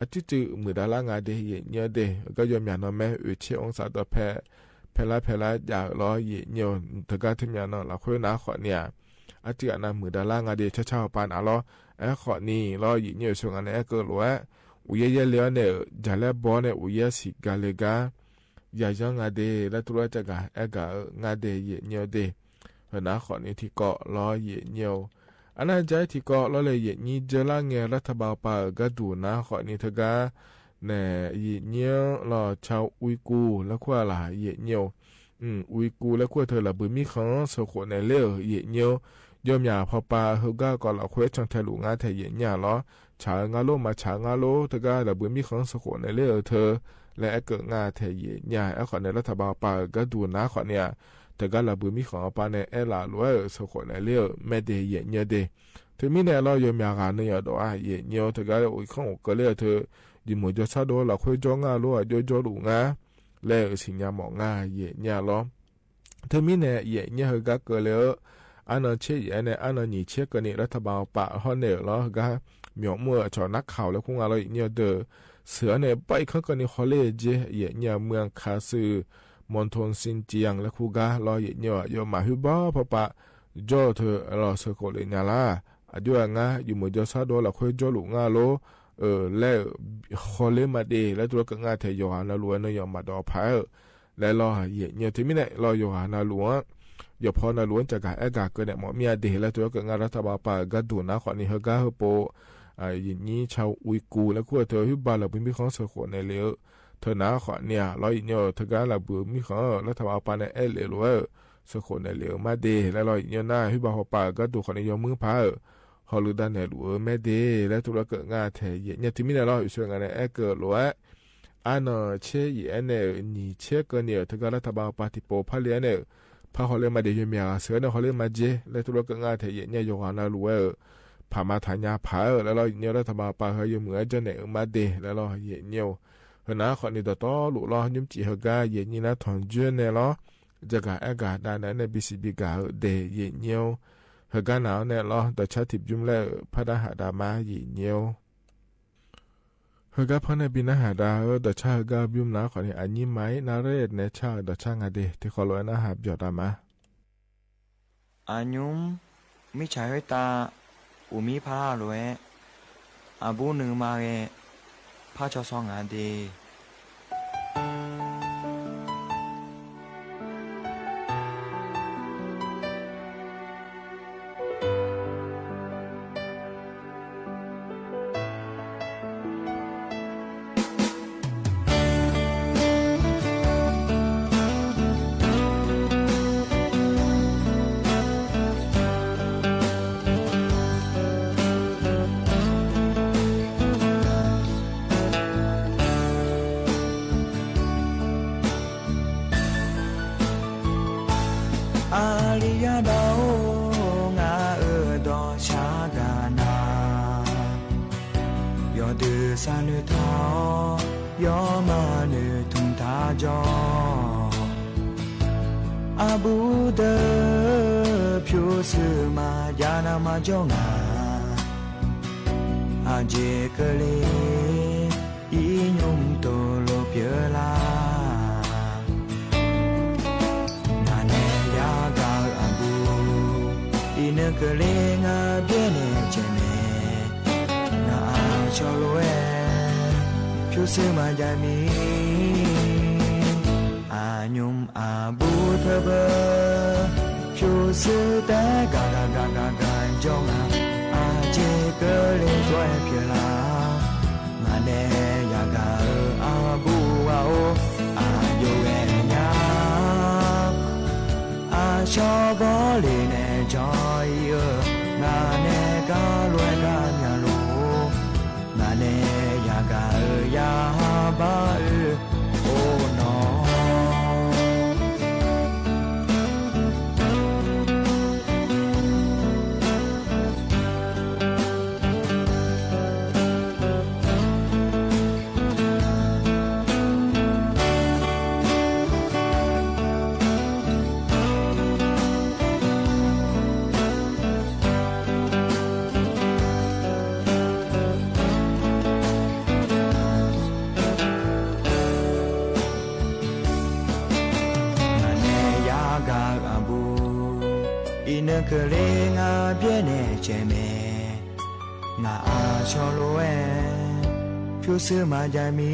အစုစုမုၢ်ဒါလၢ်ငါဒဲး ယံာ်ညိုဒဲး ဟဲကါယီၤမၠးနီၢ်မဲ အူဆဲးအူစးဒီးဖဲ ဖဲလါဖဲလါယၤလီၤ ယံာ်ညို တဂၤတမၠးနီၢ်လီၤခွ့ နာ်ဃိးနံၤ အစုအနၢ်မုၢ်ဒါလၢ်ငါဒဲး ဆါဆၣ်ဖီပၤနၢ်လီၤ အဲၣ်ဃိးနံၤလီၤ ယံာ်ညို ဆိၣ်ဂ့ၤနၤ အဲၣ်ကၢၢ်လိာ်ဝဲ ဝူၤယဲယဲလံအီၤန့ၣ် ယၤလဲၤဘီန့ၣ် ဝူၤယဲစံးကါလံကါ ယၤယီၤငါဒဲး လၢထူလၢ ကၠဲးကၤအဲၣ်ကၤ ငါဒဲး ယံာ်ညိုဒဲး ဟဲနာ်ဃိးနံၤထံကီၢ်လီၤ ယံာ်ညို အနၢ်ကၠဲထံကီၢ်လီၤလၢ ယံာ်ညို ယဲလၢ်ငဲ ရၤထၢၣ်ဘၣ်ပၤဧိၤ ကါဒိၣ် နာ်ဃိးနံၤ တဂၤ နဲၣ် ယံာ်ညိုလီၤ ဆၣ်ဝံကူၣ် လၢခိၣ်အလၤ ယံာ်ညို ဝံကူၣ် လၢခိၣ်အထၢၣ် လၢဘုးမံၣ်ဃီ သုးခိၣ်နဲၣ်လံဧိၤ ယံာ်ညို ယီၤမၠးဖီပၤ ဟဲကါကီးလီၤခွ့ ဆၣ်ထဲလူၤငါထဲ ယံာ်ညိုလီၤ ဆၣ်ဧိၤငါလိၤ မၤဆၣ်ဧိၤငါလိၤ တဂၤ လၢဘုးမံၣ်ဃီ သုးခိၣ်နဲၣ်လံဧိၤ ထၢၣ် လၢအဲၣ်ကၢၢ်ငါထဲ ယံာ်ညို အဲၣ်ဃိးနံၤ ရၤထၢၣ်ဘၣ်ပၤဧိၤ ကါဒိၣ် နာ်ဃိးနံၤ တဂၤ လၢဘုးမံၣ်ဃီအပၤန့ၣ် အဲၣ်လၢ်လိာ်ဝဲဧိၤ သုးခိၣ်နဲၣ်လံဧိၤ မဲဒဲး ယံာ်ညိုဒဲး တမံၤန့ၣ်လီၤ ယီၤမၠးဂၤနုာ်ယီၤဒီး ယံာ်ညို တဂၤ အိၣ်အံၤခီၣ်အိၣ်ကၢလံဧိၤ ထၢၣ် ယုၢ်မုၢ်ကၠီဆၣ်ဒိၣ် လီၤခွ့ကၠီငါလိၤ အယိကၠီလူၤငါ လၢဧိၤ စံၣ်ညါမီၣ်ငါ ယံာ်ညိုလီၤ တမံၤန့ၣ် ယံာ်ညို ဟဲကါကၢၢ်လံဧိၤ အါနီၢ်ဆဲးယဲၢ်န့ၣ် အါနီၢ်နံၣ်ဆဲးကနံၤ ရၤထၢၣ်ဘၣ်ပၤဟီန့ၣ်လီၤ ဟဲကါ မၠီၣ်မုၢ်အဆီၣ်နါခၢၣ်လၢခိၣ်ငါလီၤ ယံာ်ညိုဒဲး စၢၤအီၤန့ၣ် ဘၣ်အံၤခီၣ်ကနံၤ ဟီလၢယဲၢ် ယံာ်ညို မုၢ်ခးစု မွန်ထုၣ်စံၣ်ကၠံၣ် လၢခိၣ်ဂၤလီၤ ယံာ်ညို ယီၤမၠးဟုဘၣ်ဖီပၤ ကၠီထၢၣ်လီၤ သုးခိၣ်လၢညါလၢ် အဒိအငါ ယုၢ်မုၢ်ကၠီဆၣ်ဒိၣ် လီၤခွ့ကၠီလူၤငါလိၤ လၢ ဟီလၢမၤဒဲး လၢထူလၢကၢၢ်ငါထဲ ယီၤဂၤနၢ်လူၤဝဲ နုာ်ယီၤမၢ်ဒီးဖးဧိၤ လၢလီၤ ယံာ်ညို တမံၤန့ၣ်လီၤ ယီၤဂၤနၢ်လူၤဧိၤ ယီၤဖီနၢ်လူၤ ကၠဲးကၤအဲၣ်ကၤ ကၢၢ်နဲၣ်မီၣ်မံၣ်အဒဲး လၢထူလၢကၢၢ်ငါ ရၤထၢၣ်ဘၣ်ပၤဧိၤ ကါဒိၣ် နာ်ဃိးနံၤ ဟဲကါဟဲပိာ် ယံာ်ညို ဆၣ်ဝံကူၣ် လၢခိၣ်အထၢၣ် ဟုဘၣ်လၢဘုးမံၣ်ဃီ သုးခိၣ်နဲၣ်လံဧိၤ ထၢၣ် နာ်ဃိးနံၤလီၤ ယံာ်ညို တဂၤ လၢဘုးမံၣ်ဃီ ရၤထၢၣ်ဘၣ်ပၤန့ၣ် အဲၣ်လၢ်လိာ်ဝဲဧိၤ သုးခိၣ်နဲၣ်လံဧိၤ မၤဒဲး လၢလီၤ ယံာ်ညို နၢ်ဟုဘၣ်ဖီပၤဧိၤ ကါဒိၣ် ဃိးနံၤ ယီၤမုၢ်ဖးဧိၤ ဟီလၢဒၣ်နဲၣ်လူၤဧိၤ မၤဒဲး လၢထူလၢကၢၢ်ငါထဲ ယံာ်ညို တမံၤန့ၣ်လီၤ ယဆိၣ်ဂ့ၤနၤ အဲၣ်ကၢၢ်လိာ်ဝဲ အါနီၢ်ဆဲးယဲၢ်န့ၣ် နံၣ်ဆဲးကနံၤ တဂၤ ရၤထၢၣ်ဘၣ်ပၤ ထံၣ်ပိာ်ဖးလံန့ၣ် ဖးဟီလၢမၤဒဲး ယီၤမၠးဂၤစၢၤန့ၣ် ဟီလၢမၤဒဲး လၢထူလၢကၢၢ်ငါထဲ ယံာ်ညို ယီၤဂၤနၢ်လူၤဝဲဧိၤ ဖးမၤထးညါဖးဧိၤ လၢလီၤ ယံာ်ညို ရၤထၢၣ်ဘၣ်ပၤ ဟဲယီၤမုၢ်အကၠီန့ၣ် မၤဒဲး လၢလီၤ ယံာ်ညို ဟဲနာ်ဃိးနံၤဒီးတီလိၤလီၤ ညိုပျံၤဟဲကါ ယံာ်ညို နၢ်ထီၣ်ကၠီန့ၣ်လီၤ ကၠဲးကၤအဲၣ်ကၤ ဒၣ်နဲၣ်န့ၣ် ဘံစံးဘံဂၤဧိၤ ဒဲး ယံာ်ညို ဟဲကါနၤန့ၣ်လီၤ ဒီးဆၣ်ထံၣ်ဘျုးလဲၣ် ဖးဒၣ်ဟးဒၣ်မး ယံာ်ညို ဟဲကါဖီန့ၣ် ဘံနၢ်ဟးဒၣ်ဧိၤ ဒီးဆၣ်ဟဲကါဘျုးနၤဃိးနံၤ အညံမၤအံၤ နၣ်ရ့ၣ်နဲဆၣ် ဒီးဆၣ်ငါဒဲး ထံၣ်ဃီလိာ်ဝဲ နၢ်ဟးပျီၤတၢ်မး အညို မ့ၢ်ဆၣ်ဟဲတၢ် အိၣ်မံဖးလိာ်ဝဲ အဘူးနုာ်မၤဂ့ၤ ဖးဆီၣ်ဆီၣ်ငါဒဲး ဒုးစၢ်နုၢ်ထီၣ် ယီၢ်မၤနုၢ်ထူၣ်ထါကၠီ အဘူးဒၢ ဖၠူစူမၤယါနမၤကၠီငါ အစ့ကလ့ အံၤညိမ်တိၢ်လိာ်ပျၢၤလၢ် နၤနဲယၤကၤအဘူး အံၤနုၢ်ကလ့ ငါဘျဲၣ်နဲၣ်ကဲမဲ နအါဆီလိဝဲ ဖၠူစူမၤယါမံ အညိမ်အဘူးတဘၢ ဖၠူစူတဲ ကၤကၤကၤကၤကၤကၠီငါ အစ့ကလ့ တွဲပျၢၤလၢ် နၤနဲယၤကၤအဘူးဝဲအိၣ် အယိဝဲညါ အဆီဘီလ့နဲၣ်ကၠီအံၤဧၢ နၤနဲကၤလွဲကၤမၠၣ်လိၤ နၤနဲယၤကၤအၢ ယၤဘၣ်အၢ အိၣ်နီၤ နၤနဲယၤကၤအဘူး အံၤနုၢ်ကလ့ ငါဘျဲၣ်နဲၣ်ကဲမဲ နအါဆီလိဝဲ ဖၠူစူမၤယါမံ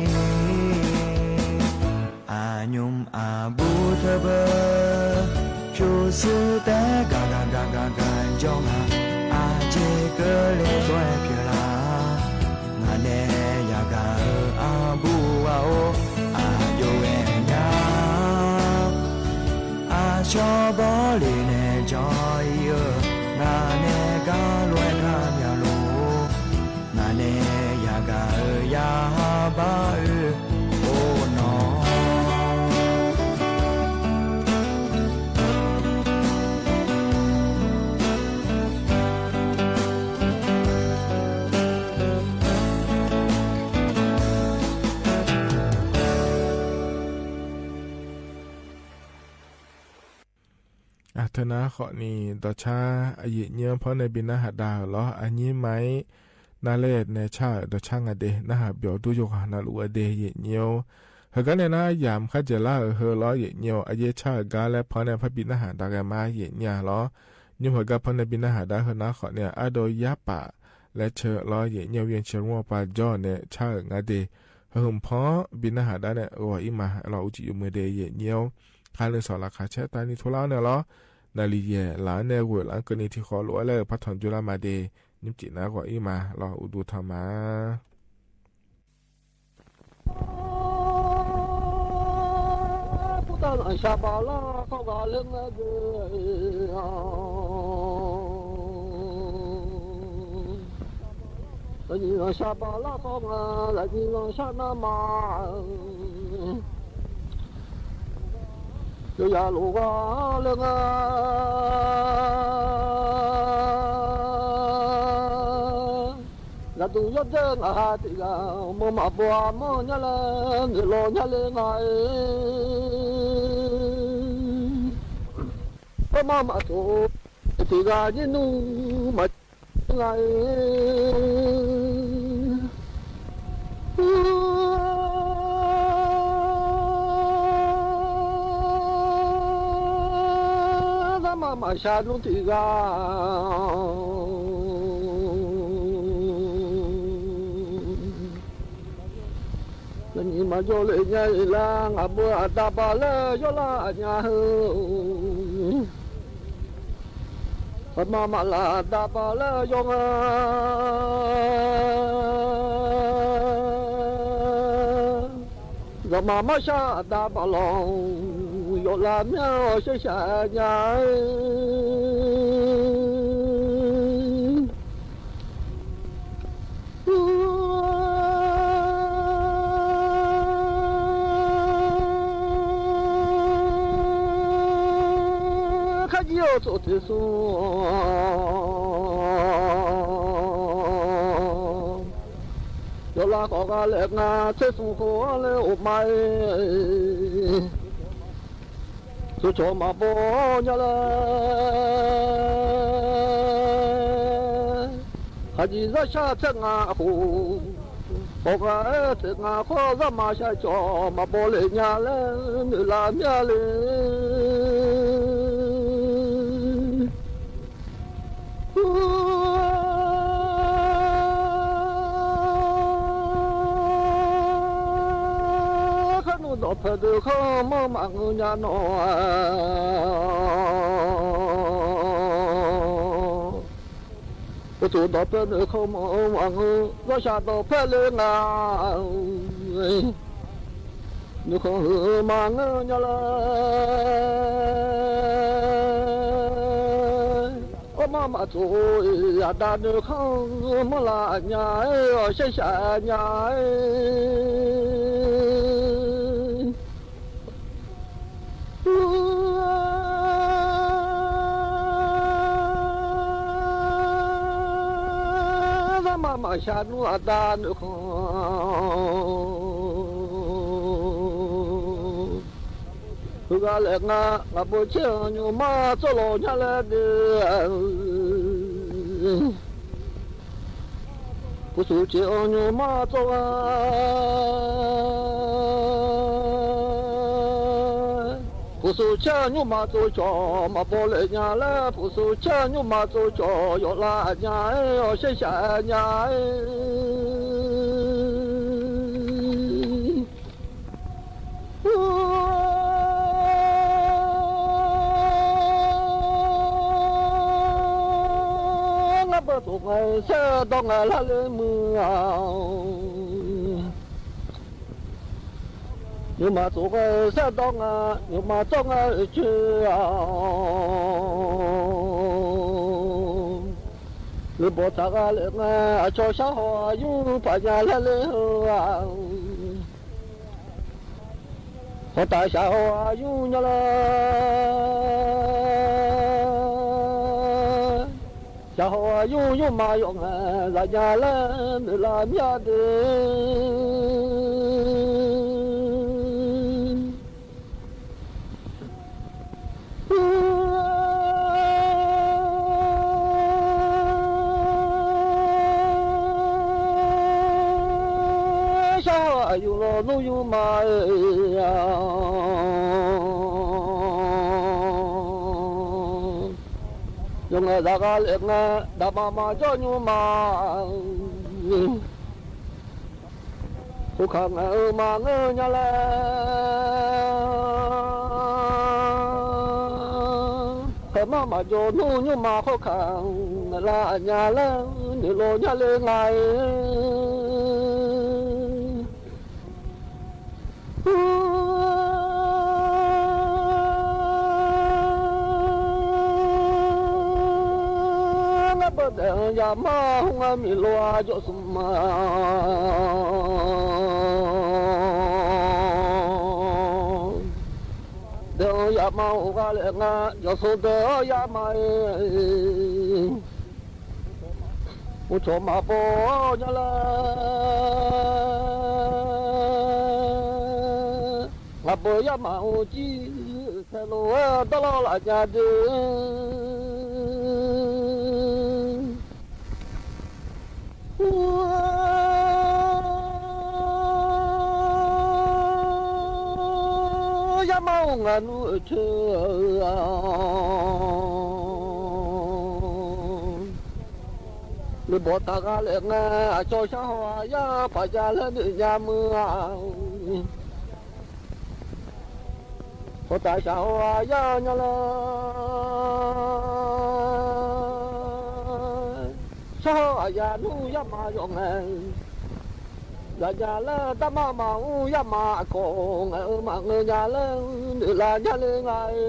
အညိမ်အဘူးတဘၢ ဖၠူစူတဲ ကၤကၤကၤကၤကၤကၠီငါ အစ့ကလ့ တွဲပျၢၤလၢ် နၤနဲယၤကၤအၢ အဘူးဝဲအိၣ် အယိဝဲညါ အဆီဘီလ့နဲၣ်ကၠီအံၤဧၢ နၤနဲကၤလွဲကၤမၠၣ်လိၤ နၤနဲယၤကၤအၢ ယၤဘၣ်အၢ အိၣ်နီၤ အထၢနါဃိးနံၤ ဒီးဆါအယိာ်ညိဖီန့ၣ် ဘံနၢ်ဟးဒါလီၤ အညိမါ နၤလဲၣ်နဲဆၣ်ဧၢ ဒီးဆါငါဒဲး နၢ်ဟးဘၣ်ဒိယိာ်ဂီၤနၤလၢအဝဲဒဲး ယိာ်ညိ ဟဲကါန့ၣ် နၤယၤမခါယဲၢ်လါဧၢ ဟၢလီၤ ယိာ်ညိ အယဲၢ်ဆၣ်ဧၢ ကါလဲၣ်ဖီန့ၣ် ဖဲဘံနၢ်ဟးဒါကဲမး ယိာ်ညိလီၤ ညိဟဲကါဖီန့ၣ် ဘံနၢ်ဟးဒါဟၢနါဃိးနံၤ အါဒီးယါပာ် လဲဆၢလီၤ ယိာ်ညိ ဝံၣ်ဆၢရူ ပှၤကၠီန့ၣ် ဆၣ်ဧၢ ငါဒဲး ဟၢဟုၣ်ဖီ ဘံနၢ်ဟးဒါန့ၣ် ဂီၤအံၤမးလီၤ အူကံယိာ်မုၢ်ဒဲး ယိာ်ညိ ခါနုာ်စီၤလၤခးဆဲးတၢ်နံၣ်ထူလါန့ၣ်လီၤ နၤလံယဲၢ်လါန့ၣ် ဂီၤလၢကနံၣ်ထံၣ်ဃီလိာ်ဝဲလၢ ဖးထီၣ်ကၠိလၢမၤဒဲး နံၣ်ကံၣ်နါဂီၤအံၤမးလီၤ အူဒိၣ်ထီၣ်မး လၢဒူယီၢ်ဒဲး နဟးတံၢ်ဂၤ မ့ၢ်မးဘှါမ့ၢ်ညါလဲၣ် နုာ်လီၤညါလၢနၤအံၤ ပမၤမးသိး တံၢ်ဂၤညံနူမး နၤအံၤ နမၤမးဆါနူတံၢ်ဂၤ နနံၤမၤယိးလၢညါအံၤလၢ ငါဘၣ်အတၢ်ပာ်လၢယိးလၢအညါဧၢ ပမၤမးလၢအတၢ်ပာ်လၢယိးဧၢ ယမၤမၤဆါအတၢ်ပာ်လီၤ ယိးလၢမ့ၢ်အီၤရှဲရှဲညါ ခါယံာ်အိၣ်သိးတ့ၢ်စိ ယိလႃးဃီၣ်ဂၤလဲၣ် ငါဆဲးသူၣ်ဃီၣ်လဲၣ် အိၣ်မး သူၣ်ထီၣ်မၤဘိညါလဲၣ် ဟးယံၤသးဆါဆဲးငါအဃိ ဃီၣ်ဂၤအဲၣ် ဆဲးငါဃီၣ် သးမၤဆါကၠီ မၤဘိလဲၣ်ညါလဲၣ် နုာ်လၢ်မၠၣ်လဲၣ် ခနူၣ်ဒီးဖဲဒုး ခီမီၢ်မၤငုာ်ညါနီၤ ပသူၣ်ဒီးဖဲဒုး ခီမီၢ်မၤငုာ် လီၤရှၢၣ်ဒီးဖဲလၢငါ နုာ်ခီၣ်ဟုၣ်မၤငုာ်ညါလဲၣ် အိၣ်မးမးသိး အဒါနုာ်ခီၣ် မီၢ်လၢ်ညါ အီၣ်ရှဲရှၣ်ညါ သးမၤမၤဆါနုာ်အဒါနုာ်ခီၣ် ဟူးဂၤလဲၣ် ငါ ငါဘိဆဲးအီၤ ညိုမးသိးလီၤညါလဲၣ်ဒ့ ပူၤသူၣ်ဆဲးအီၤ ညိုမးသိးဝဲ ပူၤသူၣ်ဆဲး ညိုမးသိးကၠီ မၤဘိလဲၣ်ညါလဲၣ် ပူၤသူၣ်ဆဲး ညိုမးသိးကၠီ ယိလၢ်ညါ အီၣ်ရှဲရှၣ်ညါ ငါဘၣ်သိးငါဆဲးဒီးငါလၢလၢမုၢ်ဧါ ညိုမးသိးဂဲၤဆၢဒီးငါ ညိုမးသိးဂဲၤဆၢဧါ လၢဘီၣ်တၢ်ဂၤလဲၣ် အစီၤဆါဟီၣ်အယုၢ် ပာ်ညါလဲၣ်လၢဧါ ဟီၣ်တၢ်ဆါဟီၣ်အယုၢ်ညါလဲၣ် ဆါဟီၣ်အယုၢ် ယုၢ်မးယိၣ်ငါ လၢညါလဲၣ် နုာ်လၢမၠၣ်ဒ့ ဆါဟီၣ်အယုၢ်လီၤ နူၢ်ယုၢ်မးဧါ ယိၣ်ငါတၢ်ဂၤလဲၣ် ငါတၢ်မၤမၤကၠီညိုမး ခိၣ်ခါငါအၢမၤငၢၢ်ညါလဲၣ် ဟဲမၤမၤကၠီနူၢ်ညိုမး ခိၣ်ခါငါလၢညါလဲၣ် နုာ်လီၤညါလၢငါဧၢ ငါဘၣ်ဒဲးယၤမး ဟူးငါမံၤလီၤယိၣ်ဆူမး ဒဲးယၤမး ဟူးဂၤလဲၣ် ငါယိၣ်ဆူဒဲးယၤမး အိၣ်ဆိးမၤဘိညါလဲၣ် ငါဘိယၤမး အိၣ်ကံ ဆဲးလိာ်ဝဲ ဒီးလီၤလၢညါဒ့ ယၤမး အိၣ်ငါနူၢ်အဆၢ လၢဘီၣ်တၢ်ဂၤလဲၣ် ငါအစီၤဆါဟီၣ်အယၢ် ပာ်ညါလဲၣ် နုာ်ညါမုၢ်ဧါ ဟီၣ်တၢ်ဆါဟီၣ်အယၢ်ညါလဲၣ် ဆါဟီၣ်အယၢ်နူၢ်ယၤမးယိၣ်ငါ လၢညါလဲၣ် တၢ်မၤမၤအူယၤမးအကိး ငါအၢမၤငၢၢ်ညါလဲၣ် နုာ်လၢညါလၢငါဧၢ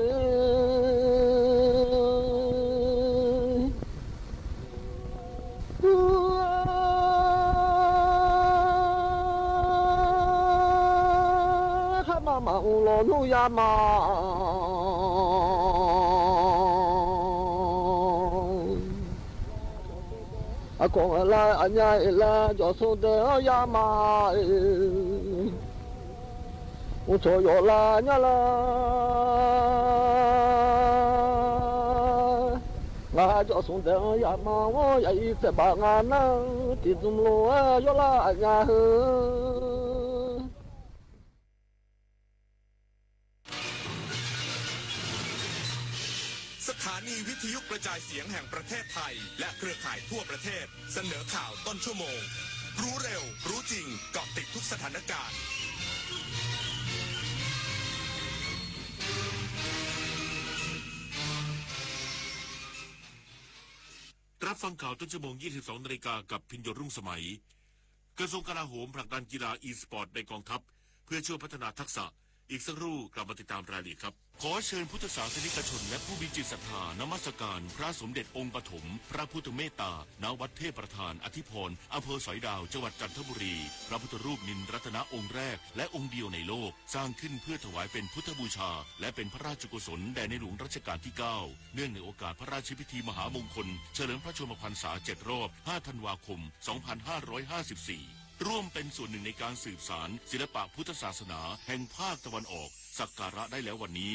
ခါမၤမၤအူလီၤနူၢ်ယၤမး အ ของลาอันยาเอลาจอดส่งแต่เอายามาเออ โอ้ โชยอลาญาลา งาเจาะสูงแต่อย่ามาว่าอย่าอีแต่บางงานนะ ติดจุ่มโลยอลาญาเฮอ สถานีวิทยุกระจายเสียงแห่งประเทศไทย และเครือข่ายทั่วประเทศ เสนอข่าวต้นชั่วโมง รู้เร็ว รู้จริง เกาะติดทุกสถานการณ์ รับฟังข่าวต้นชั่วโมง ยี่สิบสองนาฬิกา กับพิญโยรุ่งสมัย กระทรวงกลาโหมผลักดันกีฬาอีสปอร์ตในกองทัพ เพื่อช่วยพัฒนาทักษะ อีกสักครู่กลับมาติดตามรายละเอียดครับ ขอเชิญพุทธศาสนิกชนและผู้มีจิตศรัทธานมัสการพระสมเด็จองค์ปฐมพระพุทธเมตตา ณ วัดเทพประธานอธิพร อำเภอสอยดาว จังหวัดจันทบุรี พระพุทธรูปนิลรัตนะองค์แรกและองค์เดียวในโลก สร้างขึ้นเพื่อถวายเป็นพุทธบูชา และเป็นพระราชกุศลแด่ในหลวงรัชกาลที่เก้า เนื่องในโอกาสพระราชพิธีมหามงคล เฉลิมพระชนมพรรษาเจ็ดรอบ ห้าธันวาคม สองพันห้าร้อยห้าสิบสี่ ร่วมเป็นส่วนหนึ่งในการสืบสานศิลปะพุทธศาสนาแห่งภาคตะวันออก สักการะได้แล้ววันนี้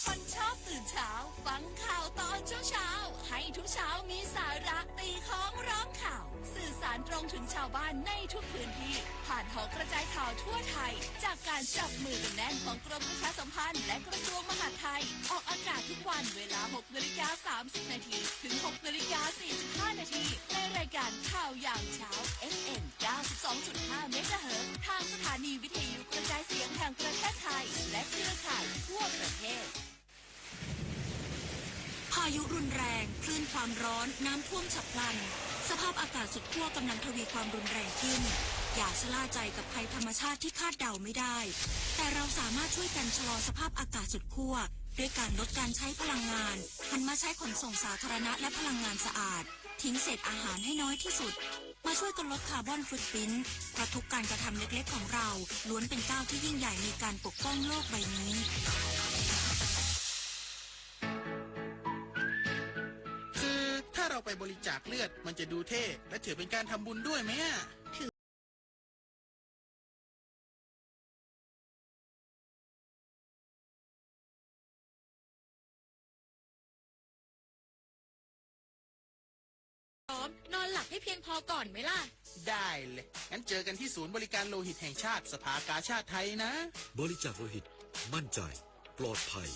คนชอบตื่นเช้า ฟังข่าวตอนเช้าๆ ให้ทุกเช้ามีสาระตีของร้องข่าว สื่อสารตรงถึงชาวบ้านในทุกพื้นที่ ผ่านหอกระจายข่าวทั่วไทย จากการจับมือกันแน่นของกรมประชาสัมพันธ์และกระทรวงมหาดไทย ออกอากาศทุกวันเวลา หกนาฬิกาสามสิบนาที ถึง หกนาฬิกาสี่สิบห้านาที ในรายการข่าวยามเช้า เอฟเอ็ม เก้าสิบสองจุดห้าเมกะเฮิรตซ์ ทางสถานีวิทยุกระจายเสียงแห่งประเทศไทย และเครือข่ายทั่วประเทศ พายุรุนแรง คลื่นความร้อน น้ำท่วมฉับพลัน สภาพอากาศสุดขั้วกำลังทวีความรุนแรงขึ้น อย่าชะล่าใจกับภัยธรรมชาติที่คาดเดาไม่ได้ แต่เราสามารถช่วยกันชะลอสภาพอากาศสุดขั้ว ด้วยการลดการใช้พลังงาน หันมาใช้ขนส่งสาธารณะและพลังงานสะอาด ทิ้งเศษอาหารให้น้อยที่สุด มาช่วยกันลดคาร์บอนฟุตพริ้นท์ เพราะทุกการกระทำเล็กๆของเรา ล้วนเป็นก้าวที่ยิ่งใหญ่ในการปกป้องโลกใบนี้ คือถ้าเราไปบริจาคเลือด มันจะดูเท่ และถือเป็นการทำบุญด้วยไหมอะ พร้อม นอนหลับให้เพียงพอก่อนไหมล่ะ ได้เลย งั้นเจอกันที่ศูนย์บริการโลหิตแห่งชาติ สภากาชาดไทยนะ บริจาคโลหิต มั่นใจ ปลอดภัย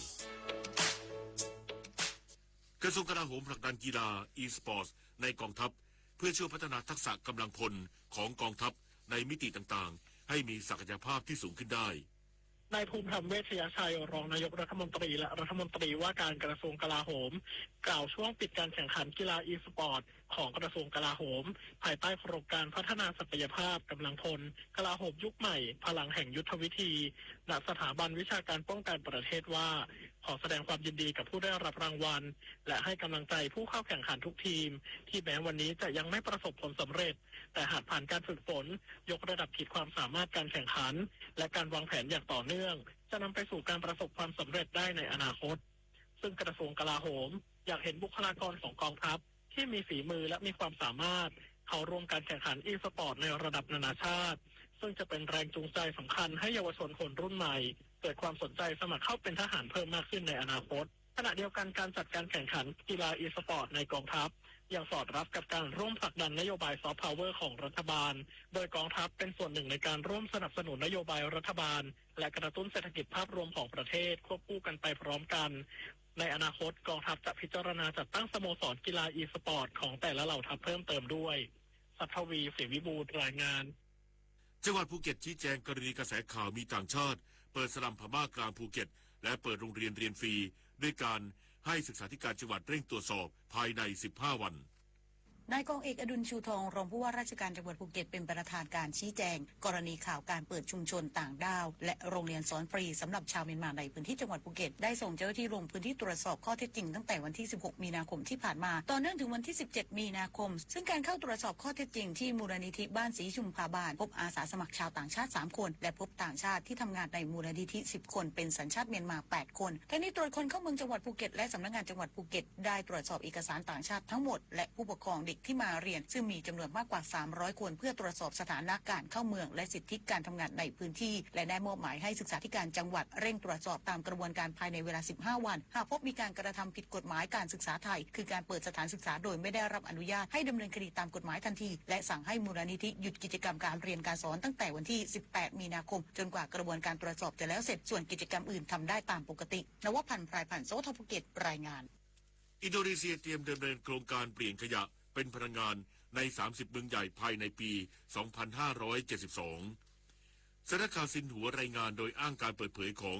กระทรวงกลาโหมผลักดันกีฬา อีสปอร์ต ในกองทัพ เพื่อช่วยพัฒนาทักษะกำลังพลของกองทัพในมิติต่างๆ ให้มีศักยภาพที่สูงขึ้นได้ นายภูมิธรรม เวชยชัย รองนายกรัฐมนตรีและรัฐมนตรีว่าการกระทรวงกลาโหม กล่าวช่วงปิดการแข่งขันกีฬาอีสปอร์ตของกระทรวงกลาโหม ภายใต้โครงการพัฒนาศักยภาพกำลังพล กลาโหมยุคใหม่ พลังแห่งยุทธวิธี ณ สถาบันวิชาการป้องกันประเทศว่า ขอแสดงความยินดีกับผู้ได้รับรางวัล และให้กำลังใจผู้เข้าแข่งขันทุกทีม ที่แม้วันนี้จะยังไม่ประสบผลสำเร็จ แต่หากผ่านการฝึกฝน ยกระดับขีดความสามารถการแข่งขัน และการวางแผนอย่างต่อเนื่อง จะนำไปสู่การประสบความสำเร็จได้ในอนาคต ซึ่งกระทรวงกลาโหม อยากเห็นบุคลากรของกองทัพ ที่มีฝีมือและมีความสามารถ เข้าร่วมการแข่งขันอีสปอร์ตในระดับนานาชาติ ซึ่งจะเป็นแรงจูงใจสำคัญให้เยาวชนคนรุ่นใหม่ เกิดความสนใจสมัครเข้าเป็นทหารเพิ่มมากขึ้นในอนาคต ขณะเดียวกันการจัดการแข่งขันกีฬาอีสปอร์ตในกองทัพ ยังสอดรับกับการร่วมผลักดันนโยบายซอฟต์พาวเวอร์ของรัฐบาล โดยกองทัพเป็นส่วนหนึ่งในการร่วมสนับสนุนนโยบายรัฐบาล และกระตุ้นเศรษฐกิจภาพรวมของประเทศควบคู่กันไปพร้อมกัน ในอนาคตกองทัพจะพิจารณาจัดตั้งสโมสรกีฬาอีสปอร์ตของแต่ละเหล่าทัพเพิ่มเติมด้วย ศักดิ์ทวี ศรีวิบูลย์ รายงาน จังหวัดภูเก็ตชี้แจงกรณีกระแสข่าวมีต่างชาติ เปิดสลัมพม่ากลางภูเก็ต และเปิดโรงเรียนเรียนฟรี ด้วยการให้ศึกษาธิการจังหวัดเร่งตรวจสอบภายในสิบห้าวัน นายกองเอกอดุล ชูทอง รองผู้ว่าราชการจังหวัดภูเก็ต เป็นประธานการชี้แจง กรณีข่าวการเปิดชุมชนต่างด้าว และโรงเรียนสอนฟรีสำหรับชาวเมียนมาในพื้นที่จังหวัดภูเก็ต ได้ส่งเจ้าหน้าที่ลงพื้นที่ตรวจสอบข้อเท็จจริงตั้งแต่วันที่สิบหกมีนาคมที่ผ่านมา ต่อเนื่องถึงวันที่สิบเจ็ดมีนาคม ซึ่งการเข้าตรวจสอบข้อเท็จจริงที่มูลนิธิบ้านศรีชุมพาบาล พบอาสาสมัครชาวต่างชาติสามคน และพบต่างชาติที่ทำงานในมูลนิธิสิบคน เป็นสัญชาติเมียนมาแปดคน ทั้งนี้ตรวจคนเข้าเมืองจังหวัดภูเก็ต และสำนักงานจังหวัดภูเก็ต ได้ตรวจสอบเอกสารต่างชาติทั้งหมด และผู้ปกครองเ ที่มาเรียน ซึ่งมีจำนวนมากกว่า สามร้อย คน เพื่อตรวจสอบสถานะการเข้าเมืองและสิทธิการทำงานในพื้นที่ และได้มอบหมายให้ศึกษาธิการจังหวัดเร่งตรวจสอบตามกระบวนการภายในเวลา สิบห้า วัน หากพบมีการกระทำผิดกฎหมายการศึกษาไทย คือการเปิดสถานศึกษาโดยไม่ได้รับอนุญาต ให้ดำเนินคดีตามกฎหมายทันที และสั่งให้มูลนิธิหยุดกิจกรรมการเรียนการสอนตั้งแต่วันที่ สิบแปด มีนาคม จนกว่ากระบวนการตรวจสอบจะแล้วเสร็จ ส่วนกิจกรรมอื่นทำได้ตามปกติ นวพันธ์ พรายพันธ์ สวท ภูเก็ต รายงาน อินโดนีเซียเตรียมดำเนินโครงการเปลี่ยนขยะเป็นพลังงานใน สามสิบ เมืองใหญ่ภายในปี สองพันห้าร้อยเจ็ดสิบสอง สำนักข่าวซินหัวรายงานโดยอ้างการเปิดเผยของ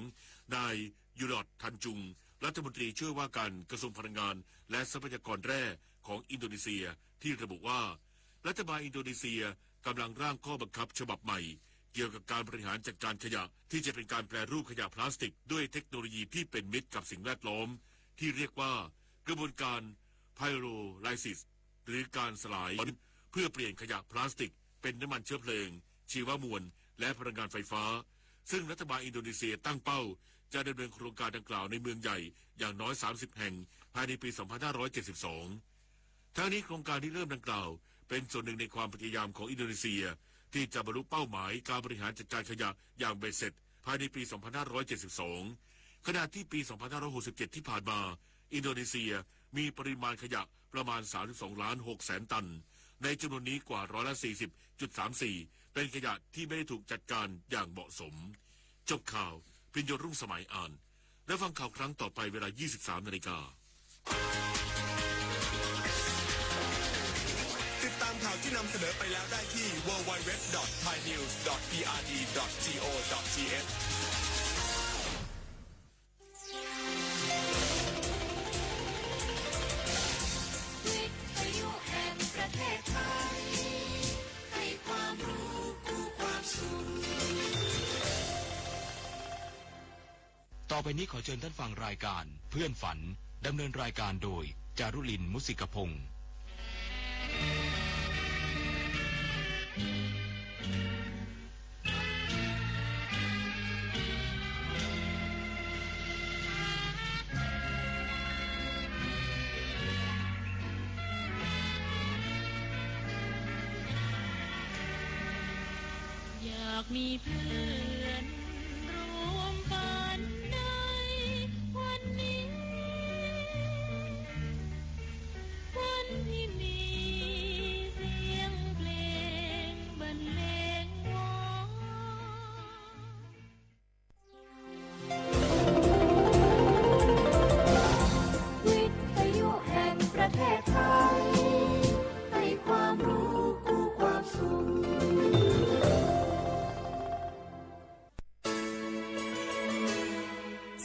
นายยูรอด ทันจุง รัฐมนตรีช่วยว่าการกระทรวงพลังงานและทรัพยากรแร่ของอินโดนีเซีย ที่ระบุว่า รัฐบาลอินโดนีเซียกำลังร่างข้อบังคับฉบับใหม่ เกี่ยวกับการบริหารจัดการขยะ ที่จะเป็นการแปรรูปขยะพลาสติกด้วยเทคโนโลยีที่เป็นมิตรกับสิ่งแวดล้อม ที่เรียกว่ากระบวนการ pyrolysis หรือการสลาย เพื่อเปลี่ยนขยะพลาสติกเป็นน้ำมันเชื้อเพลิง ชีวมวล และพลังงานไฟฟ้า ซึ่งรัฐบาลอินโดนีเซียตั้งเป้าจะดำเนินโครงการดังกล่าวในเมืองใหญ่อย่างน้อย สามสิบ แห่ง ภายในปี สองพันห้าร้อยเจ็ดสิบสอง ทั้งนี้โครงการริเริ่มดังกล่าวเป็นส่วนหนึ่งในความพยายามของอินโดนีเซีย ที่จะบรรลุเป้าหมายการบริหารจัดการขยะอย่างเบ็ดเสร็จภายในปี สองพันห้าร้อยเจ็ดสิบสอง ขณะที่ปี สองพันห้าร้อยหกสิบเจ็ด ที่ผ่านมา อินโดนีเซียมีปริมาณขยะประมาณ สามสิบสองล้านหกแสนตัน ในจำนวนนี้กว่าร้อยละ สี่สิบจุดสามสี่ เป็นขยะที่ไม่ได้ถูกจัดการอย่างเหมาะสม จบข่าว พิญโยรุ่งสมัยอ่าน และฟังข่าวครั้งต่อไปเวลา ยี่สิบสาม นาฬิกา ติดตามข่าวที่นำเสนอไปแล้วได้ที่ ดับเบิลยู ดับเบิลยู ดับเบิลยู ดอท ไทยนิวส์ ดอท พีอาร์ดี ดอท จีโอ ดอท ทีเอช วิทยุแห่งประเทศไทย ให้ความรู้คู่ความสุข ต่อไปนี้ขอเชิญท่านฟังรายการเพื่อนฝัน ดำเนินรายการโดย จารุลิน มุสิกพงษ์ อยากมีเพื่อนร่วมฝันในวันนี้ วันที่มีเสียงเพลงบรรเลงวอน วิทยุแห่งประเทศไทย ให้ความรู้คู่ความสุข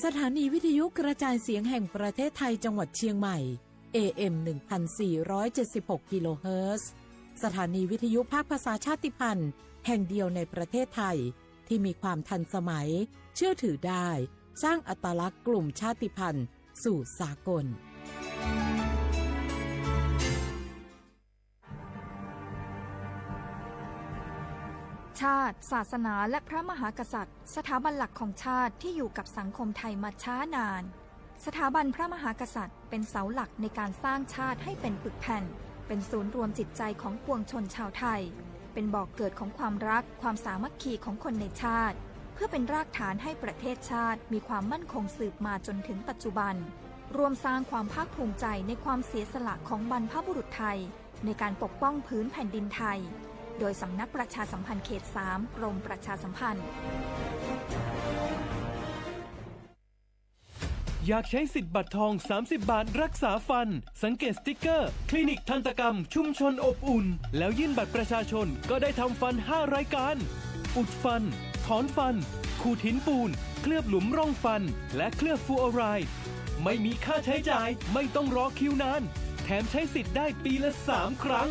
สถานีวิทยุกระจายเสียงแห่งประเทศไทยจังหวัดเชียงใหม่ เอเอ็ม หนึ่งพันสี่ร้อยเจ็ดสิบหก กิโลเฮิรตซ์ สถานีวิทยุภาคภาษาชาติพันธุ์แห่งเดียวในประเทศไทย ที่มีความทันสมัย เชื่อถือได้ สร้างอัตลักษณ์กลุ่มชาติพันธุ์สู่สากล ชาติ ศาสนา และพระมหากษัตริย์ สถาบันหลักของชาติที่อยู่กับสังคมไทยมาช้านาน สถาบันพระมหากษัตริย์เป็นเสาหลักในการสร้างชาติให้เป็นปึกแผ่น เป็นศูนย์รวมจิตใจของปวงชนชาวไทย เป็นบ่อกเกิดของความรัก ความสามัคคีของคนในชาติ เพื่อเป็นรากฐานให้ประเทศชาติมีความมั่นคงสืบมาจนถึงปัจจุบัน ร่วมสร้างความภาคภูมิใจในความเสียสละของบรรพบุรุษไทย ในการปกป้องผืนแผ่นดินไทย โดยสำนักประชาสัมพันธ์เขตสาม กรมประชาสัมพันธ์ อยากใช้สิทธิ์บัตรทอง สามสิบบาทรักษาฟัน สังเกตสติ๊กเกอร์ คลินิกทันตกรรมชุมชนอบอุ่น แล้วยื่นบัตรประชาชน ก็ได้ทำฟัน ห้า รายการ อุดฟัน ถอนฟัน ขูดหินปูน เคลือบหลุมร่องฟัน และเคลือบฟลูออไรด์ ไม่มีค่าใช้จ่าย ไม่ต้องรอคิวนาน แถมใช้สิทธิ์ได้ปีละ สาม ครั้ง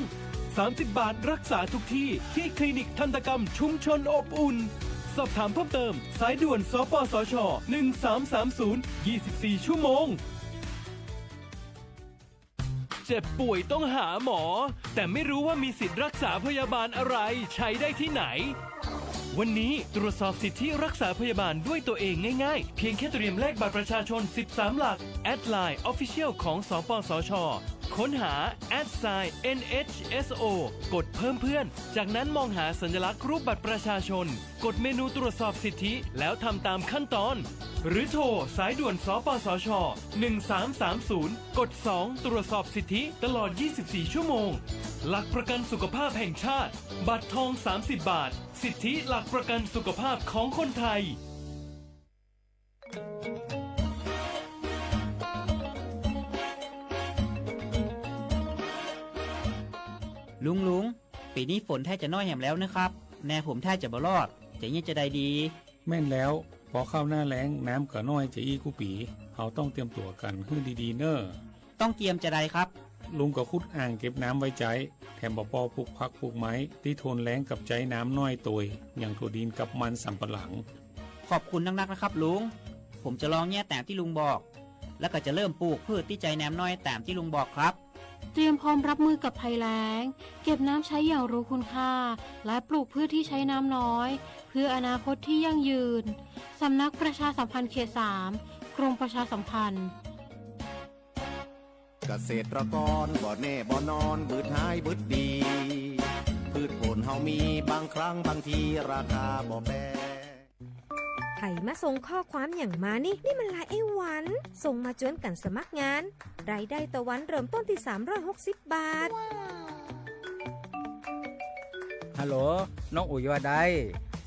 สามสิบบาทรักษาทุกที่ ที่คลินิกทันตกรรมชุมชนอบอุ่น สอบถามเพิ่มเติม สายด่วน สปสช. หนึ่งสามสามศูนย์ ยี่สิบสี่ ชั่วโมง เจ็บป่วยต้องหาหมอ แต่ไม่รู้ว่ามีสิทธิ์รักษาพยาบาลอะไร ใช้ได้ที่ไหน วันนี้ตรวจสอบสิทธิรักษาพยาบาลด้วยตัวเองง่ายๆ เพียงแค่เตรียมเลขบัตรประชาชน สิบสาม หลัก แอดไลน์ Official ของ สปสช. ค้นหา แอทไซน์ เอ็นเอชเอสโอ กดเพิ่มเพื่อน จากนั้นมองหาสัญลักษณ์รูปบัตรประชาชน กดเมนูตรวจสอบสิทธิ แล้วทำตามขั้นตอน หรือโทรสายด่วน สปสช หนึ่งสามสามศูนย์ กดสอง ตรวจสอบสิทธิตลอด ยี่สิบสี่ ชั่วโมง หลักประกันสุขภาพแห่งชาติ บัตรทอง สามสิบ บาท สิทธิหลักประกันสุขภาพของคนไทย ลุง ลุง ปี๋นี้ฝนแท้จะน้อยแหมแล้วเนาะครับ นาผมแท้จะบ่รอด จะเยียะจาใดดี แม่นแล้ว ปอเข้าหน้าแล้งน้ำก็น้อยจะอี้กู้ปี๋ เฮาต้องเตรียมตั๋วกั๋นหื้อดีๆ เน่อ ต้องเตรียมจาใดครับ ลุงก็ขุดอ่างเก็บน้ำไว้ใจ๊ แถมบ่ปอปลูกผักปลูกไม้ ตี้ทนแล้งกับใจ๊น้ำน้อยตวย อย่างถั่วดินกับมันสำปะหลัง ขอบคุณนักๆ นะครับลุง ผมจะลองเยียะต๋ามตี้ลุงบอก แล้วก็จะเริ่มปลูกพืชตี้ใจ๊น้ำน้อยต๋ามตี้ลุงบอกครับ เตรียมพร้อมรับมือกับภัยแล้ง เก็บน้ำใช้อย่างรู้คุณค่า และปลูกพืชที่ใช้น้ำน้อย เพื่ออนาคตที่ยั่งยืน สำนักประชาสัมพันธ์เขตสาม กรมประชาสัมพันธ์ เกษตรกรบ่แน่บ่นอน บืดหายบืดดี พืชผลเฮามี บางครั้งบางทีราคาบ่แปร ใผมาส่งข้อความหยังมานี่ นี่มันลายไอ้หวัน ส่งมาจวนกั๋นสมัครงาน รายได้ต่อวันเริ่มต้นตี้ สามร้อยหกสิบ บาท ฮัลโหล น้องอุ๋ยว่าใด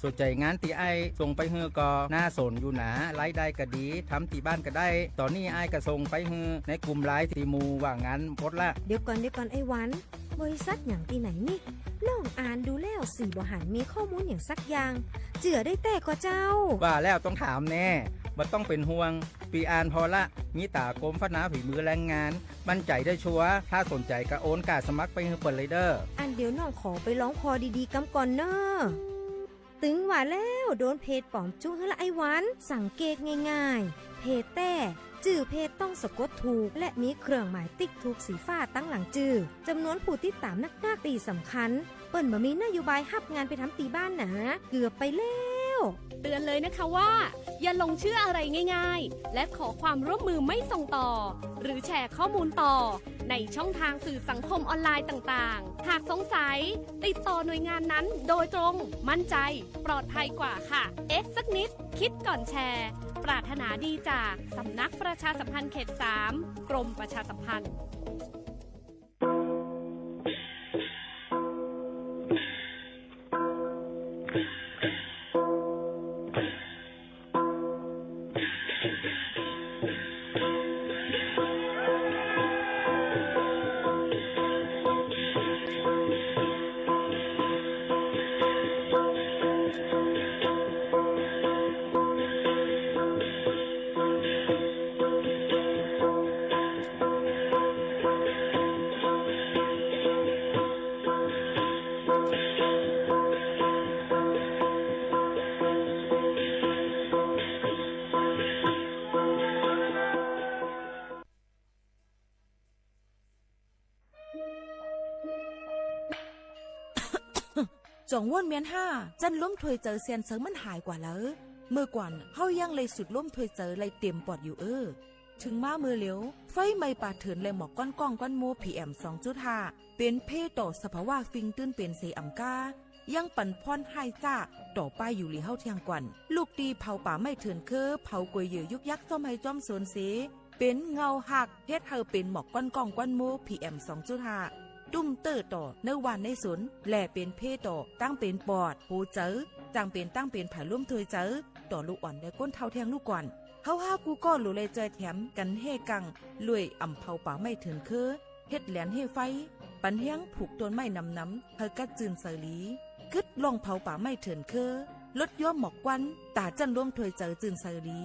สนใจ๋งานตี้อ้ายส่งไปหื้อก่อ น่าสนอยู่หนา รายได้ก็ดี ทำตี้บ้านก็ได้ ต๋อนนี้อ้ายก็ส่งไปหื้อในกลุ่มไลน์ตี้หมู่ว่างงานหมดละ เดี๋ยวก่อน เดี๋ยวก่อนไอ้หวัน บริษัทหยังตี้ไหนนี่ น้องอ่านดูแล้วสี่บ่หันมีข้อมูลหยังสักอย่าง เจื้อได้แต๊ก่อเจ้า ว่าแล้วต้องถามแน่ บ่ต้องเป๋นห่วง ปี้อ่านผ่อละ มีต๋ากรมพัฒนาฝีมือแรงงาน มั่นใจ๋ได้ชัวร์ ถ้าสนใจ๋ก็โอนก้าสมัครไปหื้อเปิ้นเลยเด้อ อันเดี๋ยวน้องขอไปลองผ่อดีๆ กำก่อนเน่อ ตึงว่าแล้ว โดนเพจป๋อมจุหื้อละไอ้หวัน สังเกตง่ายๆ เพจแต๊ จื้อเพจต้องสะกดถูก และมีเครื่องหมายติ๊กถูกสีฟ้าตังหลังจื้อ จำนวนผู้ติดต๋ามนักๆ ตี้สำคัญ เปิ้นบ่มีนโยบายฮับงานไปทำตี้บ้านหนา เกือบไปแล้ว เตือนเลยนะคะว่า อย่าหลงเชื่ออะไรง่ายๆ และขอความร่วมมือไม่ส่งต่อ หรือแชร์ข้อมูลต่อ ในช่องทางสื่อสังคมออนไลน์ต่างๆ หากสงสัย ติดต่อหน่วยงานนั้นโดยตรง มั่นใจ ปลอดภัยกว่าค่ะ เอ๊ะสักนิด คิดก่อนแชร์ ปรารถนาดีจากสำนักประชาสัมพันธ์เขตสาม กรมประชาสัมพันธ์ จ๋องว่นเมียนห้า จั้นลมถ้วยเจิญเสี้ยนเซิงมันหายกว่าเล่อ เมื่อก่อนเฮายังได้สูดลมถ้วยเจิญได้เต๋มปอดอยู่เอ้อ เถิงมาเมื่อเหลียว ไฟไหม้ป่าเถื่อนและหมอกควันก้องควันโม พีเอ็ม สองจุดห้า เป๋นภัยต่อสภาวะฟิงตื้นเป๋นเสอำก้า ยังปั๋นผ่อนฮ้ายจ๊าต่อไปอยู่หลีเฮาเที่ยงก่อน ลูกตี้เผาป่าไม้เถื่อนเค้อ เผากวยเหยื่อยุกยักษ์จ้อมไฮ่จ้อมสวนเส เป๋นเงาฮัก เฮ็ดหื้อเป๋นหมอกควันก้องควันโม พีเอ็ม สองจุดห้า ตุ้มเต๊อะต่อในบ้านในสวน และเป๋นภัยต่อตั้งเป๋นปอด หัวเจิญ จางเป๋นตั้งเป๋นผายลมถ้วยเจิญ ต่อลูกอ่อนและคนเฒ่าเที่ยงลูกก่อน เฮาฮ้ากู้ก้อหลูแลจอยแถมกั๋นแฮ่กัง รวยอำเผาป่าไม้เถื่อนเค้อ เฮ็ดแหลนเฮ่ไฟ ปั๋นแฮงผูกต้นไม้หนำๆ หื้อกัดจื้นใสหลี กึ๊ดลองเผาป่าไม้เถื่อนเค้อ ลดย้อมหมอกควัน ต๋าจั้นลมถ้วยเจิญจื้นใสหลี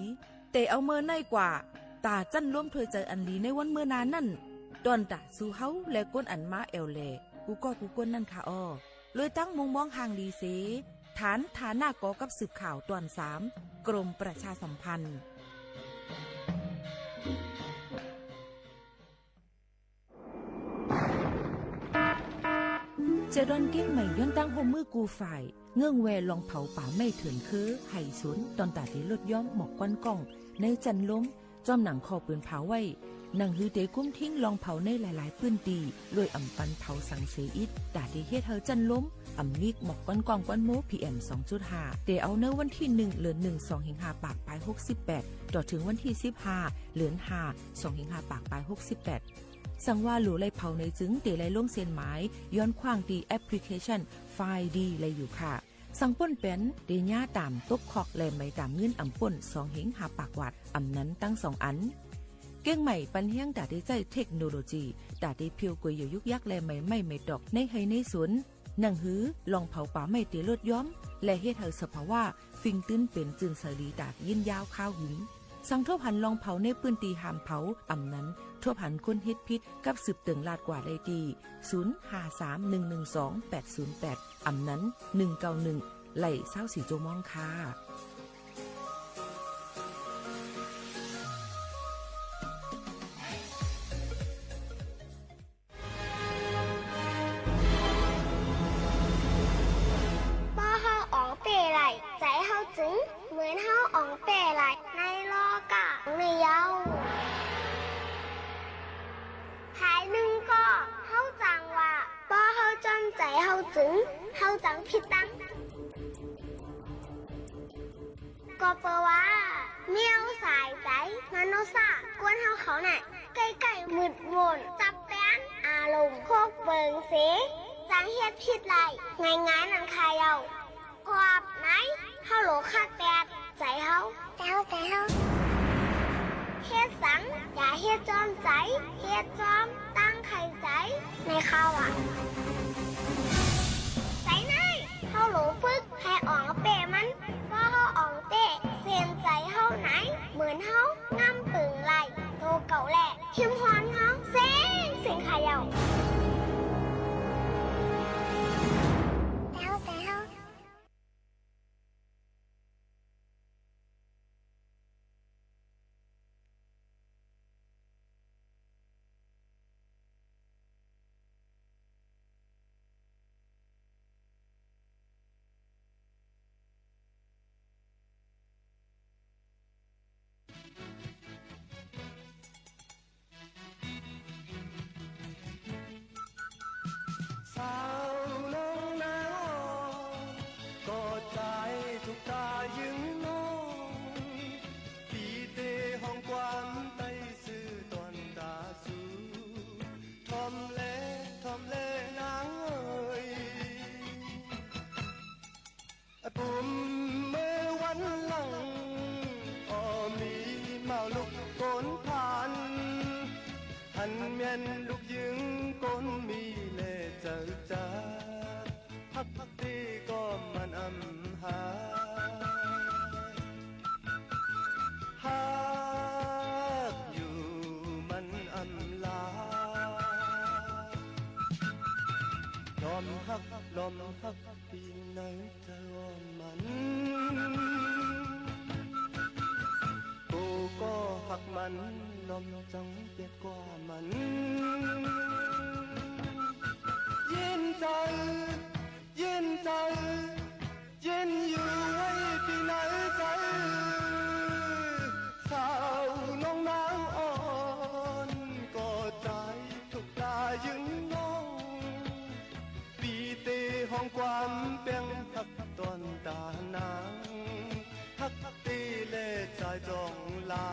แต่เอาเมินในกว่า ต๋าจั้นลมถ้วยเจิญอันหลีในวันเมื่อหน้านั้น ต้อนต๋าสู่เฮาและคนอันมาแอ่วแหล่ กู้ก้อกู้คนนั้นค่ะอ้อ รวยตั้งมุมมองห่างดีเส ฐานฐานะก่อกับสืบข่าวต๋อนสาม กรมประชาสัมพันธ์ เจอดอนเก๊งใหม่ย้อนตั้งฮ่วมมือกู้ฝ่าย เงื่องแวลองเผาป่าไม้เถื่อนเค้อ ไฮ่สน ต้อนต๋าตี้ลดย้อมหมอกควันก้อง ในจั้นลม จ้อมหนังข้อปืนผาไว้ หนังหือเต๋ยกุ้มทิ้งลองเผาในหลายๆ ปื้นตี้ โดยอ่ำปันเผาสังเสียอิด ต๋าเต๋ยเฮ็ดหื้อจั้นลม อ่ำมีหมอกควันก้องควันโม พีเอ็ม สองจุดห้า เต๋ยเอาเนินวันตี้หนึ่ง เดือนหนึ่ง สองเหียงห้าปากปายหกสิบแปด ต่อเถิงวันตี้สิบห้า เดือนห้า สองเหียงห้าปากปายหกสิบแปด สังว่าหลู่ไล่เผาในจึง เต๋ยไล่ลงเส้นหมาย ย้อนขว้างตี้แอปพลิเคชัน ไฟล์ดี ไล่อยู่ค่ะ สังป้นแป๋น เต๋ยย้าต๋ามตกคอก และไหมต๋ามเงินอ่ำป้น สองเหียงห้าปากวาท อ่ำนั้นตังสองอัน เก้งใหม่ปันแฮงต๋าเต๋ยใจ๊เทคโนโลยี ต๋าเต๋ยเผียวก๋วยเหยี่ยวยุกยัก และไหมไม้ไหมตอก ในไฮ่ในสวน หนังหือลองเผาป่าไม้เต๋ยลดย้อม และเฮ็ดหื้อสภาวะ ฟิงตึ้นเป๋นจื้นใสดีต๋ายืนยาวคาวหึง สังทบหันลองเผาในปื้นตี้ห้ามเผา อ่ำนั้นทบหันคนเฮ็ดผิดกับสืบเติ่งลาดกว่าได้ตี้ ศูนย์ ห้า สาม หนึ่ง หนึ่ง สอง แปด ศูนย์ แปด อ่ำนั้น หนึ่ง เก้า หนึ่ง ไล่ ซาวสี่ จั่วโมงค่ะ ป้อเฮาอ่องเป้ไล่ ใจ๋เฮาจึง เหมือนเฮาอ่องเป้ไล่ ในลอกาในเย้า หายนึ่งก็ เฮาจังว่า ป้อเฮาจ้อนใจ๋เฮาจึง เฮาจังผิดตัง ก็เปื้อว่า แนวสายใจ๋ มโนสา กวนเฮาเขาน่ะ ใก้ๆ มืดมน จับแป้น อารมณ์ พวกเปิงเส จังเฮ็ดผิดไล่ ง่ายๆ นั้นค่ะเย้า ความใน เฮาหลงคักแต๊ ใจ๋เฮา ใจ๋เฮา ใจ๋เฮา เฮ็ดสัง อย่าเฮ็ดจ้อนใจ๋ เฮ็ดจ้อมตั้งใค่ใจ๋ ในคราวอะ ใจ๋ใน เฮาหลงฝึก ใค่อ่องเป้มัน ป้อเฮาอ่องเป้ เส้นใจ๋เฮาใน เหมือนเฮา งำเปิงไล่ โตเก่าแหละ หิมฮอนเฮา เซ็งเซ็งค่ะเย้า ใจ๋เฮา ใจ๋เฮา สาวน้องนางอ่อน ก็ใจ๋ถูกต๋ายึงน้อง ปี้เต้ฮ้องความใต้ซื่อตวนต๋าสู ถ่อมแล ถ่อมแลนางเอ๋ย อะ ปุ้มเมื่อวันหลัง อ่อมีเมาลุกโกนพัน หันแม่นลูกยึงโกนมีแลเจ้าจ๋า ฮักตี้ก็มันอำหา ฮักอยู่มันอำลา ลอมฮัก ลอมฮัก ปี้ในใจ๋อ่อนมัน กูก็ฮักมัน ลอมจั้งเปียดกว่ามัน เย็นใจ๋ เย็นใจ๋ เย็นอยู่ไว้ปี้ในใจ๋ สาวน้องนางอ่อน ก็ใจ๋ถูกต๋ายึงน้อง ปี้เต้ฮ้องความแป้งฮักตวนต๋านาง ฮักตี้แลจ๋ายจ้องลา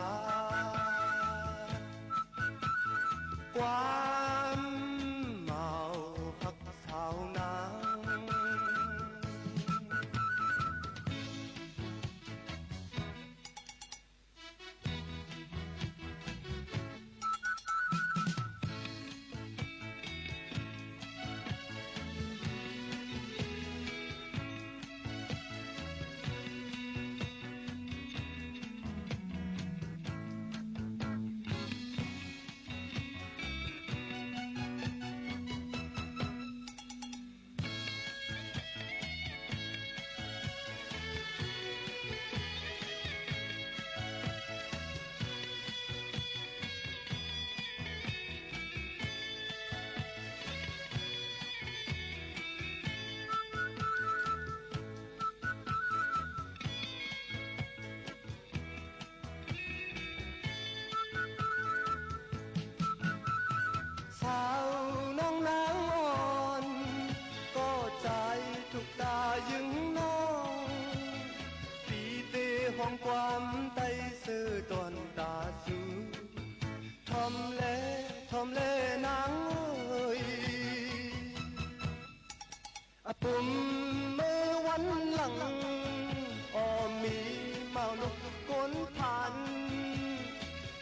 ความเมาฮักสาวนาง ความใต้ซื่อต้อนต๋าสู ถ่อมแล ถ่อมแลนางเอย อะ ปุ้มเมื่อวันหลัง อ่อมีเมาลูกคนผ่าน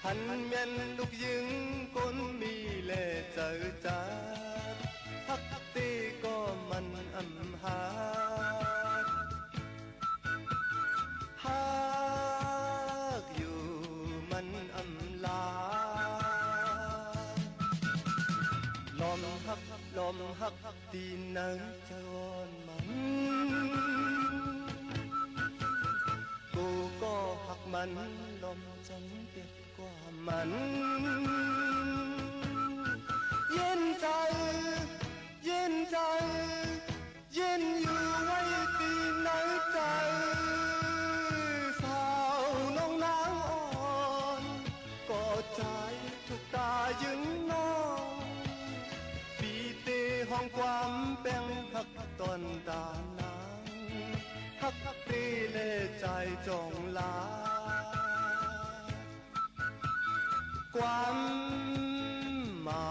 หันแม่นลูกหญิงคนมีแลเจ้าจ๋า ฮักตี้ก็มันอำหาด ฮักอยู่มันอำลา ลอมฮัก ลอมฮักตี้ในใจ๋อ่อนมัน กูก็ฮักมัน ลอมจ๋ำเก็บกว่ามัน เย็นใจ๋ เย็นใจ๋ เย็นอยู่ไว้ตี้ในใจ๋ สาวน้องนางอ่อน ก็จายถูกต๋ายึงน้อง ปี้เต้ฮ้องความแป้ง ฮักต้อนต๋านาง ฮักตี้แลจายจ่องลา ความเมา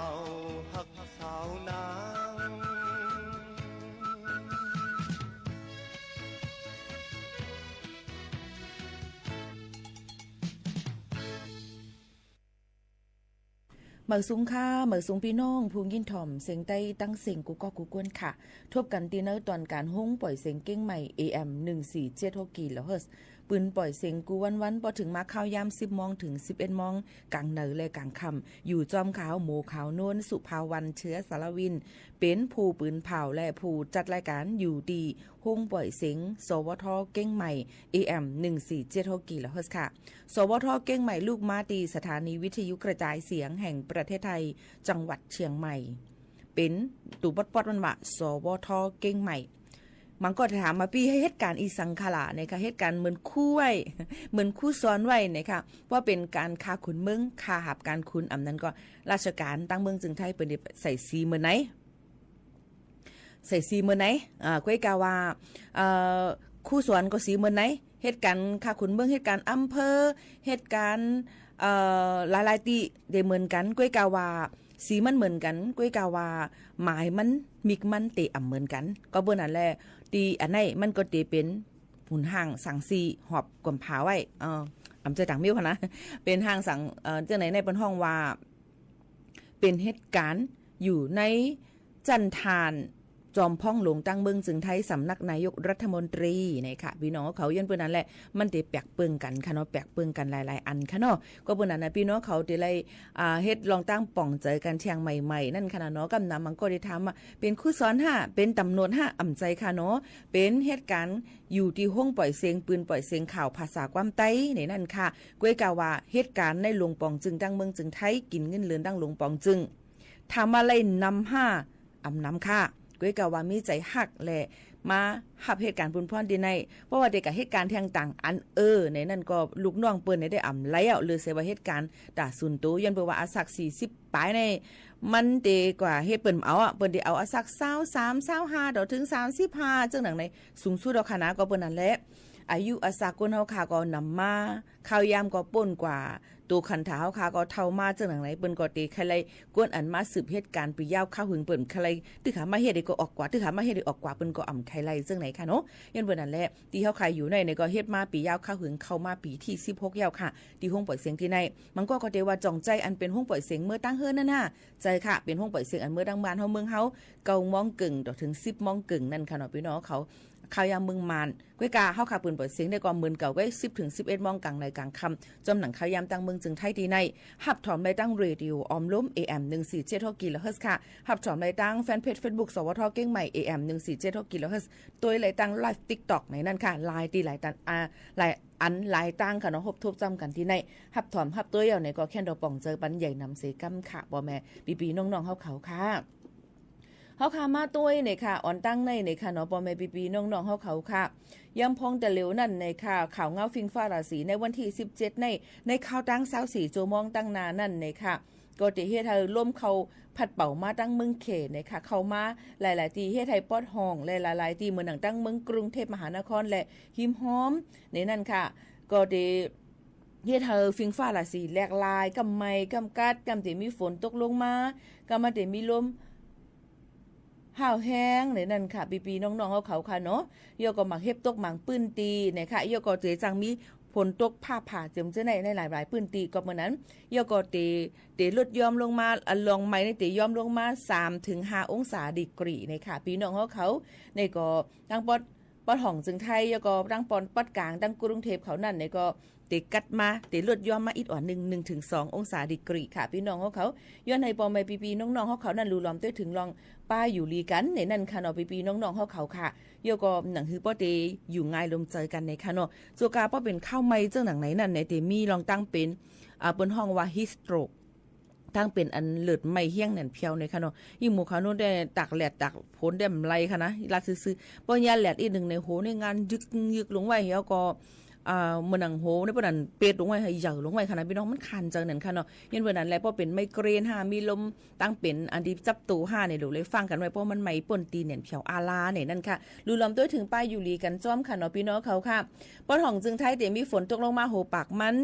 ฮักสาวนาง เมิกสุงค่ะ เมิกสุงปี้น้องผู้ยินถ่อมเสียงใต้ตังเสียงกู้ก๊อกกู้กวนค่ะ ทบกั๋นตี้ในต๋อนก๋านโฮงป่อยเสียงเกียงใหม่ เอเอ็ม หนึ่งสี่เจ็ดหกกิโลเฮิรตซ์ ปืนป่อยเสียงกู้วันๆ ปอเถิงมาค่าวยามสิบโมงเถิงสิบเอ็ดโมง ก๋างเหนือและก๋างค่ำ อยู่จ้อมข้า หมวกขาว นวลสุภาวรรณ เชื้อสารวิน เป๋นผู้ปืนผ่าวและผู้จัดรายก๋านอยู่ตี้โฮงป่อยเสียง สวท เกียงใหม่ เอเอ็ม หนึ่งสี่เจ็ดหกกิโลเฮิรตซ์ค่ะ สวท เกียงใหม่ลูกมาตี้สถานีวิทยุกระจายเสียงแห่งประเทศไทย จังหวัดเชียงใหม่ เป๋นตั๋วป๊อดๆ มันว่า สวท เกียงใหม่ บางก็ถามว่า ปี้เฮ็ดก๋านอีสังคะล่ะ เนี่ยค่ะ เฮ็ดก๋านเหมือนครูไว้ เหมือนครูสอนไว้ เนี่ยค่ะ ว่าเป๋นก๋านฆ่าขุนเมือง ฆ่าหาบก๋านขุน อำนั้นก็ราชก๋านตังเมืองจึงไทยเปิ้นได้ใส่สีเหมือนไหน ใส่สีเหมือนไหน อ่า ก้วยกาว่า เอ่อ ครูสอนก็สีเหมือนไหน เฮ็ดก๋านฆ่าขุนเมือง เฮ็ดก๋านอำเภอ เฮ็ดก๋าน เอ่อ หลายๆ ตี้ได้เหมือนกั๋น ก้วยกาว่า สีมันเหมือนกั๋น ก้วยกาว่า หมายมัน มิกมันเต๋อำเหมือนกั๋น ก็เปิ้นอันแล ตี้อันไหนมันก็เต๋อเป๋นหุนห้างสังสีหอบก๋วมผาไว้ เอ่อ อำใจ๋ต่างเมี้ยวหั้นนะ เป๋นห้างสัง เอ่อ เจ้าไหนในเปิ้นฮ้องว่า เป๋นเหตุก๋ารณ์อยู่ในจั๊นฐานจอมพ่องหลวงตังเมืองจึงไทย สำนักนายกรัฐมนตรี เนี่ยค่ะ ปี้น้องเขา ย้อนเปิ้นอันแล มันเต๋อแปลกเปิงกั๋นค่ะเนาะ แปลกเปิงกั๋นหลายๆ อันค่ะเนาะ ก็เปิ้นอันนะ ปี้น้องเขาเต๋อไล่ อ่า เฮ็ดลองตั้งป๋องใจ๋กั๋นเที่ยงใหม่ๆ นั่นค่ะเนาะ กำนำบางก็ได้ถามว่า เป๋นครูสอนฮะ เป๋นต๋ำรวจฮะ อำใจ๋ค่ะเนาะ เป๋นเหตุก๋ารณ์อยู่ตี้โฮงป่อยเสียงปืนป่อยเสียงข่าวภาษาความใต้ในนั้นค่ะ ก้วยกาว่าเหตุก๋ารณ์ในหลวงป๋องจึงตังเมืองจึงไทย กิ๋นเงินเดือนตังหลวงป๋องจึง ถามว่าไล่นำฮะ อำนำค่ะ ก้วยกาว่ามีใจ๋ฮักและมาฮับเหตุก๋ารณ์ปูนป้อนตี้ใน เพราะว่าเต๋อก่าเหตุก๋ารณ์เที่ยงต่างอัน เออ ในนั้นก็ลูกน้องเปิ้นเนี่ยได้อำไล่เอา หรือเสียว่าเหตุก๋ารณ์ต๋าสุนโต ย้อนเปิ้นว่าอาสักสี่สิบป๋ายใน มันเต๋อก่าเหตุเปิ้นบ่เอาอะ เปิ้นเต๋อเอาอาสักซาวสาม ซาวห้า ต่อเถิงสามสิบห้า เจิ่งหนังใน สูงสุดเอาค่ะนะ ก็เปิ้นอันแล อายุอาสักคนเฮาค่ะก็นำมา ข้าวยามก็ป๊นกว่า ตั๋วขันถาเฮาค่ะก็เฒ่ามา เจิ่งหนังใน เปิ้นก็เต๋อใค่ไล่ คนอันมาสืบเหตุก๋ารณ์ปี๋ยาวข้าวหึง เปิ้นใค่ไล่ ตึกหามาเฮ็ดเดก็ออกกว่า ตึกหามาเฮ็ดเดออกกว่า เปิ้นก็อำใค่ไล่ เจิ่งไหนค่ะเนาะ ย้อนเปิ้นอันแล ตี้เฮาค่ะอยู่ในเนี่ยก็เฮ็ดมาปี๋ยาวข้าวหึง เข้ามาปี๋ตี้สิบหกแล้วค่ะ ตี้โฮงป่อยเสียงตี้ใน บางก็ก็เต๋อว่าจ่องใจ๋อันเป๋นโฮงป่อยเสียงเมื่อตังเฮิรนนั่นน่ะ ใจ๋ค่ะ เป๋นโฮงป่อยเสียงอันเมื่อตังบ้านเฮาเมืองเฮา เก้าโมงเกิ่งต่อเถิงสิบโมงเกิ่งนั่นค่ะเนาะ ปี้น้องเขา ข้าวยามเมืองมาน ก้วยกาเฮาค่ะ ปืนป่อยเสียงได้ก็เหมือนเก่าไว้ สิบเถิงสิบเอ็ดโมงก๋างในก๋างค่ำ จอมหนังข้าวยามตังเมืองจึงไทยตี้ใน ฮับถอมได้ตังเรดิโอออมลม เอเอ็ม หนึ่งสี่เจ็ดหกกิโลเฮิรตซ์ค่ะ ฮับถอมได้ตังแฟนเพจเฟซบุ๊ก สวท เกียงใหม่ เอเอ็ม หนึ่งสี่เจ็ดหกกิโลเฮิรตซ์ ตวยไล่ตังไลฟ์ติ๊กต็อกในนั้นค่ะ หลายตี้หลายตัน อ่า หลายอันหลายตังค่ะเนาะ ฮบทบจ้ำกั๋นตี้ใน ฮับถอมฮับตวยเอาเนี่ยก็แค่นเฮาป๋องใจ๋ปันใหญ่นำเสก๋ำค่ะ ป้อแม่ปี้ๆ น้องๆ เฮาเขาค่ะ เฮาค่ะมาตวยเนี่ยค่ะ อ่อนตังในเนี่ยค่ะเนาะ ป้อแม่ปี้ๆ น้องๆ เฮาเขาค่ะ ยามพ่องตะเหลียวนั่นเนี่ยค่ะ ข่าวเงาฟิงฟ้าราศีในวันตี้สิบเจ็ดใน ในข่าวตังซาวสี่จั่วโมงตังหน้านั่นเนี่ยค่ะ ก็เต๋อเฮ็ดหื้อลมเข้าพัดเป่ามาตังเมืองเขตเนี่ยค่ะ เข้ามาหลายๆ ตี้ เฮ็ดหื้อปอดฮ้อง และหลายๆ ตี้ เหมือนหนังตังเมืองกรุงเทพมหานคร และฮิมฮ้อมในนั้นค่ะ ก็เต๋ เฮ็ดหื้อฟิงฟ้าราศีแหลกลาย ก้ำไหม้ ก้ำกัด ก้ำเต๋มีฝนตกลงมา ก้ำมาเต๋มีลมห้าวแฮงในนั้นค่ะ ปี้ๆ น้องๆ เฮาเขาค่ะเนาะ เยี่ยวก็หมากเห็บตกหมางปื้นตี้นะคะ เยี่ยวก็เต๋จังมีฝนตกฟ้าผ่าเจิมเจ้อใน ในหลายๆ ปื้นตี้ ก็เมื่อนั้น เยี่ยวก็เต๋ เต๋ลดย้อมลงมา อะ ล่องไหม้นี่เต๋ย้อมลงมา สามถึงห้าองศาดีกรีนะคะ ปี้น้องเฮาเขา นี่ก็ตังปอด ปอดห้องเจิงไทย แล้วก็ตังปอด ปอดก๋าง ตังกรุงเทพเขานั้น นี่ก็เต๋กัดมา เต๋ลดย้อมมาอิดอ่อนนึ่ง นึ่งถึงสององศาดีกรีค่ะ ปี้น้องเฮาเขา ย้อนหื้อป้อแม่ปี้ๆ น้องๆ เฮาเขานั้น ลู่ลอมตวยเถิงล่องป้าอยู่หลีกั๋นในนั้นค่ะเนาะ ปี้ๆ น้องๆ เฮาเขาค่ะ เยี่ยวก็หนังหื้อป้อเต๋อยู่ง่ายลมใจ๋กั๋นในค่ะเนาะ ส่วนก้าป้อเป๋นข้าวไหม้เจิงหนังไหนนั้น นี่เต๋มีล่องตังเป๋น อ่า เปิ้นฮ้องว่า heat stroke ตังเป๋นอันเลือดไหม้แฮงแหน่นแผวในค่ะเนาะ ยิ่งหมู่เขาโน้นได้ตากแดดตากฝนได้บ่ไหลค่ะนะ ลาดซื่อๆ ป้อยาแดดอิดนึ่งใน โห ในงานยึกยึกลงไว้ แล้วก็ อ่า เหมือนหนัง โห ในเปิ้นอันเปดลงไว้ หื้อใหญ่ลงไว้ค่ะนะ ปี้น้อง มันคันใจ๋นั่นค่ะเนาะ ย้อนเปิ้นนั้นแหละ ป้อเป๋นไมเกรนห้า มีลมตังเป๋นอันตี้จับตั๋วห้า นี่ ลู่เลยฟังกั๋นไว้ ป้อมันไหม้ป้นตี้แหน่นแผวอาลาในนั้นค่ะ ลู่ลอมตวยเถิงป้าอยู่หลีกั๋นจ้อมค่ะเนาะ ปี้น้องเขาค่ะ ปอดห้องเจิงไทยเต๋มีฝนตกลงมา โหปากมัน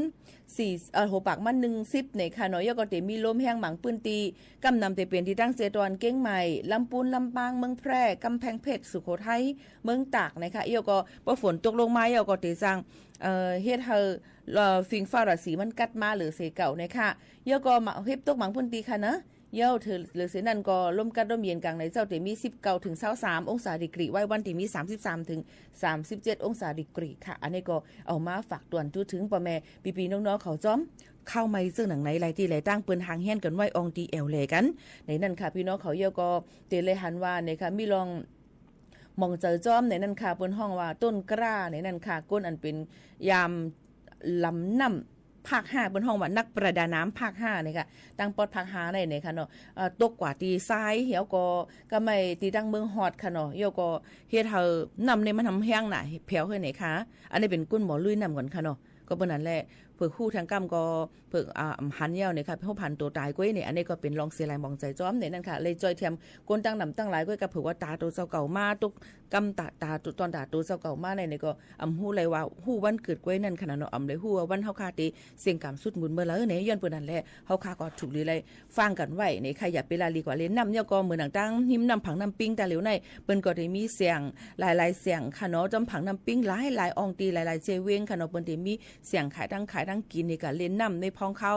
สี่ เอ่อ โหปากมันนึ่งสิบในค่ะเนาะ แล้วก็เต๋มีลมแฮงหมางปื้นตี้ ก้ำนำเต๋เป๋นตี้ตังเซตอนเกียงใหม่ ลำปูน ลำปาง เมืองแพร่ ก๋ำแพงเพชร สุโขทัย เมืองตากนะคะ แล้วก็ป้อฝนตกลงมา แล้วก็เต๋จัง เอ่อ เฮ็ดหื้อ เอ่อ ฟิงฟ้าราศีมันกัดมาเหลือเสียเก่านะคะ แล้วก็หมากเห็บตกหมางปื้นตี้ค่ะนะ แล้วเถิงเหลือเสียนั้นก็ลมกัดลมเย็นก๋างในเจ๊าเต๋มีสิบเก้าถึงซาวสามองศาดีกรี ไหว้วันเต๋มีสามสิบสามถึงสามสิบเจ็ดองศาดีกรีค่ะ อันนี้ก็เอามาฝากตวนจู๊เถิงป้อแม่ปี้ๆ น้องๆ เขาจ้อม ข้าวไหม้เจิงหนังไหน หลายตี้หลายตังเปิ้นห่างเหียนกั๋นไว้ อ่องตี้แอ่วแหล่กั๋นในนั้นค่ะ ปี้น้องเขา แล้วก็เต๋เลยหันว่าในค่ะ มีล่องหมองใจ๋จ้อมในนั้นค่ะ เปิ้นฮ้องว่าต้นกล้าในนั้นค่ะ คนอันเป๋นยามลำน้ำภาคห้า เปิ้นฮ้องว่านักประดาน้ำภาคห้านี่ค่ะ ตังปอดภาคห้าในนี่ค่ะเนาะ เอ่อ ตกกว่าตี้ทราย แล้วก็ ก็ไหม้ตี้ตังเมืองฮอดค่ะเนาะ แล้วก็เฮ็ดหื้อน้ำนี่มันทำแฮงน่ะ แผวหื้อนี่ค่ะ อันนี้เป๋นก้นหมอลุยน้ำก่อนค่ะเนาะ ก็เปิ้นนั้นแหละ เปื้อฮู้ทางก้ำก็ เปื้อ อ่า หันแล้วนี่ค่ะ ฮู้หันตั๋วต๋ายก้วยนี่ อันนี้ก็เป๋นล่องเสียหลายหมองใจ๋จ้อมในนั้นค่ะ เลยจ้อยเตียมคนตังหนำตังหลายก้วย ก็เปื้อว่าต๋าตั๋วเจ้าเก่ามา ตกก้ำต๋า ต๋าตั๋ว ตอนต๋าตั๋วเจ้าเก่ามาในนี่ก็ อ่ำ ฮู้เลยว่าฮู้วันเกิดก้วยนั่นค่ะเนาะ อ่ำ เลยฮู้ว่าวันเฮาข้าเต๋เสี่ยงก๋ำสุดหมุนเมื่อใด๋ใน ย้อนเปิ้นนั้นแหละ เฮาข้าก็ถูกหลีเลยฟังกั๋นไว้ในค่ะ อย่าไปละลีกว่าเล่นน้ำ แล้วก็เหมือนหนังตังฮิมน้ำผังน้ำปิ้งตาเหลียวใน เปิ้นก็เต๋มีเสียงหลายๆ เสียงค่ะเนาะ จ้อมผังน้ำปิ้งหลายๆ อ่องตี้หลายๆ เจเวงค่ะเนาะ เปิ้นเต๋มีเสียงขายตังขายตังกิ๋นในก๋านเล่นน้ำในพ่องข้าว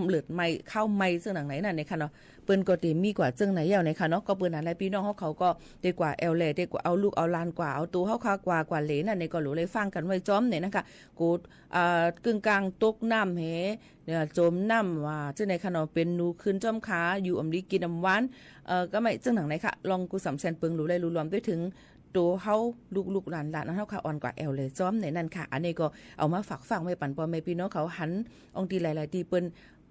เลือดไหม้ ข้าวไหม้เจิงหนังไหนนั่นในค่ะเนาะ เปิ้นก็เต๋มีกว่าเจิงไหนแล้วในค่ะเนาะ ก็เปิ้นนั้นแหละ ปี้น้องเฮาเขาก็เต๋กว่าแอ่วแหล่ เต๋กว่าเอาลูกเอาหลาน กว่าเอาตั๋วเฮาข้ากว่า กว่าเหล่นั่นในก็หลู่เลยฟังกั๋นไว้จ้อมในนั้นค่ะ กู อ่า กึ่งกลางตกน้ำแห เนี่ย จมน้ำว่าเจิงไหนค่ะเนาะ เป๋นหนูขึ้นจ้อมขา อยู่อ่ำดีกิ๋นอ่ำหวาน เอ่อ ก็ไหม้เจิงหนังไหนค่ะ ล่องกู้สำแสนเปิง หลู่เลยลู่ลอมตวยเถิงตั๋วเฮา ลูกๆ หลานๆ อันเฮาข้าอ่อนกว่าแอ่วแหล่จ้อมในนั้นค่ะ อันนี้ก็เอามาฝากฟังไว้ปันป้อแม่ปี้น้องเขาหัน อ่องตี้หลายๆ ตี้เปิ้น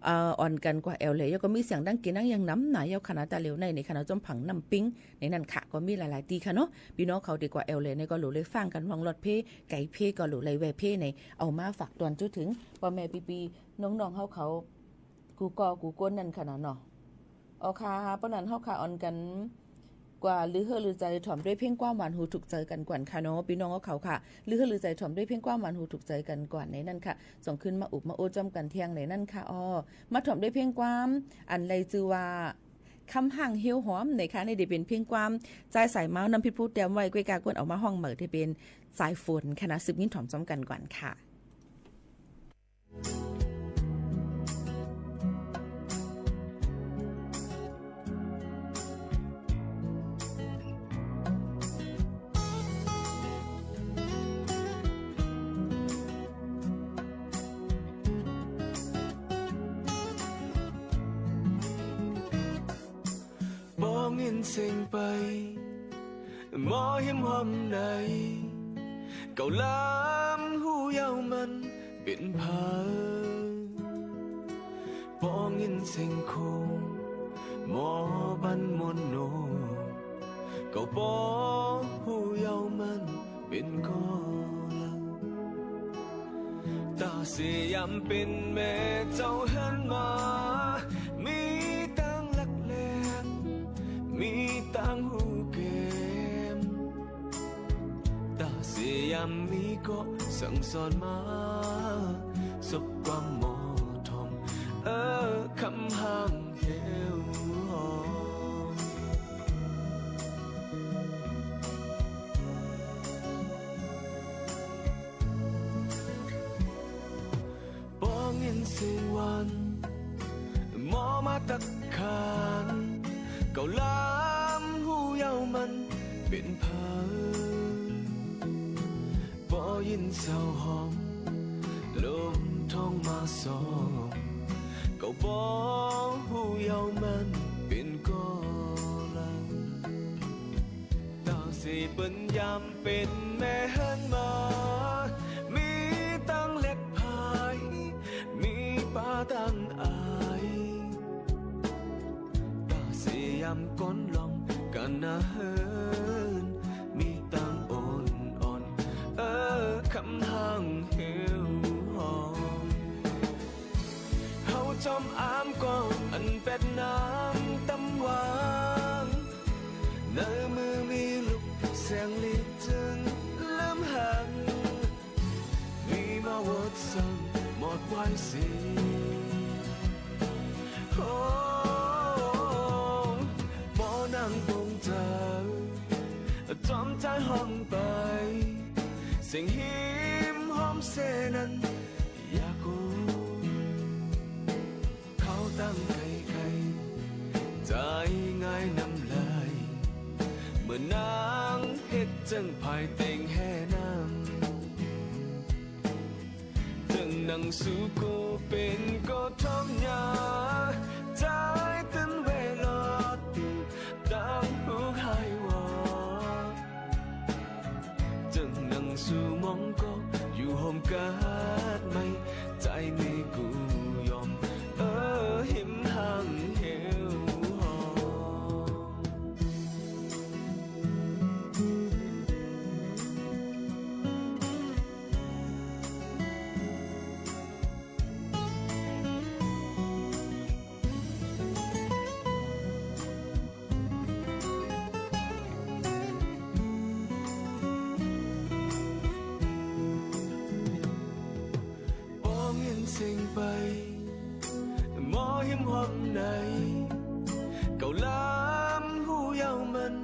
เอ่อ อ่อนกั๋นกว่าแอ่วแหล่ แล้วก็มีเสียงดังกิ๋นดังอย่างหนำหนาเย้าค่ะนะ ตาเหลียวใน ในค่ะเนาะ จ้อมผังน้ำปิ้งในนั้นค่ะ ก็มีหลายๆ ตี้ค่ะเนาะ ปี้น้องเขาเต๋กว่าแอ่วแหล่ในก็หลู่เลยฟังกั๋น ว่างรถเพ ไก๋เพก็หลู่เลยแวะเพใน เอามาฝากตวนจู๊เถิงป้อแม่ปี้ๆ น้องๆ เฮาเขา กู้ก่อกู้ก้นนั่นค่ะนะเนาะ อ๋อค่ะ ป้อนั้นเฮาข้าอ่อนกั๋นกว่า ลือเฮ้อลือใจ๋ ถ่อมด้วยเพลงความหวานหูถูกใจ๋กั๋นก่อนค่ะเนาะ ปี้น้องเฮาเขาค่ะ ลือเฮ้อลือใจ๋ ถ่อมด้วยเพลงความหวานหูถูกใจ๋กั๋นก่อนในนั้นค่ะ ส่งขึ้นมาอุบมาโอ้จ้อมกั๋นเตียงในนั้นค่ะ อ๋อ มาถ่อมด้วยเพลงความ อันใดจื้อว่า คำฮ้างเหี่ยวหอมในค่ะ นี่เต๋เป๋นเพลงความ จ้ายสายเมาส์ น้ำเพชรภูแต้มไว้ ก้วยก้าก้นเอามาฮ้องใหม่ เต๋เป๋นสายฝนค่ะนะ สืบยินถ่อมจ้อมกั๋นก่อนค่ะ ป้องินเสียงไป หมอหิมหอมใน เก่าลำฮู้เย้ามันเป๋นใผ ป้องินเสียงโค หมอบันมนโน เก่าป้อฮู้เย้ามันเป๋นก่อลำ ต๋าเสียยามเป๋นแม่เจ้าเฮือนมา มีตังลักแหลม มีตังฮู้แกม ต๋าเส เตียมมีเกาะสั่งสอนมา สบความหมอถ่อม เออ คำห้างเหียวหอม ปอยินเสียงหวาน หมอมาตักขาน เก่าลำฮู้เย้ามันเป๋นใผ ปอยินสาวหอม ลมท้องมาสอง เก่าบ่ฮู้เย้ามันเป๋นก่อลำ ตาเสเปิ้นยามเป๋นแม่เฮือนมา มีตังแหลกผาย มีป้าตังอาย ตาเสยามก้อนลอง ก๋านนาเฮือน มีตังอ่อนอ่อน เออ คำห้างเหียวหอม เฮาจอมอามก่ออันแปดน้ำตำหวาง ในมือมีลูกแสงลีจึงเริ่มหัน มีมาเวิร์ดซึ่งหมดไว้สิ โอ้ ปอนั่งปงเจิง จอมใจ๋ฮ้องไป เสียงหิมหอมเสนั้น อยากฮู้ เขาตั้งใค่ๆ ใจ๋ง่ายนำไหล เมื่อนางเฮ็ดเจิงผายเต็งแห่น้ำ เจิงหนังสูโกเป๋นก็ท่อมยา ใจ๋ตึนเวลอด ตังฮู้หายวอด เจิงหนังสูมองก็อยู่โฮมกาดไหม ใจ๋มีกูยอม เออ หิมห้างเหียวหอม ปองยินเสียงไป หมอหิมห้องใน เก่าลำฮู้เย้ามัน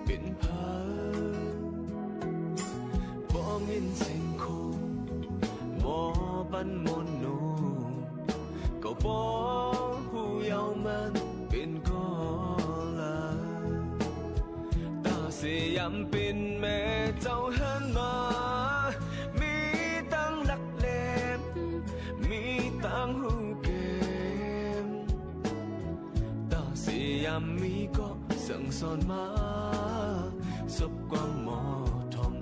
เป๋นใผ ปองยินเสียงโค หมอปันมนโน ก็ปอฮู้เย้ามันเป๋นก่อลำ ตาเสยามเป๋นแม่เจ้าเฮือนมา มีตังหลักแหลม มีตังฮู้เกม ตาเสยามมีก็สั่งสอนมา สบความหมอถ่อม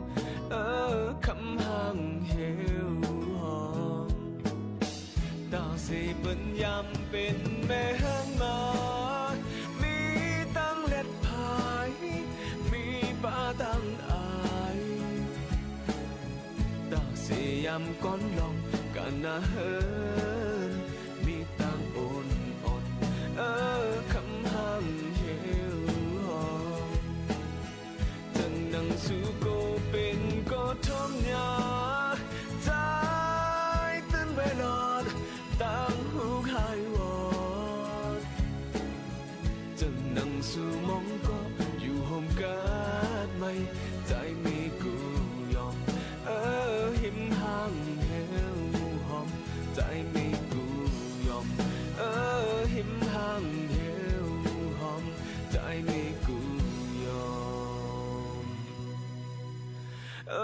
เออ คำห้างเหียวหอม ตาเสเปิ้นยามเป๋นแม่เฮือนมา มีตังแลดผาย มีป้าตังอาย ตาเสยามก้อนลอง ก๋านนาเฮือน มีตังอ่อนอ่อน เออ คำห้างเหียวหอม เจิ่งหนังสูโกเป๋นก็ท่อมยา ใจ๋ตื่นเวลอด ตังฮูกหายวอด เจิ่งหนังสูมองก็อยู่โฮมกาดไหม ใจ๋มีกูยอม เออ หิมห้างเหียวหอม ใจ๋มีกูยอม เออ หิมห้างเหียวหอม ใจ๋มีกูยอม เอ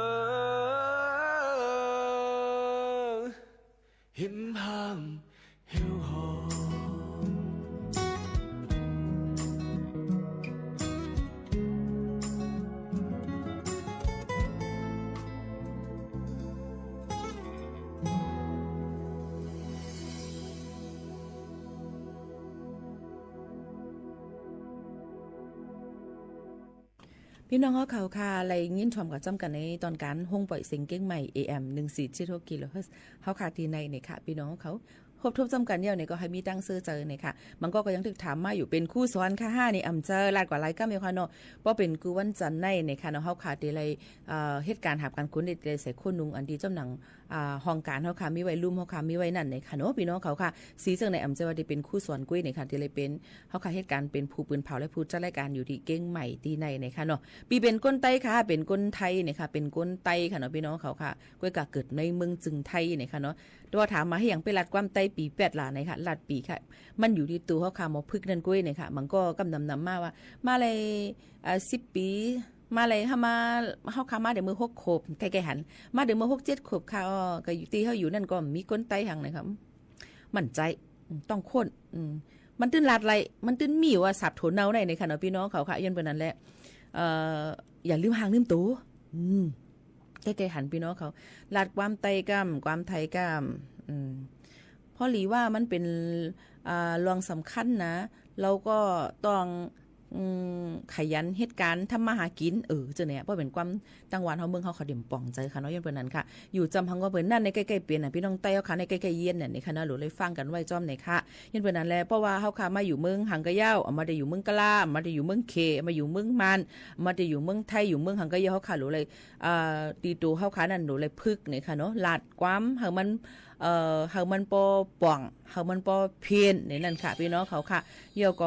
อ หิมห้างเหียวหอม ปี้น้องเฮาเขาค่ะ ได้ยินถ่อมกั๋นจ้ำกั๋นในตอนก๋านโฮงป่อยเสียงเกียงใหม่ เอ เอ็ม หนึ่งสี่เจ็ดหก กิโลเฮิรตซ์ เฮาค่ะ ตี้ในนี่ค่ะ ปี้น้องเฮาเขา คบถ้วนจ้ำกั๋นแล้วเนี่ยก็หื้อมีตังค์เซอร์เจอเนี่ยค่ะ บางก๊อกก็ยังตึกถามมาอยู่ เป๋นครูสอนก่าฮ้าเนี่ย อ่ำเจอ ลาดกว่าหลายก้ำอยู่ค่ะเนาะ เพราะเป๋นกู๋วันจันทร์ในเนี่ยค่ะเนาะ เฮาค่ะเตรียม เอ่อ เฮ็ดก๋านหาบก๋านขุนเนี่ย เตรียมใส่โค้ดนุ่งอันตี้เจ้าหนัง อ่า ห้องก๋านเฮาค่ะมีไว้ ลุ่มเฮาค่ะมีไว้นั่นเนี่ยค่ะเนาะ ปี้น้องเขาค่ะ สีเจิ่งไหนอ่ำเจอว่าตี้เป๋นครูสอนก๊วยเนี่ยค่ะ เตรียมเป๋น เฮาค่ะเฮ็ดก๋านเป๋นผู้ปืนเผาและผู้จัดรายก๋านอยู่ตี้เจียงใหม่ตี้ในเนี่ยค่ะเนาะ ปี้เป๋นคนใต้ค่ะ เป๋นคนไทยเนี่ยค่ะ เป๋นคนใต้ค่ะเนาะ ปี้น้องเขาค่ะ ก๊วยก่าเกิดในเมืองเจียงไฮ้เนี่ยค่ะเนาะ แต่ว่าถามมาหื้อหยังไปลาดความใต้ปี๋แป๊ดล่ะเนี่ยค่ะ ลาดปี๋ค่ะ มันอยู่ตี้ตั๋วเฮาค่ะ หมอพึกนั่นก๊วยเนี่ยค่ะ บางก๊อกก็นำนำมาว่า มาเลย เอ่อ สิบปี๋ มาเลย เฮามา เฮาค่ะมาเดี๋ยวเมื่อหกขวบ ใก้ๆ หัน มาเดี๋ยวเมื่อหกเจ็ดขวบค่ะ อ้อ ก็อยู่ตี้เฮาอยู่นั่นก็มีคนใต้หังเนี่ยค่ะ มั่นใจ๋ อืม ต้องค้น อืม มันตึงลาดไหล มันตึงมีว่าสับถั่วเน่าในเนี่ยค่ะเนาะ ปี้น้องเขาค่ะ ย้อนเป๋นนั้นแหละ เอ่อ อย่าลืมฮ้างลืมตั๋ว อืม ใก้ๆ หัน ปี้น้องเขา ลาดความใต้ก้ำ ความไทยก้ำ อืม เพราะหลีว่ามันเป๋น อ่า เรื่องสำคัญนะ เฮาก็ต้อง อืม ขยันเฮ็ดก๋านทำมาหากิ๋น เออ เจ้าเนี่ย เพราะเป๋นความ ตังหวานเฮาเมืองเฮาเขาเดี่ยมป๋องใจ๋ค่ะเนาะ ย้อนเป๋นนั้นค่ะ อยู่จำหังก็เป๋นนั่นในใก้ๆ เป๋นน่ะ ปี้น้องใต้เฮาค่ะ ในใก้ๆ เยียนเนี่ย เนี่ยค่ะเนาะ หลูเลยฟังกั๋นไว้จ้อมเนี่ยค่ะ ย้อนเป๋นนั้นแหละ เพราะว่าเฮาค่ะมาอยู่เมืองหังกะเย้า อ่ะ มาได้อยู่เมืองกะลา มาได้อยู่เมืองเข มาอยู่เมืองมาน มาได้อยู่เมืองไทย อยู่เมืองหังกะเย้า เฮาค่ะหลูเลย อ่า ตี้ตั๋วเฮาค่ะนั่นหลูเลยพึกเนี่ยค่ะเนาะ ลาดความหื้อมัน เอ่อ หื้อมันปอป่อง หื้อมันปอเพี้ยนเนี่ยนั่นค่ะ ปี้น้องเขาค่ะ แล้วก็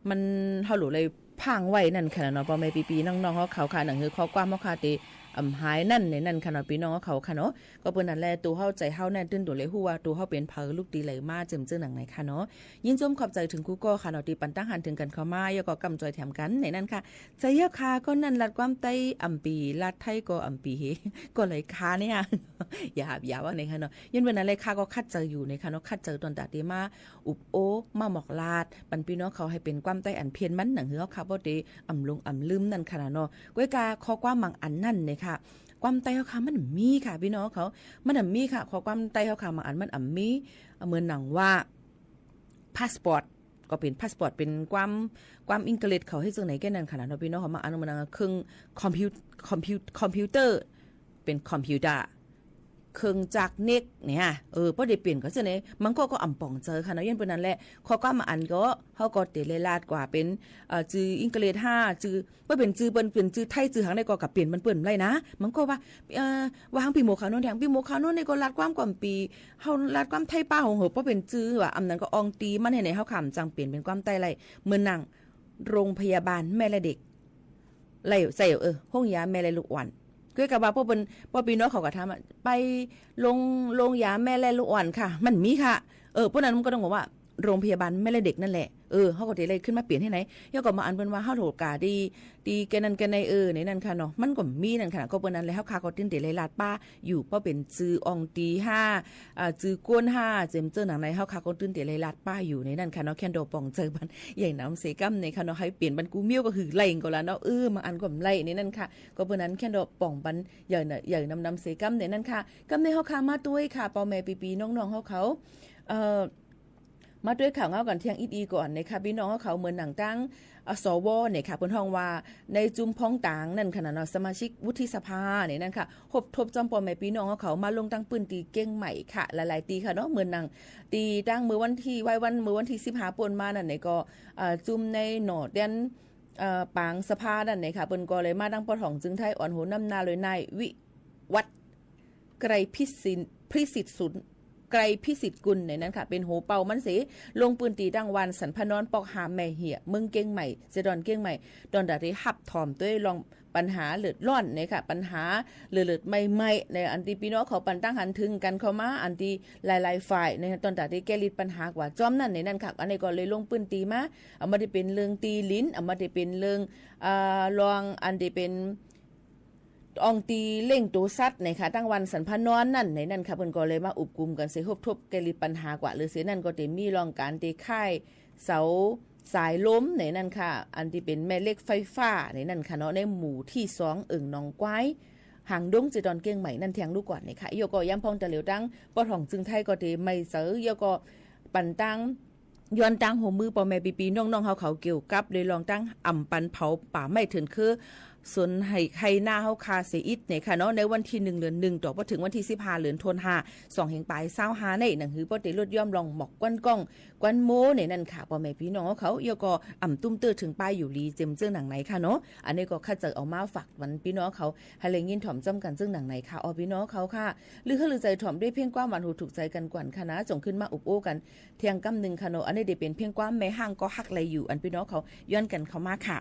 มัน เฮาหลูเลยพ่างไว้นั่นค่ะเนาะ ป้อแม่ปี้ๆ น้องๆ เฮาเขาค่ะ หนังหื้อข้อความเฮาค่ะตี้ อ่ำ หายนั่นเนี่ยนั่นค่ะเนาะ ปี้น้องเฮาเขาค่ะเนาะ ก็เป๋นนั้นแหละ ตั๋วเฮาใจ๋เฮาแน่ ตึงตั๋วเลยฮู้ว่าตั๋วเฮาเป๋นใผ ลุกตี้ไหนมา เจิ่มเจิ่งหนังไหนค่ะเนาะ ยินดีจ้อมขอบใจ๋เถิงกู้ก้อค่ะเนาะ ตี้ปันตังหันเถิงกั๋นเข้ามา แล้วก็ก้ำจอยแถมกั๋นเนี่ยนั่นค่ะ ใจ๋เยียะค่ะ ก็นั่นลาดความใต้อ่ำปี๋ ลาดไทยก็อ่ำปี๋เฮ ก็เลยค่ะเนี่ย อย่าหาบอย่าว่าเนี่ยค่ะเนาะ ย้อนเป๋นนั้นแหละ ข้าก็ขัดใจ๋อยู่เนี่ยค่ะเนาะ ขัดใจ๋ตอนตาตี้มา อุบโอ้ มาหมอกลาด ปันปี้น้องเขาหื้อเป๋นความใต้อันเพี้ยนมัน หนังหื้อเฮาค่ะ บ่ได้อ่ำหลงอ่ำลืมนั่นค่ะเนาะ ก๊วยก่าข้อความบางอันนั่นเนี่ยค่ะ ความใต้เฮาค่ะ มันมีค่ะ ปี้น้องเขา มันมีค่ะ ข้อความใต้เฮาค่ะ บางอันมันมี เหมือนหนังว่า พาสปอร์ต ก็เป๋นพาสปอร์ต เป๋นความ ความอังกฤษเขาหื้อเจิ่งไหนแก่นั่นค่ะเนาะ ปี้น้องเขา บางอันมันเครื่องคอมพิว คอมพิว คอมพิวเตอร์ เป๋นคอมพิวเตอร์ เครื่องจักรเหล็กเนี่ย เออ ป้อได้เป๋นก็เจ้าเนี่ย มันก็ ก็อ่ำป๋องใจ๋ค่ะเนาะ ย้อนเป๋นนั้นแหละ ข้อความบางอันก็ เฮาก็เต๋เลยลาดกว่าเป๋น เอ่อ จื้ออังกฤษห้า จื้อ ป้อเป๋นจื้อเปิ้น เป๋นจื้อไทย จื้อหังใดก็ ก็เป๋นมันเปิ้นบ่ได้นะ มันก็ว่า เอ่อ ว่าหังปี้หมวกขาวนวลแถง ปี้หมวกขาวนวลนี่ก็ลาดความก่อมปี๋ เฮาลาดความไทยป้าหงเหอะ ป้อเป๋นจื้อว่า อ่ำนั้นก็อองตีมัน เฮาเนี่ย เฮาค่ำจั่งเป๋น เป๋นความใต้ได้ เหมือนหนัง โรงพยาบาลแม่และเด็ก ใจ้ ใจ้ เออ โฮงยาแม่และลูกอ่อน ก๊วยก่าว่าป้อเปิ้น ป้อปี้น้องเขาก็ถามว่า ไปโรง โรงยาแม่และลูกอ่อนค่ะ มันมีค่ะ เออ ป้อนั้นมันก็ต้องบอกว่า โรงพยาบาลแม่และเด็กนั่นแหละ เออ เฮาก็เต๋เลยขึ้นมาเปลี่ยนหื้อไหน แล้วก็บางอันเปิ้นว่า เฮาโทรกาตี้ ตี้แก่นั่นแก่ใน เออ ในนั่นค่ะเนาะ มันก็มีนั่นค่ะ ก็เปิ้นนั้นแหละ เฮาค่ะก็ตึงเต๋เลยลาดป้าอยู่ ป้อเป๋นจื้ออองตีห้า อ่า จื้อก้นห้า เจิ่มเจิ่งหนังใน เฮาค่ะก็ตึงเต๋เลยลาดป้าอยู่ในนั่นค่ะเนาะ แค่นดอกป๋องใจ๋ปัน ใหญ่นำเสก้ำเนี่ยค่ะเนาะ หื้อเป๋นปันกู้เมี้ยวก็หื้อไล่ก็ละเนาะ เออ บางอันก็บ่ไล่ในนั่นค่ะ ก็เปิ้นนั้นแค่นดอกป๋องปัน ใหญ่นะ ใหญ่นำนำเสก้ำเนี่ยนั่นค่ะ ก้ำในเฮาค่ะมาตวยค่ะ ป้อแม่ปี้ๆ น้องๆ เฮาเขา เอ่อ มาตวยข่าวเงากั๋นเตี้ยงอิดอีก่อนเนี่ยค่ะ ปี้น้องเฮาเขา เหมือนหนังตัง อ่า สว เนี่ยค่ะ เปิ้นฮ้องว่า ในจุมพ้องตางนั่นค่ะเนาะ สมาชิกวุฒิสภาเนี่ยนั่นค่ะ ฮบทบจ้อมป้อแม่ปี้น้องเฮาเขา มาลงตังปื้นตี้เจียงใหม่ค่ะ หลายๆ ตี้ค่ะเนาะ เหมือนหนัง ตี้ตังเมื่อวันตี้ ไหว้วัน เมื่อวันตี้สิบห้าป้นมานั่นเนี่ยก็ อ่า จุมในหน่อเตี้ยน เอ่อ ปางสภานั่นเนี่ยค่ะ เปิ้นก็เลยมาตังป้อถ่องจึงไทย อ่อนโหนนำหน้าโดยนายวิวัฒน์ ไกรพิสิทธิ์ พิสิทธิ์สุน ไกรพิสิทธิ์กุลเนี่ยนั่นค่ะ เป๋นหัวเป่ามันเส ลงปื้นตี้ตังวันสันพนอน ปอกหาแม่เหียะ เมืองเจียงใหม่ เจดอนเจียงใหม่ ตอนตาตี้ฮับถ่อมตวยลองปัญหาเลือดร้อนเนี่ยค่ะ ปัญหาเลือดๆ ใหม่ๆ ในอันตี้ปี้น้องเขาปันตังหันเถิงกั๋นเข้ามา อันตี้หลายๆ ฝ่ายเนี่ย ตอนตาตี้แก้ฤทธิ์ปัญหากว่าจ้อมนั่นเนี่ยนั่นค่ะ อันนี้ก็เลยลงปื้นตี้มา อ่า บ่ได้เป๋นเรื่องตี้ดิน อ่า บ่ได้เป๋นเรื่อง อ่า เรื่องอันตี้เป๋น อ่องตี้เลี้ยงตั๋วสัตว์เนี่ยค่ะ ตังวันสันพนอนนั่นเนี่ยนั่นค่ะ เปิ้นก็เลยมาอุบกุมกั๋นเส ฮบทบแก้ฤทธิ์ปัญหากว่า หรือเสนั่นก็ตี้มีเรื่องก๋านตี้ขายเสาสายลมเนี่ยนั่นค่ะ อันตี้เป๋นแม่เหล็กไฟฟ้าเนี่ยนั่นค่ะเนาะ ในหมู่ตี้สอง เอิ่งหนองควาย หางดง เจดอนเจียงใหม่นั่นเตี้ยงลูกก่อนเนี่ยค่ะ แล้วก็ยามพ่องตะเหลียวตังป้อถ่องจึงไทยก็ตี้ไม่เจอ แล้วก็ปันตัง ย้อนตังหัวมือป้อแม่ปี้ๆ น้องๆ เฮาเขาเกี่ยวกับเรื่องตังอ่ำปันเผาป่าไม้เถื่อนคือ สนให ไฮ่นาเฮาค่าเสียอิดเนี่ยค่ะเนาะ ในวันตี้หนึ่งเดือนหนึ่ง ต่อปะเถิงวันตี้สิบห้าเดือนธันวา สองแห่งป๋ายซาวห้าใน หนังหื้อปอได้ลดย่อมลองหมอกควันก้อง ควันโม้เนี่ยนั่นค่ะ ป้อแม่ปี้น้องเขา เยียะก็อ่ำตุ้มเตื้อเถิงป้ายอยู่หลีเจ๋มเจื้อหนังไหนค่ะเนาะ อันนี้ก็ข้าเจ้าเอามาฝากปันปี้น้องเขา หื้อได้ยินถ่อมจ้ำกั๋นเจื้อหนังไหนค่ะ อ้อปี้น้องเขาค่ะ ลือหื้อลือใจ๋ถ่อมด้วยเพลงความหวานหูถูกใจ๋กั๋นก่อนค่ะนะ จ๋งขึ้นมาอบโอ้กั๋นเตี้ยงกำนึ่งค่ะเนาะ อันนี้ได้เป๋นเพลงความแม่ฮ้างก็ฮักแลอยู่ อันปี้น้องเขาย้อนกั๋นเข้ามาค่ะ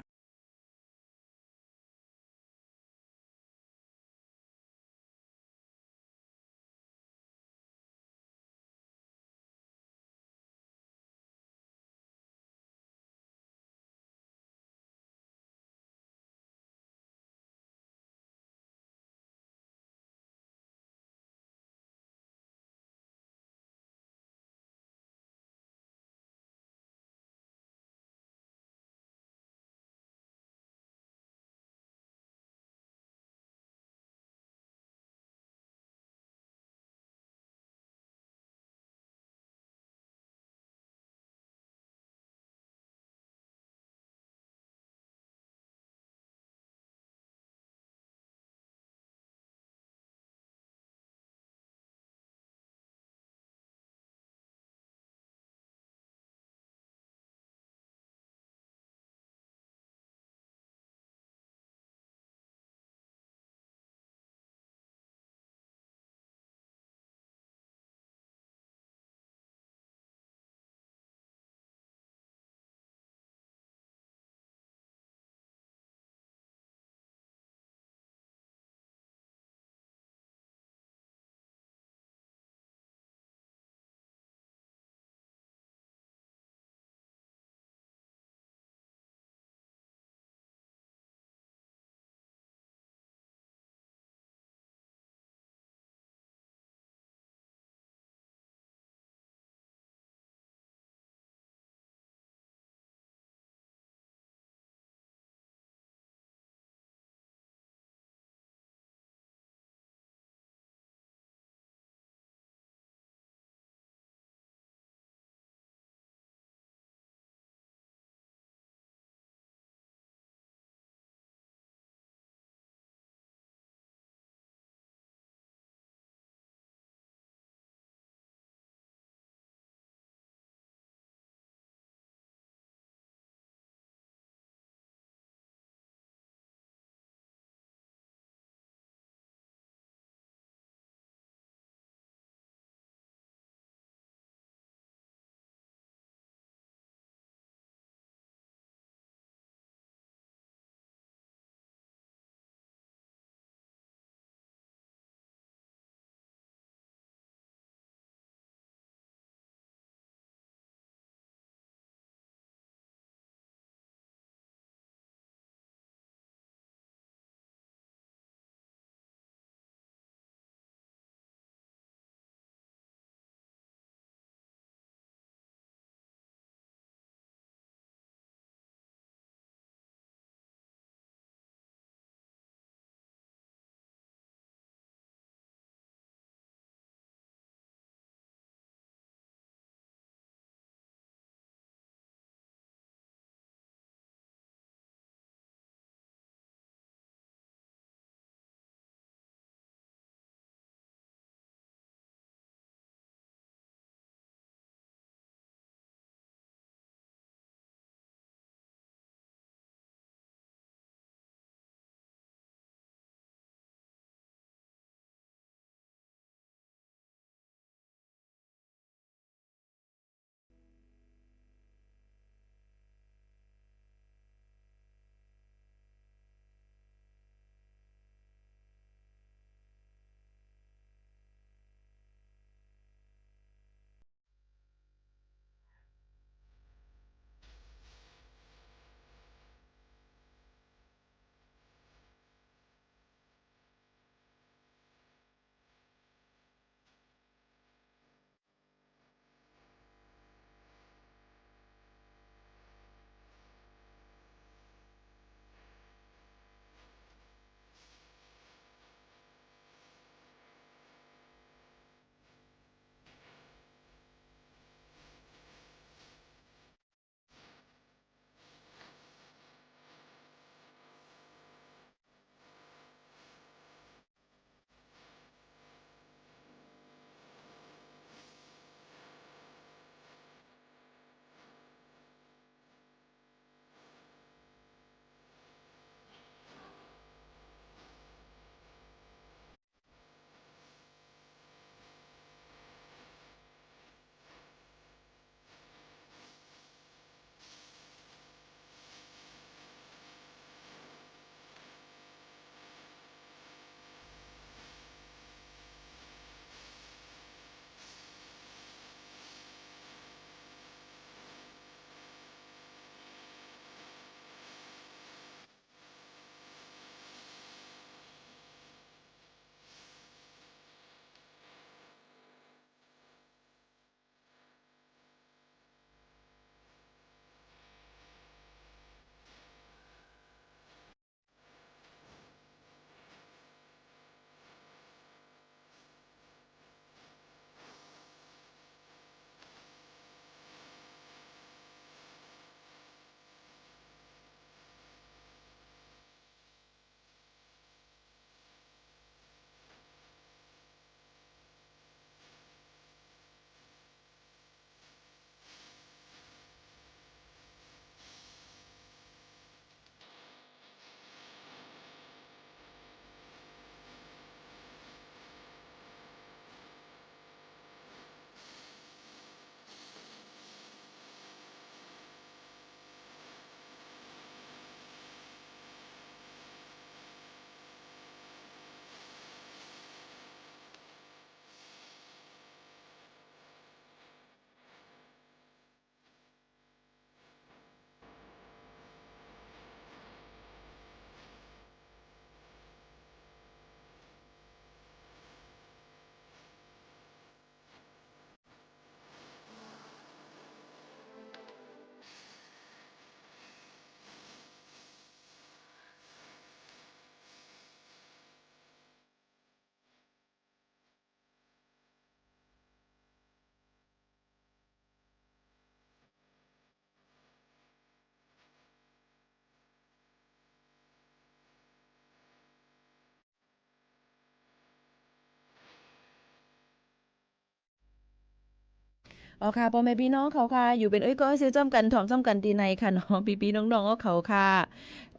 อ๋อค่ะ ป้อแม่ปี้น้องเขาค่ะ อยู่เป๋นเอื้อยก้อยเซจ้อมกั๋น ถ่อมจ้อมกั๋นตี้ไหนค่ะเนาะ ปี้ๆ น้องๆ เขาค่ะ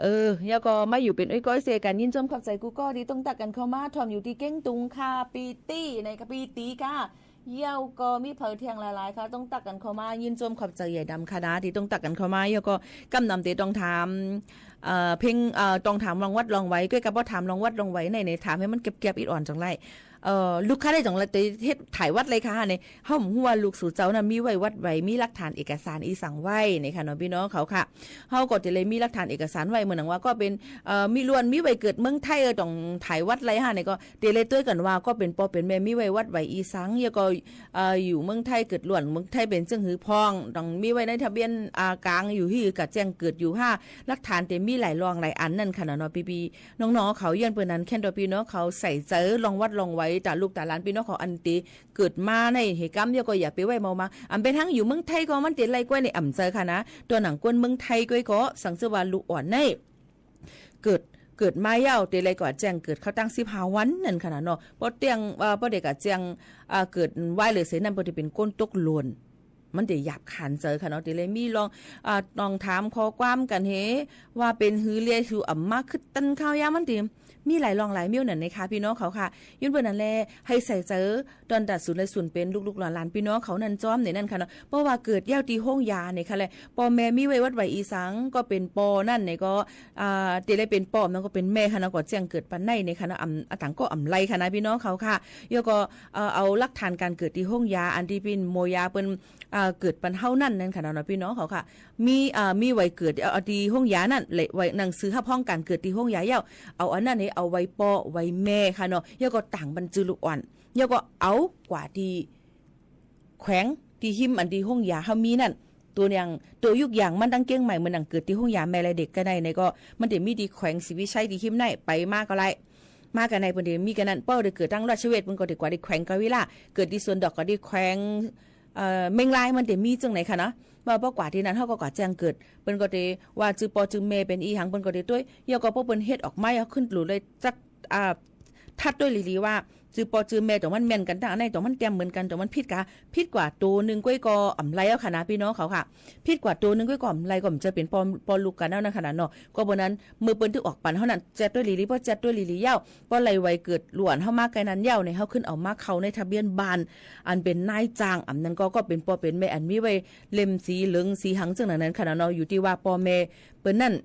เออ แล้วก็มาอยู่เป๋นเอื้อยก้อยเซกั๋น ยินจมขอบใจ๋กู้ก้อตี้ต้องตั๊กกั๋นเข้ามา ถ่อมอยู่ตี้เก้งตุงค่ะ ปี้ตี้ไหนก็ปี้ตี้ค่ะ แล้วก็มีใผแท่งหลายๆ ค่ะ ต้องตั๊กกั๋นเข้ามา ยินจมขอบใจ๋ใหญ่ดำค่ะนะ ตี้ต้องตั๊กกั๋นเข้ามา แล้วก็กำนำเต๋ต้องถาม เอ่อ เพ่ง เอ่อ ต้องถามลองวัดลองไหว ก้อยก็บ่ถามลองวัดลองไหวไหนๆ ถามหื้อมันแก็บๆ อิดอ่อนจังไร เอ่อ ลูกค้าได้จังไร เต๋เฮ็ดถ่ายวัดเลยค่ะ ใน เฮาบ่ฮู้ว่าลูกสูเจ้านั้นมีไว้วัดไหว มีหลักฐานเอกสารอีสังไว้นี่ค่ะเนาะ ปี้น้องเขาค่ะ เฮาก็จะเลยมีหลักฐานเอกสารไว้ เหมือนหนังว่าก็เป๋น เอ่อ มีล้วนมีใบเกิดเมืองไทย เออ ต้องถ่ายวัดไรฮะ นี่ก็จะเลยตวยกั๋นว่าก็เป๋นป้อเป๋นแม่มีไว้วัดไหวอีสัง แล้วก็ เอ่อ อยู่เมืองไทย เกิดล้วนเมืองไทยเป๋นเจิ่งหื้อพ่อง ต้องมีไว้ในทะเบียน อ่า กลางอยู่หื้อ ก็แจ้งเกิดอยู่ฮะ หลักฐานเต๋มีหลายล่องหลายอันนั่นค่ะเนาะ ปี้ๆ น้องๆ เขา ย้อนเปื้อนั้นแค่นต่อปี้น้องเขาใส่ใจ๋ลองวัดลองไหว ต๋าลูกต๋าหลานปี้น้องเขาอันเต๋เกิดมาในเหตุก๋ารณ์เดียวก็อย่าไปไว้เมามา อันเป๋นหั้งอยู่เมืองไทยก็มันเต๋ไล่ก้อยในอ่ำใจ๋ค่ะนะ ตั๋วหนังคนเมืองไทยก้อยก็สังเสริญว่าลูกอ่อนในเกิด เกิดมาแล้วเต๋ไล่ก็แจ้งเกิดเข้าตั้งสิบห้าวันนั่นค่ะนะเนาะ ป้อเตี้ยง เอ่อ ป้อเด็กก็แจ้ง อ่า เกิดไว้เลยเสียนั่น ป้อเต๋เป๋นคนตกหล่น มันเต๋หยาบคายใจ๋ค่ะเนาะ เต๋เลยมีลอง อ่า ต้องถามข้อความกั๋นหื้อ ว่าเป๋นหื้อเลียหื้ออ่ำมา คือตันข่าวยามันเต๋มีหลายล่องหลายเมี่ยวนั่นนะคะ ปี้น้องเขาค่ะ ย้อนเปื้อนั้นแล หื้อใส่ใจ๋ต๋อนต๋าสูนไหลสูนเป๋นลูกๆ หลานๆ ปี้น้องเขานั้นจ้อมในนั้นค่ะเนาะ เพราะว่าเกิดแล้วตี้โฮงยานี่ค่ะแล ป้อแม่มีไว้วัดไหวอีสัง ก็เป๋นป้อนั้นนี่ก็ อ่า เต๋เลยเป๋นป้อ มันก็เป๋นแม่ค่ะเนาะ ก็แจ้งเกิดปันในนี่ค่ะเนาะ อ่ำ อ่า ต่างก็อ่ำไล่ค่ะนะ ปี้น้องเขาค่ะ แล้วก็ เอ่อ เอาหลักฐานก๋านเกิดตี้โฮงยา อันตี้เป๋นหมอยาเปิ้น อ่า เกิดปันเฮานั้นนั่นค่ะเนาะ ปี้น้องเขาค่ะ มี อ่า มีไว้เกิด เอา เอาตี้โฮงยานั้น และไว้หนังสือฮับฮ้องก๋านเกิดตี้โฮงยาแล้ว เอาอันนั้นหื้อเอาไว้ป้อไว้แม่ค่ะเนาะ แล้วก็ต่างบันจื้อลูกอ่อน แล้วก็เอากว่าตี้แขวงตี้ฮิมอันตี้โฮงยาเฮามีนั่น ตั๋วอย่าง ตั๋วยุกอย่างมันตังเกียงใหม่ เหมือนหนังเกิดตี้โฮงยาแม่และเด็กก็ได้ ในก็มันเต๋มีตี้แขวงศรีวิชัยตี้ฮิมใน ไปมาก็ได้ มากั๋นในเปิ้นเต๋มีกั๋นนั่น ป้อเต๋เกิดตังราชเวช เปิ้นก็เต๋กว่าตี้แขวงกาญจนบุรี เกิดตี้สวนดอกก็ตี้แขวง เอ่อ เมียงราย มันเต๋มีเจิ่งไหนค่ะเนาะ ว่าป้อกว่าตี้นั้นเฮาก็กว่าแจ้งเกิด เปิ้นก็เต๋ว่าจื้อป้อจื้อแม่เป๋นอีหัง เปิ้นก็เต๋ตวย แล้วก็ป้อเปิ้นเฮ็ดออกมา เอาขึ้นหลูเลยจัก อ่า ทัดตวยหลีๆ ว่าจื้อป้อจื้อแม่ตั๋วมันแม่นกั๋น ตังอันไหนตั๋วมันแต้มเหมือนกั๋น ตั๋วมันผิดกา ผิดกว่าตั๋วนึ่งก้อยก็อ่ำไล่เอาค่ะนะ ปี้น้องเขาค่ะ ผิดกว่าตั๋วนึ่งก้อยก็อ่ำไล่ ก็บ่าจะเป๋นป้อ ป้อลูกกั๋นเอานั่นค่ะนะเนาะ ก็เปื้อนั้น เมื่อเปิ้นตึกออกปันเฮานั้น แจ้งตวยหลีๆ ป้อแจ้งตวยหลีๆ แล้ว ป้อไล่ไว้เกิดลูกอ่อนเฮามาไกลนั้นแล้วนี่ เฮาขึ้นเอามาเข้าในทะเบียนบ้าน อันเป๋นนายจ้าง อันนั้นก็ ก็เป๋นป้อเป๋นแม่อันมีไว้เล่มสีเหลืองสีหังเจิ่งนั้นค่ะนะเนาะ อยู่ตี้ว่าป้อแม่เปิ้นนั้น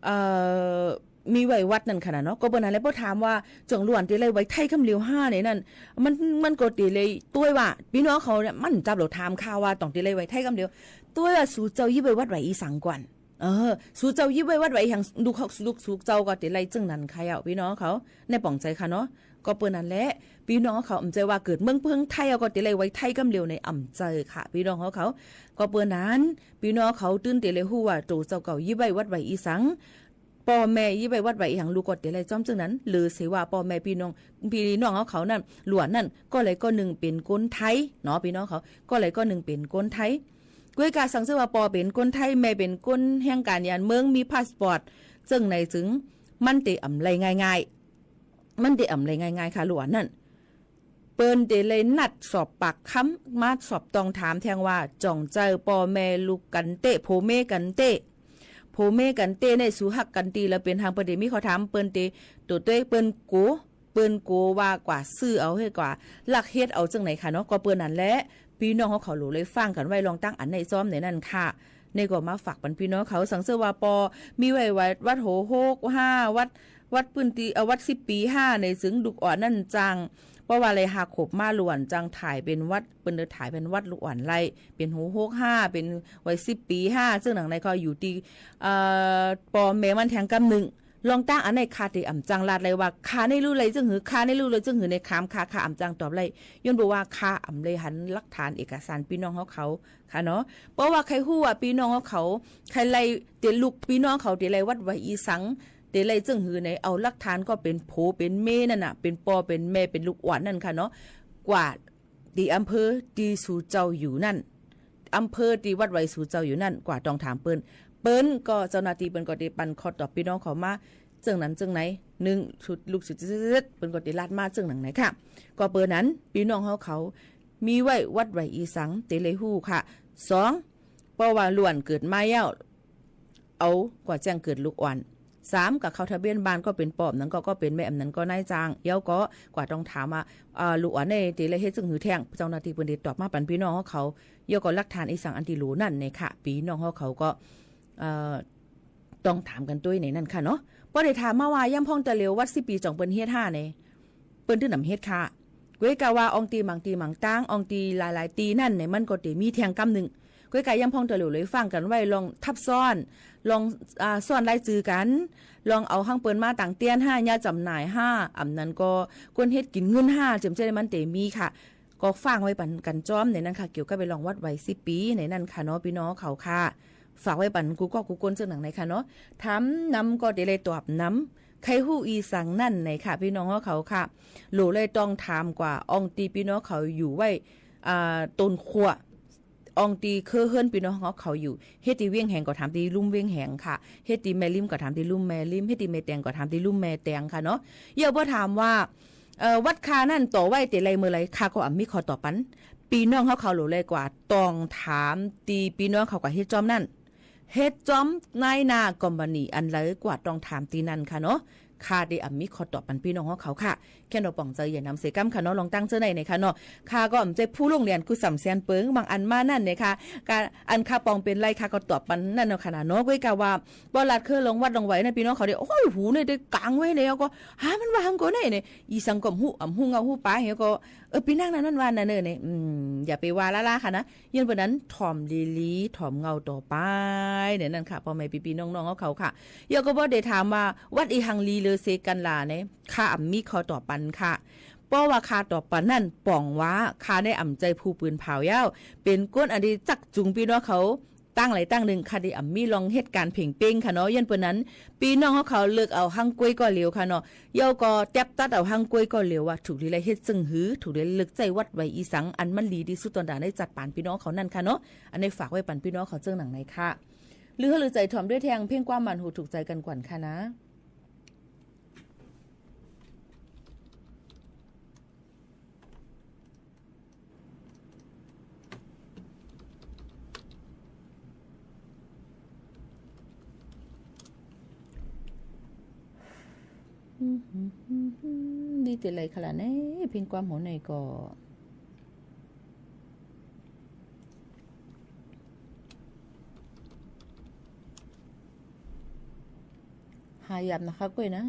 เอ่อ มีไว้วัดนั่นค่ะนะเนาะ ก็เปื้อนั้นแล ป้อถามว่า จ๋องลูกอ่อนเต๋ไล่ไว้ไทยกำเหลียวฮะในนั้น มัน มันก็เต๋เลยตวยว่า ปี้น้องเขาเนี่ย มันจับแล้วถามข้าว่า ต้องเต๋ไล่ไว้ไทยกำเหลียว ตวยว่าสูเจ้ายิบไว้วัดไหวอีสังก่อน เออ สูเจ้ายิบไว้วัดไหวอีหัง ลูกเขา ลูกสูเจ้าก็เต๋ไล่เจิ่งนั้นค่ะ ปี้น้องเขา ในป๋องใจ๋ค่ะเนาะ ก็เปื้อนั้นแล ปี้น้องเขา อ่ำใจ๋ว่าเกิดเมืองเพิงไทย ก็เต๋ไล่ไว้ไทยกำเหลียวในอ่ำใจ๋ค่ะ ปี้น้องเขา ก็เปื้อนั้น ปี้น้องเขาตึงเต๋เลยฮู้ว่า ตั๋วเจ้าเก่ายิบไว้วัดไหวอีสัง ป้อแม่ยิบไว้วัดไหวอีหัง ลูกก็เต๋ไล่จ้อมเจิ่งนั้น หรือเสียว่าป้อแม่ปี้น้อง ปี้น้องเขาเขานั้น ลูกอ่อนนั้น ก็ใดก็นึ่งเป๋นคนไทยเนาะ ปี้น้องเขา ก็ใดก็นึ่งเป๋นคนไทย ก้วยกาสังเสริญว่าป้อเป๋นคนไทย แม่เป๋นคนแห่งก๋านยานเมือง มีพาสปอร์ต เจิ่งไหนจึง มันเต๋อ่ำไล่ง่ายๆ มันเต๋อ่ำไล่ง่ายๆ ค่ะ ลูกอ่อนนั้น เปิ้นเต๋เลยนัดสอบปากคำ มาสอบต้องถามแทงว่า จ๋องเจ้าป้อแม่ลูกกั๋นเต๊ะ ผัวเมียกั๋นเต๊ะ ผัวเมียกั๋นเต๊ะใน สูฮักกั๋นตี้ใด เป๋นหัง เปิ้นเต๋มีข้อถาม เปิ้นเต๋ ตั๋วเต๊ะ เปิ้นกั๋ว เปิ้นกั๋วว่ากว่าซื้อเอาหื้อกว่าลักเฮ็ดเอาเจิ่งไหนค่ะเนาะ ก็เปื้อนั้นแล ปี้น้องเขาเขาหลูเลยฟังกั๋นไว้ลองตั้งอันในจ้อมในนั้นค่ะ ในก็มาฝากปันปี้น้องเขา สังเสริญว่าป้อมีไว้วัด วัดหัวหกห้า วัด วัดปื้นตี้ เอ่อ วัดสิบปี๋ห้า ในจึงลูกอ่อนนั้นจัง เพราะว่าไล่ห้าขวบมาลูกอ่อนจังถ่ายเป๋นวัด เปิ้นเต๋ถ่ายเป๋นวัดลูกอ่อนไล่ เป๋นหัวหกห้า เป๋นวัยสิบปี๋ห้า เจิ่งหนังในก็อยู่ตี้ เอ่อ ป้อแม่มันแทงกำนึ่ง ลองตั้งอันในข้าเต๋อ่ำจังลาดไล่ว่า ข้าในฮู้ไล่เจิ่งหื้อ ข้าในฮู้ไล่เจิ่งหื้อใน ถามข้า ข้าอ่ำจังตอบไล่ ย้อนเปื้อว่าข้าอ่ำไล่หันหลักฐานเอกสารปี้น้องเขาเขา ค่ะเนาะ เพราะว่าใค่ฮู้ว่าปี้น้องเขาเขา ใค่ไล่เต๋ลูกปี้น้องเขาเต๋ไล่วัดไหวอีสัง เต๋ไล่เจิ่งหื้อใน เอาหลักฐานก็เป๋นผัวเป๋นเมียนั่นน่ะ เป๋นป้อเป๋นแม่เป๋นลูกอ่อนนั่นค่ะเนาะ กว่าตี้อำเภอตี้สูเจ้าอยู่นั่น อำเภอตี้วัดไหวสูเจ้าอยู่นั่น กว่าต้องถามเปิ้น เปิ้นก็เจ้าหน้าตี้เปิ้นก็เต๋ปันข้อตอบปี้น้องเขามา เจิ่งนั้นเจิ่งไหน นึ่ง สุด ลูกสุด เปิ้นก็เต๋ลาดมาเจิ่งหนังในค่ะ ก็เปื้อนั้นปี้น้องเขาเขา มีไว้วัดไหวอีสัง เต๋เลยฮู้ค่ะ สอง เพราะว่าล้วนเกิดมาแล้ว เอากว่าแจ้งเกิดลูกอ่อน สาม ก็เข้าทะเบียนบ้านก็เป๋นปอม นั้นก็ ก็เป๋นแม่ อันนั้นก็นายจ้าง แล้วก็กว่าต้องถามว่า เอ่อ ลูกอ่อนนี่เต๋เลยเฮ็ดจึ่งหื้อแต๊ง เจ้าหน้าตี้เปิ้นเต๋ตอบมาปันปี้น้องเฮาเขา แล้วก็หลักฐานอีสังอันตี้โหลนั่นเนี่ยค่ะ ปี้น้องเฮาเขาก็ เอ่อ ต้องถามกั๋นตวยในนั้นค่ะเนาะ ปอได้ถามมาว่า ยามพ่องตะเหลียววัดสิบปี๋จ๋องเปิ้นเฮ็ดห้าเนี่ย เปิ้นตื้นนำเฮ็ดค่ะ ก้วยกาว่าอองตี้หมางตี้หมางตาง อองตี้หลายๆ ตี้นั่นเนี่ย มันก็เต๋มีแต๊งกำนึ่ง ก้วยกายามพ่องตะเหลียวเลยฟั่งกั๋นไว้ ลองทับซ้อน ลอง อ่า ซ้อนรายจื้อกั๋น ลองเอาหั้งเปิ้นมาตางเตี้ยนห้า เยียะจ๋ำหน่ายห้า อำนั้นก็คนเฮ็ดกิ๋นเงินห้า เจิมเจ้ามันเต๋มีค่ะ ก็ฟั่งไว้ปันกั๋นจ้อมในนั้นค่ะ เกี่ยวกับไปลองวัดไหวสิบปี๋ในนั้นค่ะเนาะ ปี้น้องเขาค่ะ ฝากไว้ปันกู้ก๊อกกู้คนเจิ่งหนังในค่ะเนาะ ถามนำก็เต๋เลยตอบนำ ใค่ฮู้อีสังนั่นในค่ะ ปี้น้องเขาค่ะ โหลเลยต้องถามกว่า อองตี้ปี้น้องเขาอยู่ไว้ อ่า ต้นขั้ว อองตี้เครือเฮือนปี้น้องเขาอยู่ เฮ็ดตี้เวียงแหงก็ถามตี้ลุ่มเวียงแหงค่ะ เฮ็ดตี้แม่ริมก็ถามตี้ลุ่มแม่ริม เฮ็ดตี้แม่แตงก็ถามตี้ลุ่มแม่แตงค่ะเนาะ เยียะปอถามว่า เอ่อ วัดข้านั่นต่อไว้เต๋เลยเมื่อใด ข้าก็อ่ำมีข้อตอบปัน ปี้น้องเขาเขาโหลเลยกว่า ต้องถามตี้ปี้น้องเขากว่าเฮ็ดจ้อมนั่น เฮ็ดจ้อมนายหน้าคอมพานีอันใดกว่าต้องถามตี้นั่นค่ะเนาะ ข้าเต๋อ่ำมีข้อตอบปันปี้น้องเขาค่ะ แค่เนาะ ป๋องใจ๋อย่านำเสียกำค่ะเนาะ ลองตั้งเจ้าในในค่ะเนาะ ข้าก็อ่ำใจ้ผู้ลงเรียนกู้สำแสนเปิง บางอันมานั่นเนี่ยค่ะ กา อันข้าปองเป๋นไรข้าก็ตอบปันนั่นเนาะค่ะเนาะ ก้วยกาว่า ปอหลัดเคยลองวัดลองไหวนะ ปี้น้องเขาเต๋ โอ้ย หูเนี่ยเต๋กางไว้เนี่ย ก็ หา มันว่าหังโกไหนเนี่ย อีสังก็ฮู้ อ่ำฮู้เงาฮู้ป๋า เหียก็ เออ ปี้นางนั่นมันว่านั่นเน่อเนี่ย อืม อย่าไปว่าล้าๆ ค่ะนะ ย้อนเปิ้นนั้นถ่อมลีๆ ถ่อมเงาต่อไป เนี่ยนั่นค่ะ ป้อแม่ปี้ๆ น้องๆ เขาค่ะ เยียะก็บ่ได้ถามว่า วัดอีหังลีเลอเสกั๋นล่ะเนี่ย ข้าอ่ำมีข้อตอบปันค่ะ เพราะว่าข้าตอบปันนั่น ป๋องว่า ข้าได้อ่ำใจ้ผู้ปืนเผาแล้ว เป๋นคนอันตี้จักจุงปี้น้องเขา ตั้งหลายตั้งนึ่ง ข้าได้อ่ำมีลองเหตุก๋ารณ์เพ่งเป้งค่ะเนาะ ย้อนเปิ้นนั้น ปี้น้องเขาเลือกเอาหั้งก้วยก็เหลียวค่ะเนาะ เยียะก็แต๊บตัดเอาหั้งก้วยก็เหลียวว่า ถูกดีแลเฮ็ดจึ่งหื้อ ถูกดีแลเลือกใจ๊วัดไหวอีสัง อันมันดีตี้สุดตอนดาได้จัดปานปี้น้องเขานั่นค่ะเนาะ อันนี้ฝากไว้ปันปี้น้องเขาเจิ่งหนังในค่ะ ลือหื้อลือใจ๋ถ่อมด้วยแต๊งเพลงความหมานหูถูกใจ๋กั๋นก่อนค่ะนะ ดีเต๋อเลยค่ะล่ะเนี่ย เพลงความหมายในก็ หายาบนะคะก้วยนะ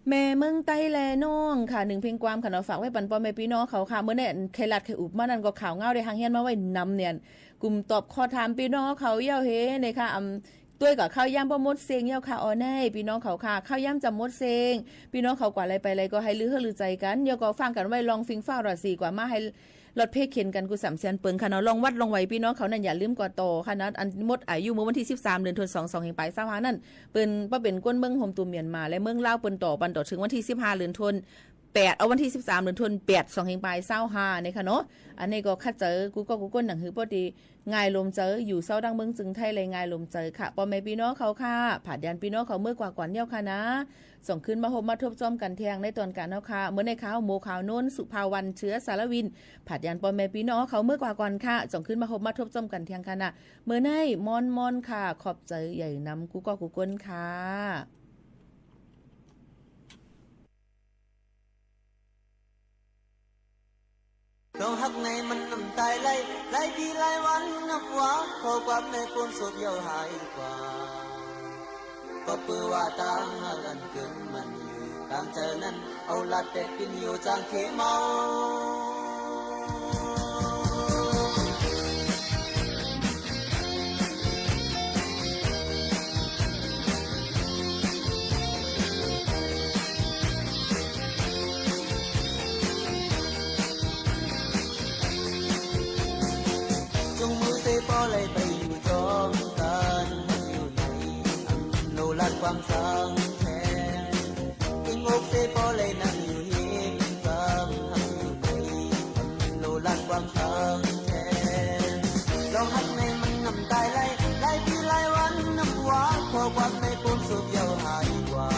แม่เมืองใต้และน้องค่ะ นึ่งเพลงความค่ะเนาะ ฝากไว้ปันป้อแม่ปี้น้องเขาค่ะ เมื่อแน่นใค่ลัดใค่อุบมานั้นก็ข่าวเหงาได้หางเฮี้ยนมาไว้นำเนี่ย กลุ่มตอบข้อถามปี้น้องเขาเย้าเฮเนี่ยค่ะ อำ ตวยกับข้าวยามบ่หมดเส้งเย้าค่ะ ออแน่ ปี้น้องเขาค่ะ ข้าวยามจะหมดเส้ง ปี้น้องเขากว่าไรไปไรก็หื้อลือหื้อลือใจ๋กั๋น เย้าก็ฟังกั๋นไว้ ลองฟิงฟ้าราศีกว่ามาหื้อ ลดเพกเข็ญกั๋นกู้สามเสี้ยนเปิงค่ะเนาะ ลองวัดลองไหวปี้น้องเขานั้นอย่าลืมก่อต่อค่ะนะ อันหมดอายุเมื่อวันตี้สิบสาม เดือนธันวาคม สองเฮงปายซาวห้านั้น เปิ้นบ่เป๋นก้นเมืองโฮมตูเมืองเมียนมา และเมืองลาวเปิ้นต่อปันต่อเถิงวันตี้สิบห้า เดือนธันวาคม แปด เอาวันตี้สิบสาม เดือนธันวาคม แปด สองเฮงปายซาวห้าเนี่ยค่ะเนาะ อันนี้ก็ขัดเจอกู้ก็กู้ก้นหนังหื้อป้อดี ง่ายลมเจอ อยู่เซาดั้งเมืองจึงไทยและง่ายลมเจอค่ะ ป้อแม่ปี้น้องเขาค่ะ ผาดยานปี้น้องเขาเมื่อกว่าก่อนเย้าค่ะนะ จ่องคืนมาฮบมาทบจ้อมกั๋นแทงในตอนก๋านเฮาค่ะ เมื่อในข่าวโมข่าวโน้น สุภาวัน เชื้อสารวิน ผาดยานป้อแม่ปี้น้องเขาเมื่อกว่าก่อนค่ะ จ่องคืนมาฮบมาทบจ้อมกั๋นแทงค่ะนะ เมื่อในม่อนม่อนค่ะ ขอบใจ๋ใหญ่นำกู้ก็กู้ก้นค่ะ ลองฮักในมันน้ำตายไหล หลายปีหลายวันนับว่า ข้อความในโฟนโสดเหี่ยวหายกว่า ก็เปื้อว่าตางฮักอันกึ่งมันอยู่ ตางใจ๋นั้น เอาลัดแต๊ปิ้นอยู่จางเขเมา จุงมือเซป้อเลยไปอยู่จ้องกั๋น อยู่ในอำโนรัฐความสังแทง อิงอกเซป้อเลยนั่งอยู่เฮงจำ อยู่ในอำโนรัฐความสังแทง ลองฮักในมันน้ำตายไหล หลายปีหลายวันนับว่า ข้อความในโฟนโสดเหี่ยวหายกว่า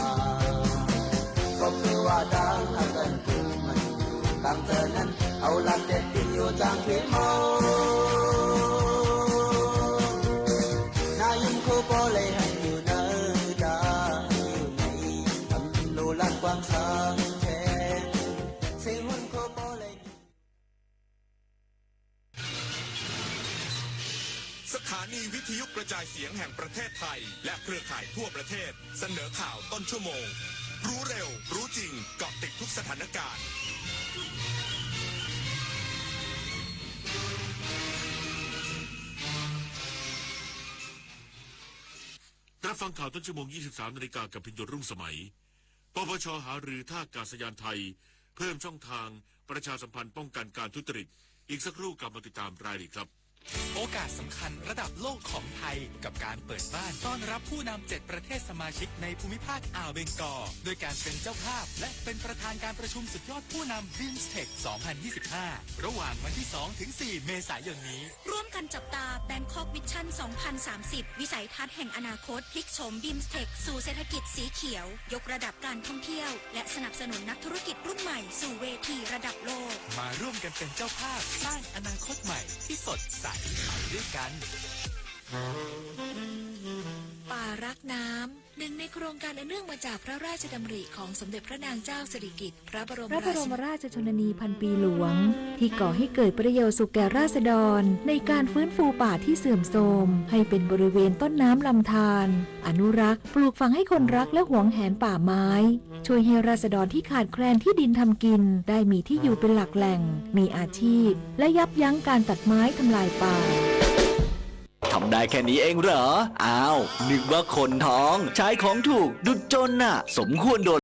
ก็เปื้อว่าตางฮักอันกึ่งมันอยู่ ตางใจ๋นั้น เอาลัดแต๊ปิ้นอยู่จางเขเมา นายิมโคป้อเลยหันอยู่เนินตา อยู่ในอำโนรัฐความสังแทง เซฮวนโคป้อเลย สถานีวิทยุกระจายเสียงแห่งประเทศไทย และเครือข่ายทั่วประเทศ เสนอข่าวต้นชั่วโมง รู้เร็ว รู้จริง เกาะติดทุกสถานการณ์ รับฟังข่าวต้นชั่วโมง ยี่สิบสามนาฬิกา กับพิญโยรุ่งสมัย ปปช หารือท่าอากาศยานไทย เพิ่มช่องทางประชาสัมพันธ์ป้องกันการทุจริต อีกสักครู่กลับมาติดตามรายละเอียดครับ โอกาสสำคัญระดับโลกของไทย กับการเปิดบ้านต้อนรับผู้นำเจ็ดประเทศสมาชิกในภูมิภาคอ่าวเบงกอล โดยการเป็นเจ้าภาพ และเป็นประธานการประชุมสุดยอดผู้นำ BIMSTEC สองพันยี่สิบห้า ระหว่างวันที่สองถึงสี่เมษายนนี้ ร่วมกันจับตา Bangkok Vision สองพันสามสิบ วิสัยทัศน์แห่งอนาคต พลิกโฉม BIMSTEC สู่เศรษฐกิจสีเขียว ยกระดับการท่องเที่ยว และสนับสนุนนักธุรกิจรุ่นใหม่สู่เวทีระดับโลก มาร่วมกันเป็นเจ้าภาพสร้างอนาคตใหม่ที่สดใสไปด้วยกัน ป่ารักน้ำ หนึ่งในโครงการอันเนื่องมาจากพระราชดำริของสมเด็จพระนางเจ้าสิริกิติ์ พระบรม พระบรมราชชนนีพันปีหลวง ที่ก่อให้เกิดประโยชน์สุขแก่ราษฎร ในการฟื้นฟูป่าที่เสื่อมโทรม ให้เป็นบริเวณต้นน้ำลำธาร อนุรักษ์ ปลูกฝังให้คนรักและหวงแหนป่าไม้ ช่วยให้ราษฎรที่ขาดแคลนที่ดินทำกิน ได้มีที่อยู่เป็นหลักแหล่ง มีอาชีพ และยับยั้งการตัดไม้ทำลายป่า ทำได้แค่นี้เองเหรอ อ้าว นึกว่าคนท้อง ใช้ของถูก ดุจจนน่ะ สมควรโดน